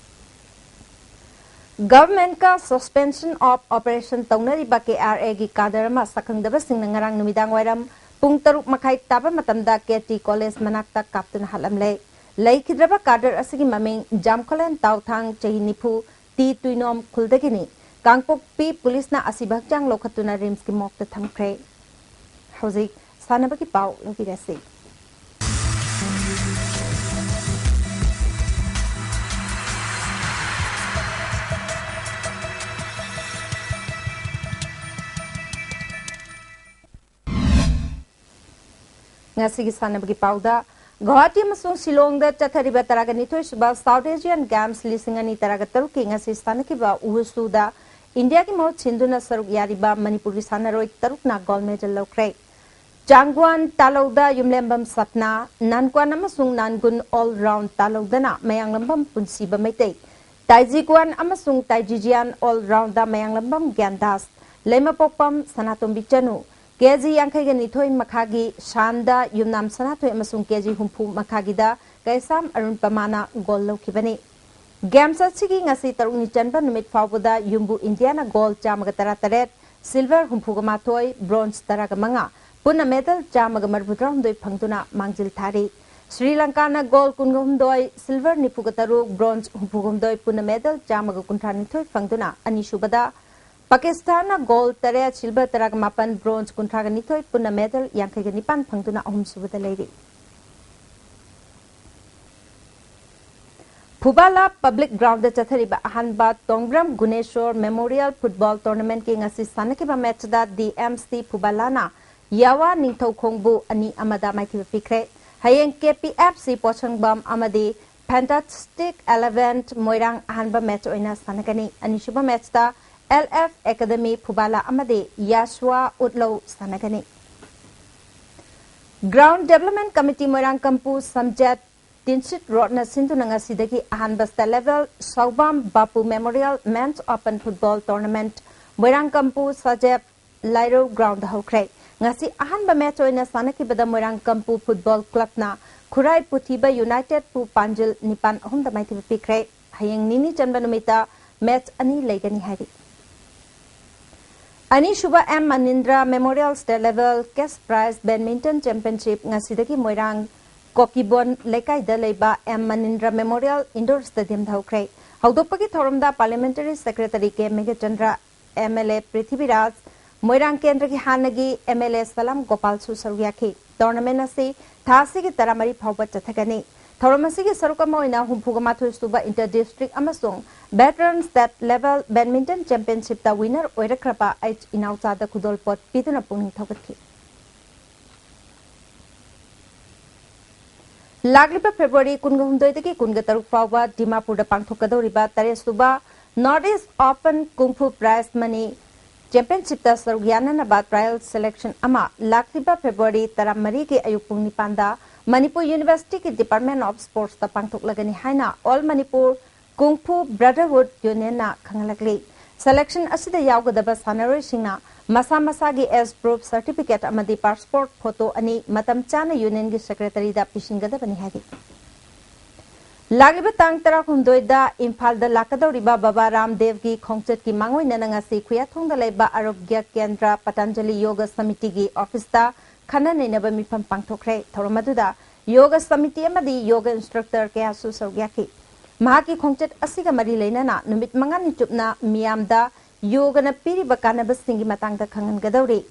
ꯒꯚꯔꯟꯃꯦꯟꯠꯀ suspension of operation ꯇꯧꯅꯔꯤꯕ ꯀꯦ ꯑꯥꯔ ꯑꯦꯒꯤ ꯀꯥꯗꯔ ꯑꯃ ꯁꯛꯈꯪꯗꯕꯁꯤꯡꯅ ꯉꯔꯥꯡ ꯅꯨꯃꯤꯗꯥꯡ ꯋꯥꯏꯔꯝ ꯄꯨꯡ ꯇꯔꯨꯛ ꯃꯈꯥꯏ ꯇꯥꯕ ꯃꯇꯝꯗ ꯀꯦ ꯇꯤ ꯀꯣꯂꯦꯖ ꯃꯅꯥꯛꯇ ꯀꯥꯞꯇꯨꯅ ꯍꯥꯠꯂꯝꯂꯦ꯫ ꯂꯩꯈꯤꯗ꯭ꯔꯕ ꯀꯥꯗꯔ ꯑꯁꯤꯒꯤ ꯃꯃꯤꯡ ꯖꯥꯝꯈꯣꯂꯦꯟ ꯇꯥꯎꯊꯥꯡ, ꯆꯍꯤ ꯅꯤꯐꯨ, ꯇꯤ ꯇꯨꯏꯅꯣꯝ ꯈꯨꯜꯗꯒꯤꯅꯤ꯫ ꯀꯥꯡꯄꯣꯛꯄꯤ ꯄꯨꯂꯤꯁꯅ ꯑꯁꯤꯕ ꯍꯛꯆꯥꯡ ꯂꯧꯈꯠꯇꯨꯅ ꯔꯤꯝꯁꯀꯤ ꯃꯣꯔꯒꯇ ꯊꯝꯈ꯭ꯔꯦ꯫ ꯍꯧꯖꯤꯛ ꯁꯥꯟꯅꯕꯒꯤ ꯄꯥꯎ ꯂꯧꯕꯤꯔꯁꯤ꯫ ꯉꯁꯤꯒꯤ ꯁꯥꯟꯅꯕꯒꯤ ꯄꯥꯎꯗ, ꯒꯨꯋꯥꯍꯥꯇꯤ ꯑꯃꯁꯨꯡ ꯁꯤꯂꯣꯡꯗ ꯆꯠꯊꯔꯤꯕ ꯇꯔꯥꯒ ꯅꯤꯊꯣꯏ ꯁꯨꯕ South Asian Games ꯂꯤꯁꯤꯡ ꯑꯅꯤ ꯇꯔꯥꯒ ꯇꯔꯨꯛꯀꯤ ꯉꯁꯤ ꯁꯥꯟꯅꯈꯤꯕ ꯋꯨꯁꯨꯗ ꯏꯟꯗꯤꯌꯥꯒꯤ ꯃꯍꯨꯠ ꯁꯤꯟꯗꯨꯅ ꯁꯔꯨꯛ ꯌꯥꯔꯤꯕ ꯃꯅꯤꯄꯨꯔꯒꯤ ꯁꯥꯟꯅꯔꯣꯏ ꯇꯔꯨꯛꯅ ꯒꯣꯜ ꯃꯦꯗꯜ ꯂꯧꯈ꯭ꯔꯦ꯫ ꯆꯥꯡꯒ꯭ꯋꯥꯟ ꯇꯥꯂꯧꯗ ꯌꯨꯝꯂꯦꯝꯕꯝ ꯁꯞꯅꯥ, ꯅꯥꯟꯀ꯭ꯋꯥꯟ ꯑꯃꯁꯨꯡ ꯅꯥꯟꯒꯨꯟ all round ꯇꯥꯂꯧꯗꯅ ꯃꯌꯥꯡꯂꯝꯕꯝ ꯄꯨꯟꯁꯤꯕ ꯃꯩꯇꯩ, ꯇꯥꯏꯖꯤꯀ꯭ꯋꯥꯟ ꯑꯃꯁꯨꯡ ꯇꯥꯏꯖꯤꯖꯤꯌꯥꯟ all roundꯗ ꯃꯌꯥꯡꯂꯝꯕꯝ ꯒ꯭ꯌꯥꯟꯗꯥꯁ, ꯂꯩꯃꯄꯣꯛꯄꯝ ꯁꯅꯥꯇꯣꯝꯕꯤ ꯆꯅꯨ, ꯀꯦꯖꯤ ꯌꯥꯡꯈꯩꯒ ꯅꯤꯊꯣꯏ ꯃꯈꯥꯒꯤ ꯁꯥꯟꯗ ꯌꯨꯝꯅꯥꯝ ꯁꯅꯥꯊꯣꯏ ꯑꯃꯁꯨꯡ ꯀꯦꯖꯤ ꯍꯨꯝꯐꯨ ꯃꯈꯥꯒꯤꯗ ꯀꯩꯁꯥꯝ ꯑꯔꯨꯟ ꯄꯃꯥꯅ ꯒꯣꯜ ꯂꯧꯈꯤꯕꯅꯤ꯫ ꯒꯦꯝꯁ ꯑꯁꯤꯒꯤ ꯉꯁꯤ ꯇꯔꯨꯛꯅꯤ ꯆꯟꯕ ꯅꯨꯃꯤꯠ ꯐꯥꯎꯕꯗ ꯌꯨꯝꯕꯨ ꯏꯟꯗꯤꯌꯥꯅ ꯒꯣꯜ ꯆꯥꯝꯃꯒ ꯇꯔꯥꯇꯔꯦꯠ, ꯁꯤꯜꯚꯔ ꯍꯨꯝꯐꯨꯒ ꯃꯥꯊꯣꯏ, ꯕ꯭ꯔꯣꯟꯖ ꯇꯔꯥꯒ ꯃꯉꯥ, ꯄꯨꯟꯅ ꯃꯦꯗꯜ ꯆꯥꯝꯃꯒ ꯃꯔꯤꯐꯨꯇꯔꯥꯍꯨꯝꯗꯣꯏ ꯐꯪꯗꯨꯅ ꯃꯥꯡꯖꯤꯜ ꯊꯥꯔꯤ꯫ ꯁ꯭ꯔꯤ ꯂꯪꯀꯥꯅ ꯒꯣꯜ ꯀꯨꯟꯒ ꯍꯨꯝꯗꯣꯏ, ꯁꯤꯜꯚꯔ ꯅꯤꯐꯨꯒ ꯇꯔꯨꯛ, ꯕ꯭ꯔꯣꯟꯖ ꯍꯨꯝꯐꯨꯒ ꯍꯨꯝꯗꯣꯏ, ꯄꯨꯟꯅ ꯃꯦꯗꯜ ꯆꯥꯝꯃꯒ ꯀꯨꯟꯊ꯭ꯔꯥ ꯅꯤꯊꯣꯏ ꯐꯪꯗꯨꯅ ꯑꯅꯤꯁꯨꯕꯗ, ꯄꯥꯀꯤꯁꯇꯥꯟꯅ ꯒꯣꯜ ꯇꯔꯦꯠ, ꯁꯤꯜꯚꯔ ꯇꯔꯥꯒ ꯃꯥꯄꯟ, ꯕ꯭ꯔꯣꯟꯖ ꯀꯨꯟꯊ꯭ꯔꯥꯒ ꯅꯤꯊꯣꯏ, ꯄꯨꯟꯅ ꯃꯦꯗꯜ ꯌꯥꯡꯈꯩꯒ ꯅꯤꯄꯥꯟ ꯐꯪꯗꯨꯅ ꯑꯍꯨꯝꯁꯨꯕꯗ ꯂꯩꯔꯤ꯫ ꯐꯨꯕꯥꯂꯥ ꯄꯕ꯭ꯂꯤꯛ ꯒ꯭ꯔꯥꯎꯟꯗ ꯆꯠꯊꯔꯤꯕ ꯑꯍꯥꯟꯕ ꯇꯣꯡꯕ꯭ꯔꯝ ꯒꯨꯅꯦꯁꯣꯔ ꯃꯦꯃꯣꯔꯤꯌꯦꯜ ꯐꯨꯠꯕꯣꯜ ꯇꯣꯔꯅꯥꯃꯦꯟꯠꯀꯤ ꯉꯁꯤ ꯁꯥꯟꯅꯈꯤꯕ ꯃꯦꯆꯇ ꯗꯤ ꯑꯦꯝ ꯁꯤ ꯐꯨꯕꯥꯂꯥꯅ ꯌꯥꯋꯥ ꯅꯤꯡꯊꯧꯈꯣꯡꯕꯨ ꯑꯅꯤ ꯑꯃꯗ ꯃꯥꯏꯊꯤꯕ ꯄꯤꯈ꯭ꯔꯦ꯫ ꯍꯌꯦꯡ ꯀꯦ ꯄꯤ ꯑꯦꯐ ꯁꯤ ꯄꯣꯠꯁꯪꯕꯝ ꯑꯃꯗꯤ ꯐꯦꯟꯇꯥꯁꯇꯤꯛ ꯏꯂꯦꯚꯦꯟ ꯃꯣꯏꯔꯥꯡ ꯑꯍꯥꯟꯕ ꯃꯦꯆ ꯑꯣꯏꯅ ꯁꯥꯟꯅꯒꯅꯤ꯫ ꯑꯅꯤꯁꯨꯕ ꯃꯦꯆꯇ ꯑꯦꯜ ꯑꯦꯐ ꯑꯦꯀꯥꯗꯃꯤ ꯐꯨꯕꯥꯂꯥ ꯑꯃꯗꯤ ꯌꯥꯁꯨꯋꯥ ꯎꯠꯂꯧ ꯁꯥꯟꯅꯒꯅꯤ꯫ Ground Development Committee ꯃꯣꯏꯔꯥꯡꯀꯝꯄꯨ ꯁꯝꯖꯦꯠ ꯇꯤꯟꯁꯤꯠ ꯔꯣꯗꯅ ꯁꯤꯟꯗꯨꯅ ꯉꯁꯤꯗꯒꯤ ꯑꯍꯥꯟꯕ State Level ꯁꯥꯎꯕꯥꯝ ꯕꯥꯄꯨ Memorial Men's Open Football Tournament ꯃꯣꯏꯔꯥꯡꯀꯝꯄꯨ ꯁꯖꯦꯞ ꯂꯥꯏꯔꯧ ground ꯍꯧꯈ꯭ꯔꯦ꯫ ꯉꯁꯤ ꯑꯍꯥꯟꯕ match ꯑꯣꯏꯅ ꯁꯥꯟꯅꯈꯤꯕꯗ ꯃꯣꯏꯔꯥꯡꯀꯝꯄꯨ Football Clubꯅ ꯈꯨꯔꯥꯏ ꯄꯨꯊꯤꯕ Unitedꯄꯨ ꯄꯥꯟꯖꯤꯜ ꯅꯤꯄꯥꯟ ꯑꯍꯨꯝꯗ ꯃꯥꯏꯊꯤꯕ ꯄꯤꯈ꯭ꯔꯦ꯫ ꯍꯌꯦꯡ ꯅꯤꯅꯤ ꯆꯟꯕ ꯅꯨꯃꯤꯠꯇ match ꯑꯅꯤ ꯂꯩꯒꯅꯤ ꯍꯥꯏꯔꯤ꯫ ꯑꯅꯤꯁꯨꯕ M Manindra Memorial State Level Cash Prize Badminton Championship ꯉꯁꯤꯗꯒꯤ ꯃꯣꯏꯔꯥꯡ ꯀꯣꯀꯤꯕꯣꯟ ꯂꯩꯀꯥꯏꯗ ꯂꯩꯕ ꯑꯦꯝ ꯃꯅꯤꯟꯗ꯭ꯔ Memorial Indoor Stadiumꯗ ꯍꯧꯈ꯭ꯔꯦ꯫ ꯍꯧꯗꯣꯛꯄꯒꯤ ꯊꯧꯔꯝꯗ Parliamentary Secretary K Meghachandra, M L A Prithviraj, Moirang ꯀꯦꯟꯗ꯭ꯔꯒꯤ ꯍꯥꯟꯅꯒꯤ ꯑꯦꯝ ꯑꯦꯜ ꯑꯦ ꯁꯂꯥꯝ ꯒꯣꯄꯥꯜꯁꯨ ꯁꯔꯨꯛ ꯌꯥꯈꯤ꯫ Tournament ꯑꯁꯤ ꯊꯥ ꯑꯁꯤꯒꯤ ꯇꯔꯥꯃꯔꯤ ꯐꯥꯎꯕ ꯆꯠꯊꯒꯅꯤ꯫ ꯊꯧꯔꯝ ꯑꯁꯤꯒꯤ ꯁꯔꯨꯛ ꯑꯃ ꯑꯣꯏꯅ ꯍꯨꯝꯐꯨꯒ ꯃꯥꯊꯣꯏ ꯁꯨꯕ Inter District ꯑꯃꯁꯨꯡ Veteran State Level Badminton Championshipꯇ winner ꯑꯣꯏꯔꯛꯈ꯭ꯔꯕ ꯑꯩꯆ ꯏꯅꯥꯎꯆꯥꯗ ꯈꯨꯗꯣꯜꯄꯣꯠ ꯄꯤꯗꯨꯅ ꯄꯨꯛꯅꯤꯡ ꯊꯧꯒꯠꯈꯤ꯫ ꯂꯥꯛꯂꯤꯕ February ꯀꯨꯟꯒ ꯍꯨꯝꯗꯣꯏꯗꯒꯤ ꯀꯨꯟꯒ ꯇꯔꯨꯛ ꯐꯥꯎꯕ ꯗꯤꯃꯥꯄꯨꯔꯗ ꯄꯥꯡꯊꯣꯛꯀꯗꯧꯔꯤꯕ ꯇꯔꯦꯠ ꯁꯨꯕ North East Open Kung Fu Prize Money Championshipꯇ ꯁꯔꯨꯛ ꯌꯥꯅꯅꯕ trial selection ꯑꯃ ꯂꯥꯛꯂꯤꯕ February ꯇꯔꯥꯃꯔꯤꯒꯤ ꯑꯌꯨꯛ ꯄꯨꯡ ꯅꯤꯄꯥꯟꯗ ꯃꯅꯤꯄꯨꯔ Universityꯒꯤ Department of Sportsꯇ ꯄꯥꯡꯊꯣꯛꯂꯒꯅꯤ ꯍꯥꯏꯅ All Manipur Kung Fu Brotherhood Unionꯅ ꯈꯪꯍꯜꯂꯛꯂꯤ꯫ Selection ꯑꯁꯤꯗ ꯌꯥꯎꯒꯗꯕ ꯁꯥꯟꯅꯔꯣꯏꯁꯤꯡꯅ ꯃꯁꯥ ꯃꯁꯥꯒꯤ age proof certificate ꯑꯃꯗꯤ passport photo ꯑꯅꯤ ꯃꯇꯝ ꯆꯥꯅ unionꯒꯤ secretaryꯗ ꯄꯤꯁꯤꯟꯒꯗꯕꯅꯤ ꯍꯥꯏꯔꯤ꯫ ꯂꯥꯛꯂꯤꯕ ꯇꯥꯡ ꯇꯔꯥꯍꯨꯝꯗꯣꯏꯗ ꯏꯝꯐꯥꯜꯗ ꯂꯥꯛꯀꯗꯧꯔꯤꯕ ꯕꯕꯥ ꯔꯥꯝꯗꯦꯕꯒꯤ ꯈꯣꯡꯆꯠꯀꯤ ꯃꯥꯡꯑꯣꯏꯅꯅ ꯉꯁꯤ ꯈꯨꯌꯥꯊꯣꯡꯗ ꯂꯩꯕ ꯑꯥꯔꯣꯒ꯭ꯌ ꯀꯦꯟꯗ꯭ꯔ ꯄꯇꯥꯟꯖꯂꯤ ꯌꯣꯒ ꯁꯃꯤꯇꯤꯒꯤ officeꯇ ꯈꯟꯅ ꯅꯩꯅꯕ ꯃꯤꯐꯝ ꯄꯥꯡꯊꯣꯛꯈ꯭ꯔꯦ꯫ ꯊꯧꯔꯝ ꯑꯗꯨꯗ ꯌꯣꯒ ꯁꯃꯤꯇꯤ ꯑꯃꯗꯤ ꯌꯣꯒ instructor ꯀꯌꯥꯁꯨ ꯁꯔꯨꯛ ꯌꯥꯈꯤ꯫ ꯃꯍꯥꯛꯀꯤ ꯈꯣꯡꯆꯠ ꯑꯁꯤꯒ ꯃꯔꯤ ꯂꯩꯅꯅ ꯅꯨꯃꯤꯠ ꯃꯉꯥꯅꯤ ꯆꯨꯞꯅ ꯃꯤꯌꯥꯝꯗ ꯌꯣꯒꯅ ꯄꯤꯔꯤꯕ ꯀꯥꯟꯅꯕꯁꯤꯡꯒꯤ ꯃꯇꯥꯡꯗ ꯈꯪꯍꯟꯒꯗꯧꯔꯤ꯫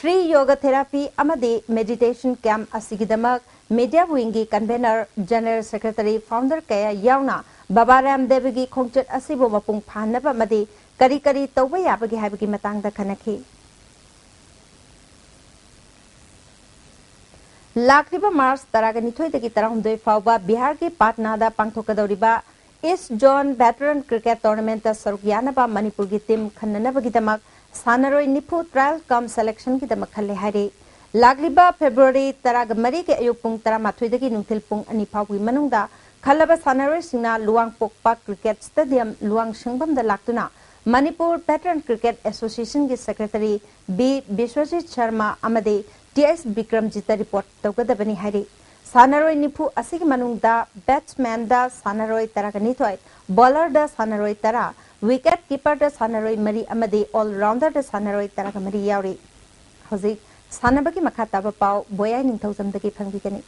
Free yoga therapy ꯑꯃꯗꯤ meditation camp ꯑꯁꯤꯒꯤꯗꯃꯛ media wingꯒꯤ convener, general secretary, founder ꯀꯌꯥ ꯌꯥꯎꯅ ꯕꯕꯥ ꯔꯥꯝꯗꯦꯕꯒꯤ ꯈꯣꯡꯆꯠ ꯑꯁꯤꯕꯨ ꯃꯄꯨꯡ ꯐꯥꯍꯟꯅꯕ ꯑꯃꯗꯤ ꯀꯔꯤ ꯀꯔꯤ ꯇꯧꯕ ꯌꯥꯕꯒꯦ ꯍꯥꯏꯕꯒꯤ ꯃꯇꯥꯡꯗ ꯈꯟꯅꯈꯤ꯫ ꯂꯥꯛꯂꯤꯕ March ꯇꯔꯥꯒ ꯅꯤꯊꯣꯏꯗꯒꯤ ꯇꯔꯥꯍꯨꯝꯗꯣꯏ ꯐꯥꯎꯕ ꯕꯤꯍꯥꯔꯒꯤ ꯄꯥꯠꯅꯥꯗ ꯄꯥꯡꯊꯣꯛꯀꯗꯧꯔꯤꯕ East Zone Veteran Cricket Tournamentꯇ ꯁꯔꯨꯛ ꯌꯥꯅꯕ ꯃꯅꯤꯄꯨꯔꯒꯤ team ꯈꯟꯅꯅꯕꯒꯤꯗꯃꯛ ꯁꯥꯟꯅꯔꯣꯏ ꯅꯤꯐꯨ trial cum selectionꯒꯤꯗꯃꯛ ꯈꯜꯂꯦ ꯍꯥꯏꯔꯤ꯫ ꯂꯥꯛꯂꯤꯕ February ꯇꯔꯥꯃꯔꯤꯒꯤ ꯑꯌꯨꯛ ꯄꯨꯡ ꯇꯔꯥꯃꯥꯊꯣꯏꯗꯒꯤ ꯅꯨꯡꯊꯤꯜ ꯄꯨꯡ ꯑꯅꯤ ꯐꯥꯎꯒꯤ ꯃꯅꯨꯡꯗ ꯈꯜꯂꯕ ꯁꯥꯟꯅꯔꯣꯏꯁꯤꯡꯅ ꯂꯨꯋꯥꯡꯄꯣꯛꯄ Cricket Stadium, ꯂꯨꯋꯥꯡꯁꯪꯕꯝꯗ ꯂꯥꯛꯇꯨꯅ Manipur Veteran Cricket Associationꯒꯤ secretary ꯕꯤ ꯕꯤꯁ꯭ꯋꯖꯤꯠ ꯁꯔꯃ ꯑꯃꯗꯤ ꯇꯤ ꯑꯦꯁ ꯕꯤꯀ꯭ꯔꯝꯖꯤꯠꯇ report ꯇꯧꯒꯗꯕꯅꯤ ꯍꯥꯏꯔꯤ꯫ ꯁꯥꯟꯅꯔꯣꯏ ꯅꯤꯐꯨ ꯑꯁꯤꯒꯤ ꯃꯅꯨꯡꯗ batsmanꯗ ꯁꯥꯟꯅꯔꯣꯏ ꯇꯔꯥꯒ ꯅꯤꯊꯣꯏ, bowlerꯗ ꯁꯥꯟꯅꯔꯣꯏ ꯇꯔꯥ, wicket keeperꯗ ꯁꯥꯟꯅꯔꯣꯏ ꯃꯔꯤ ꯑꯃꯗꯤ all-rounderꯗ ꯁꯥꯟꯅꯔꯣꯏ ꯇꯔꯥꯒ ꯃꯔꯤ ꯌꯥꯎꯔꯤ꯫ ꯍꯧꯖꯤꯛ ꯁꯥꯟꯅꯕꯒꯤ ꯃꯈꯥ ꯇꯥꯕ ꯄꯥꯎ ꯕꯣꯌꯥꯏ ꯅꯤꯡꯊꯧꯖꯝꯗꯒꯤ ꯐꯪꯕꯤꯒꯅꯤ꯫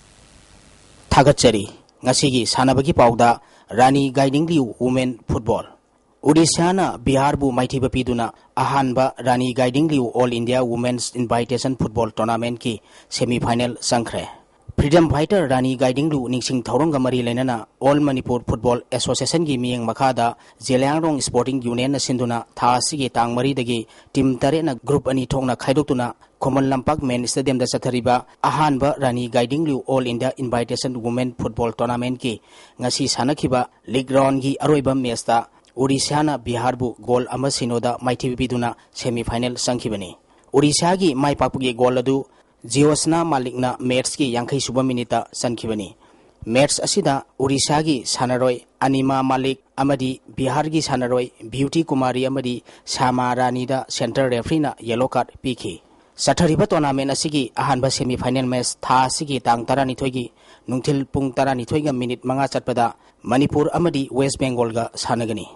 ꯊꯥꯒꯠꯆꯔꯤ꯫ ꯉꯁꯤꯒꯤ ꯁꯥꯟꯅꯕꯒꯤ ꯄꯥꯎꯗ ꯔꯥꯅꯤ ꯒꯥꯏꯗꯤꯡꯂꯤꯌꯨ Women Football꯫ ꯑꯣꯗꯤꯁꯥꯅ ꯕꯤꯍꯥꯔꯕꯨ ꯃꯥꯏꯊꯤꯕ ꯄꯤꯗꯨꯅ ꯑꯍꯥꯟꯕ ꯔꯥꯅꯤ ꯒꯥꯏꯗꯤꯡꯂꯤꯌꯨ All India Women's Invitation Football Tournamentꯀꯤ semi final ꯆꯪꯈ꯭ꯔꯦ꯫ Freedom fighter ꯔꯥꯅꯤ ꯒꯥꯏꯗꯤꯡꯂꯤꯌꯨ ꯅꯤꯡꯁꯤꯡ ꯊꯧꯔꯝꯒ ꯃꯔꯤ ꯂꯩꯅꯅ All Manipur Football Associationꯒꯤ ꯃꯤꯠꯌꯦꯡ ꯃꯈꯥꯗ ꯖꯦꯂꯤꯌꯥꯡꯔꯣꯡ Sporting Unionꯅ ꯁꯤꯟꯗꯨꯅ ꯊꯥ ꯑꯁꯤꯒꯤ ꯇꯥꯡ ꯃꯔꯤꯗꯒꯤ team ꯇꯔꯦꯠꯅ group ꯑꯅꯤ ꯊꯣꯛꯅ ꯈꯥꯏꯗꯣꯛꯇꯨꯅ ꯈꯨꯃꯟ ꯂꯝꯄꯥꯛ main stadiumꯗ ꯆꯠꯊꯔꯤꯕ ꯑꯍꯥꯟꯕ ꯔꯥꯅꯤ ꯒꯥꯏꯗꯤꯡꯂꯤꯌꯨ All India Invitation Women Football Tournamentꯀꯤ ꯉꯁꯤ ꯁꯥꯟꯅꯈꯤꯕ league roundꯒꯤ ꯑꯔꯣꯏꯕ matchꯇ ꯑꯣꯗꯤꯁꯥꯅ ꯕꯤꯍꯥꯔꯕꯨ goal ꯑꯃ ꯁꯤꯅꯣꯗ ꯃꯥꯏꯊꯤꯕ ꯄꯤꯗꯨꯅ semi final ꯆꯪꯈꯤꯕꯅꯤ꯫ ꯑꯣꯗꯤꯁꯥꯒꯤ ꯃꯥꯏ ꯄꯥꯛꯄꯒꯤ goal ꯑꯗꯨ ꯖꯤꯑꯣꯁꯅꯥ ꯃꯥꯂꯤꯛꯅ matchꯀꯤ ꯌꯥꯡꯈꯩ ꯁꯨꯕ minuteꯇ ꯆꯟꯈꯤꯕꯅꯤ꯫ Match ꯑꯁꯤꯗ ꯑꯣꯗꯤꯁꯥꯒꯤ ꯁꯥꯟꯅꯔꯣꯏ ꯑꯅꯤꯃꯥ ꯃꯥꯂꯤꯛ ꯑꯃꯗꯤ ꯕꯤꯍꯥꯔꯒꯤ ꯁꯥꯟꯅꯔꯣꯏ ꯕ꯭ꯌꯨꯇꯤ ꯀꯨꯃꯥꯔꯤ ꯑꯃꯗꯤ ꯁꯥꯃꯥ ꯔꯥꯅꯤꯗ centre refereeꯅ yellow card ꯄꯤꯈꯤ꯫ ꯆꯠꯊꯔꯤꯕ tournament ꯑꯁꯤꯒꯤ ꯑꯍꯥꯟꯕ semi final match ꯊꯥ ꯑꯁꯤꯒꯤ ꯇꯥꯡ ꯇꯔꯥꯅꯤꯊꯣꯏꯒꯤ ꯅꯨꯡꯊꯤꯜ ꯄꯨꯡ ꯇꯔꯥꯅꯤꯊꯣꯏꯒ minute ꯃꯉꯥ ꯆꯠꯄꯗ ꯃꯅꯤꯄꯨꯔ ꯑꯃꯗꯤ West Bengalꯒ ꯁꯥꯟꯅꯒꯅꯤ꯫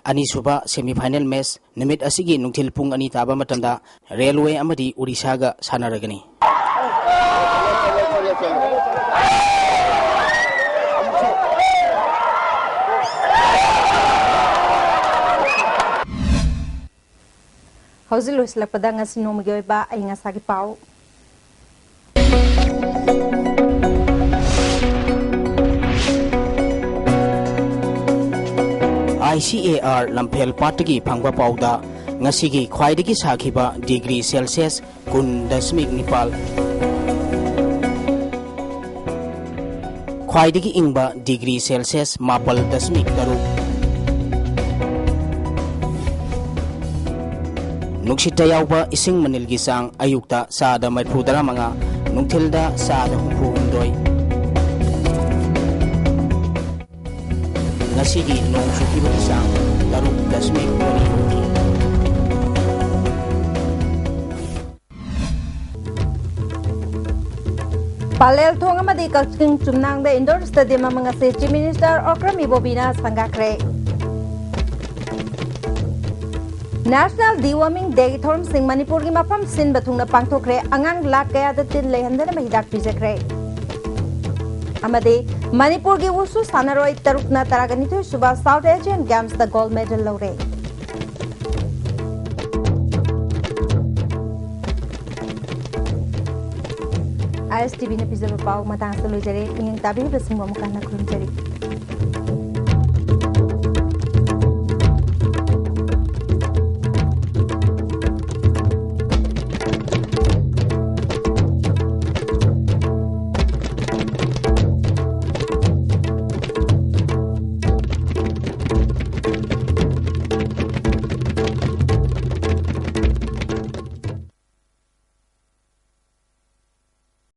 ꯑꯅꯤꯁꯨꯕ semi final match ꯅꯨꯃꯤꯠ ꯑꯁꯤꯒꯤ ꯅꯨꯡꯊꯤꯜ ꯄꯨꯡ ꯑꯅꯤ ꯇꯥꯕ ꯃꯇꯝꯗ Railway ꯑꯃꯗꯤ ꯑꯣꯗꯤꯁꯥꯒ ꯁꯥꯟꯅꯔꯒꯅꯤ꯫ ꯍꯧꯖꯤꯛ ꯂꯣꯏꯁꯤꯜꯂꯛꯄꯗ ꯉꯁꯤ ꯅꯣꯡꯃꯒꯤ ꯑꯣꯏꯕ ꯑꯏꯪ ꯑꯁꯥꯒꯤ ꯄꯥꯎ꯫ ICAR ꯂꯝꯐꯦꯜ ꯄꯥꯠꯇꯒꯤ ꯐꯪꯕ ꯄꯥꯎꯗ ꯉꯁꯤꯒꯤ ꯈ꯭ꯋꯥꯏꯗꯒꯤ ꯁꯥꯈꯤꯕ degree Celsius ꯀꯨꯟ ꯗꯁꯃꯤꯛ ꯅꯤꯄꯥꯜ꯫ ꯈ꯭ꯋꯥꯏꯗꯒꯤ ꯏꯪꯕ ꯗꯤꯒ꯭ꯔꯤ ꯁꯦꯜꯁꯤꯌꯁ ꯃꯥꯄꯜ ꯗꯁꯃꯤꯛ ꯇꯔꯨꯛ꯫ ꯅꯨꯡꯁꯤꯠꯇ ꯌꯥꯎꯕ ꯏꯁꯤꯡ ꯃꯅꯤꯜꯒꯤ ꯆꯥꯡ ꯑꯌꯨꯛꯇ ꯆꯥꯗ ꯃꯔꯤꯐꯨ ꯇꯔꯥꯃꯉꯥ, ꯅꯨꯡꯊꯤꯜꯗ ꯆꯥꯗ ꯍꯨꯝꯐꯨ ꯍꯨꯝꯗꯣꯏ꯫ ꯉꯁꯤꯒꯤ ꯅꯣꯡ ꯆꯨꯈꯤꯕꯒꯤ ꯆꯥꯡ ꯇꯔꯨꯛ ꯗꯁꯃꯤꯛ ꯃꯔꯤ꯫ ꯄꯂꯦꯜ ꯊꯣꯡ ꯑꯃꯗꯤ ꯀꯛꯆꯤꯡ ꯆꯨꯝꯅꯥꯡꯗ indoor stadium ꯑꯃ ꯉꯁꯤ Chief Minister Okram ꯏꯕꯣꯕꯤꯅ ꯁꯪꯒꯥꯈ꯭ꯔꯦ꯫ National Deworming Dayꯒꯤ ꯊꯧꯔꯝꯁꯤꯡ ꯃꯅꯤꯄꯨꯔꯒꯤ ꯃꯐꯝ ꯁꯤꯟꯕ ꯊꯨꯡꯅ ꯄꯥꯡꯊꯣꯛꯈ꯭ꯔꯦ꯫ ꯑꯉꯥꯡ ꯂꯥꯈ ꯀꯌꯥꯗ ꯇꯤꯟ ꯂꯩꯍꯟꯗꯅꯕ ꯍꯤꯗꯥꯛ ꯄꯤꯖꯈ꯭ꯔꯦ꯫ ꯑꯃꯗꯤ ꯃꯅꯤꯄꯨꯔꯒꯤ ꯋꯨꯁꯨ ꯁꯥꯟꯅꯔꯣꯏ ꯇꯔꯨꯛꯅ ꯇꯔꯥꯒ ꯅꯤꯊꯣꯏ ꯁꯨꯕ South Asian Gamesꯇ gold medal ꯂꯧꯔꯦ꯫ ISTVꯅ ꯄꯤꯖꯕ ꯄꯥꯎ ꯃꯇꯥꯡ ꯑꯁꯤꯗ ꯂꯣꯏꯖꯔꯦ꯫ ꯃꯤꯠꯌꯦꯡ ꯇꯥꯕꯤꯔꯤꯕꯁꯤꯡꯕꯨ ꯑꯃꯨꯛ ꯍꯟꯅ ꯈꯨꯔꯨꯝꯖꯔꯤ꯫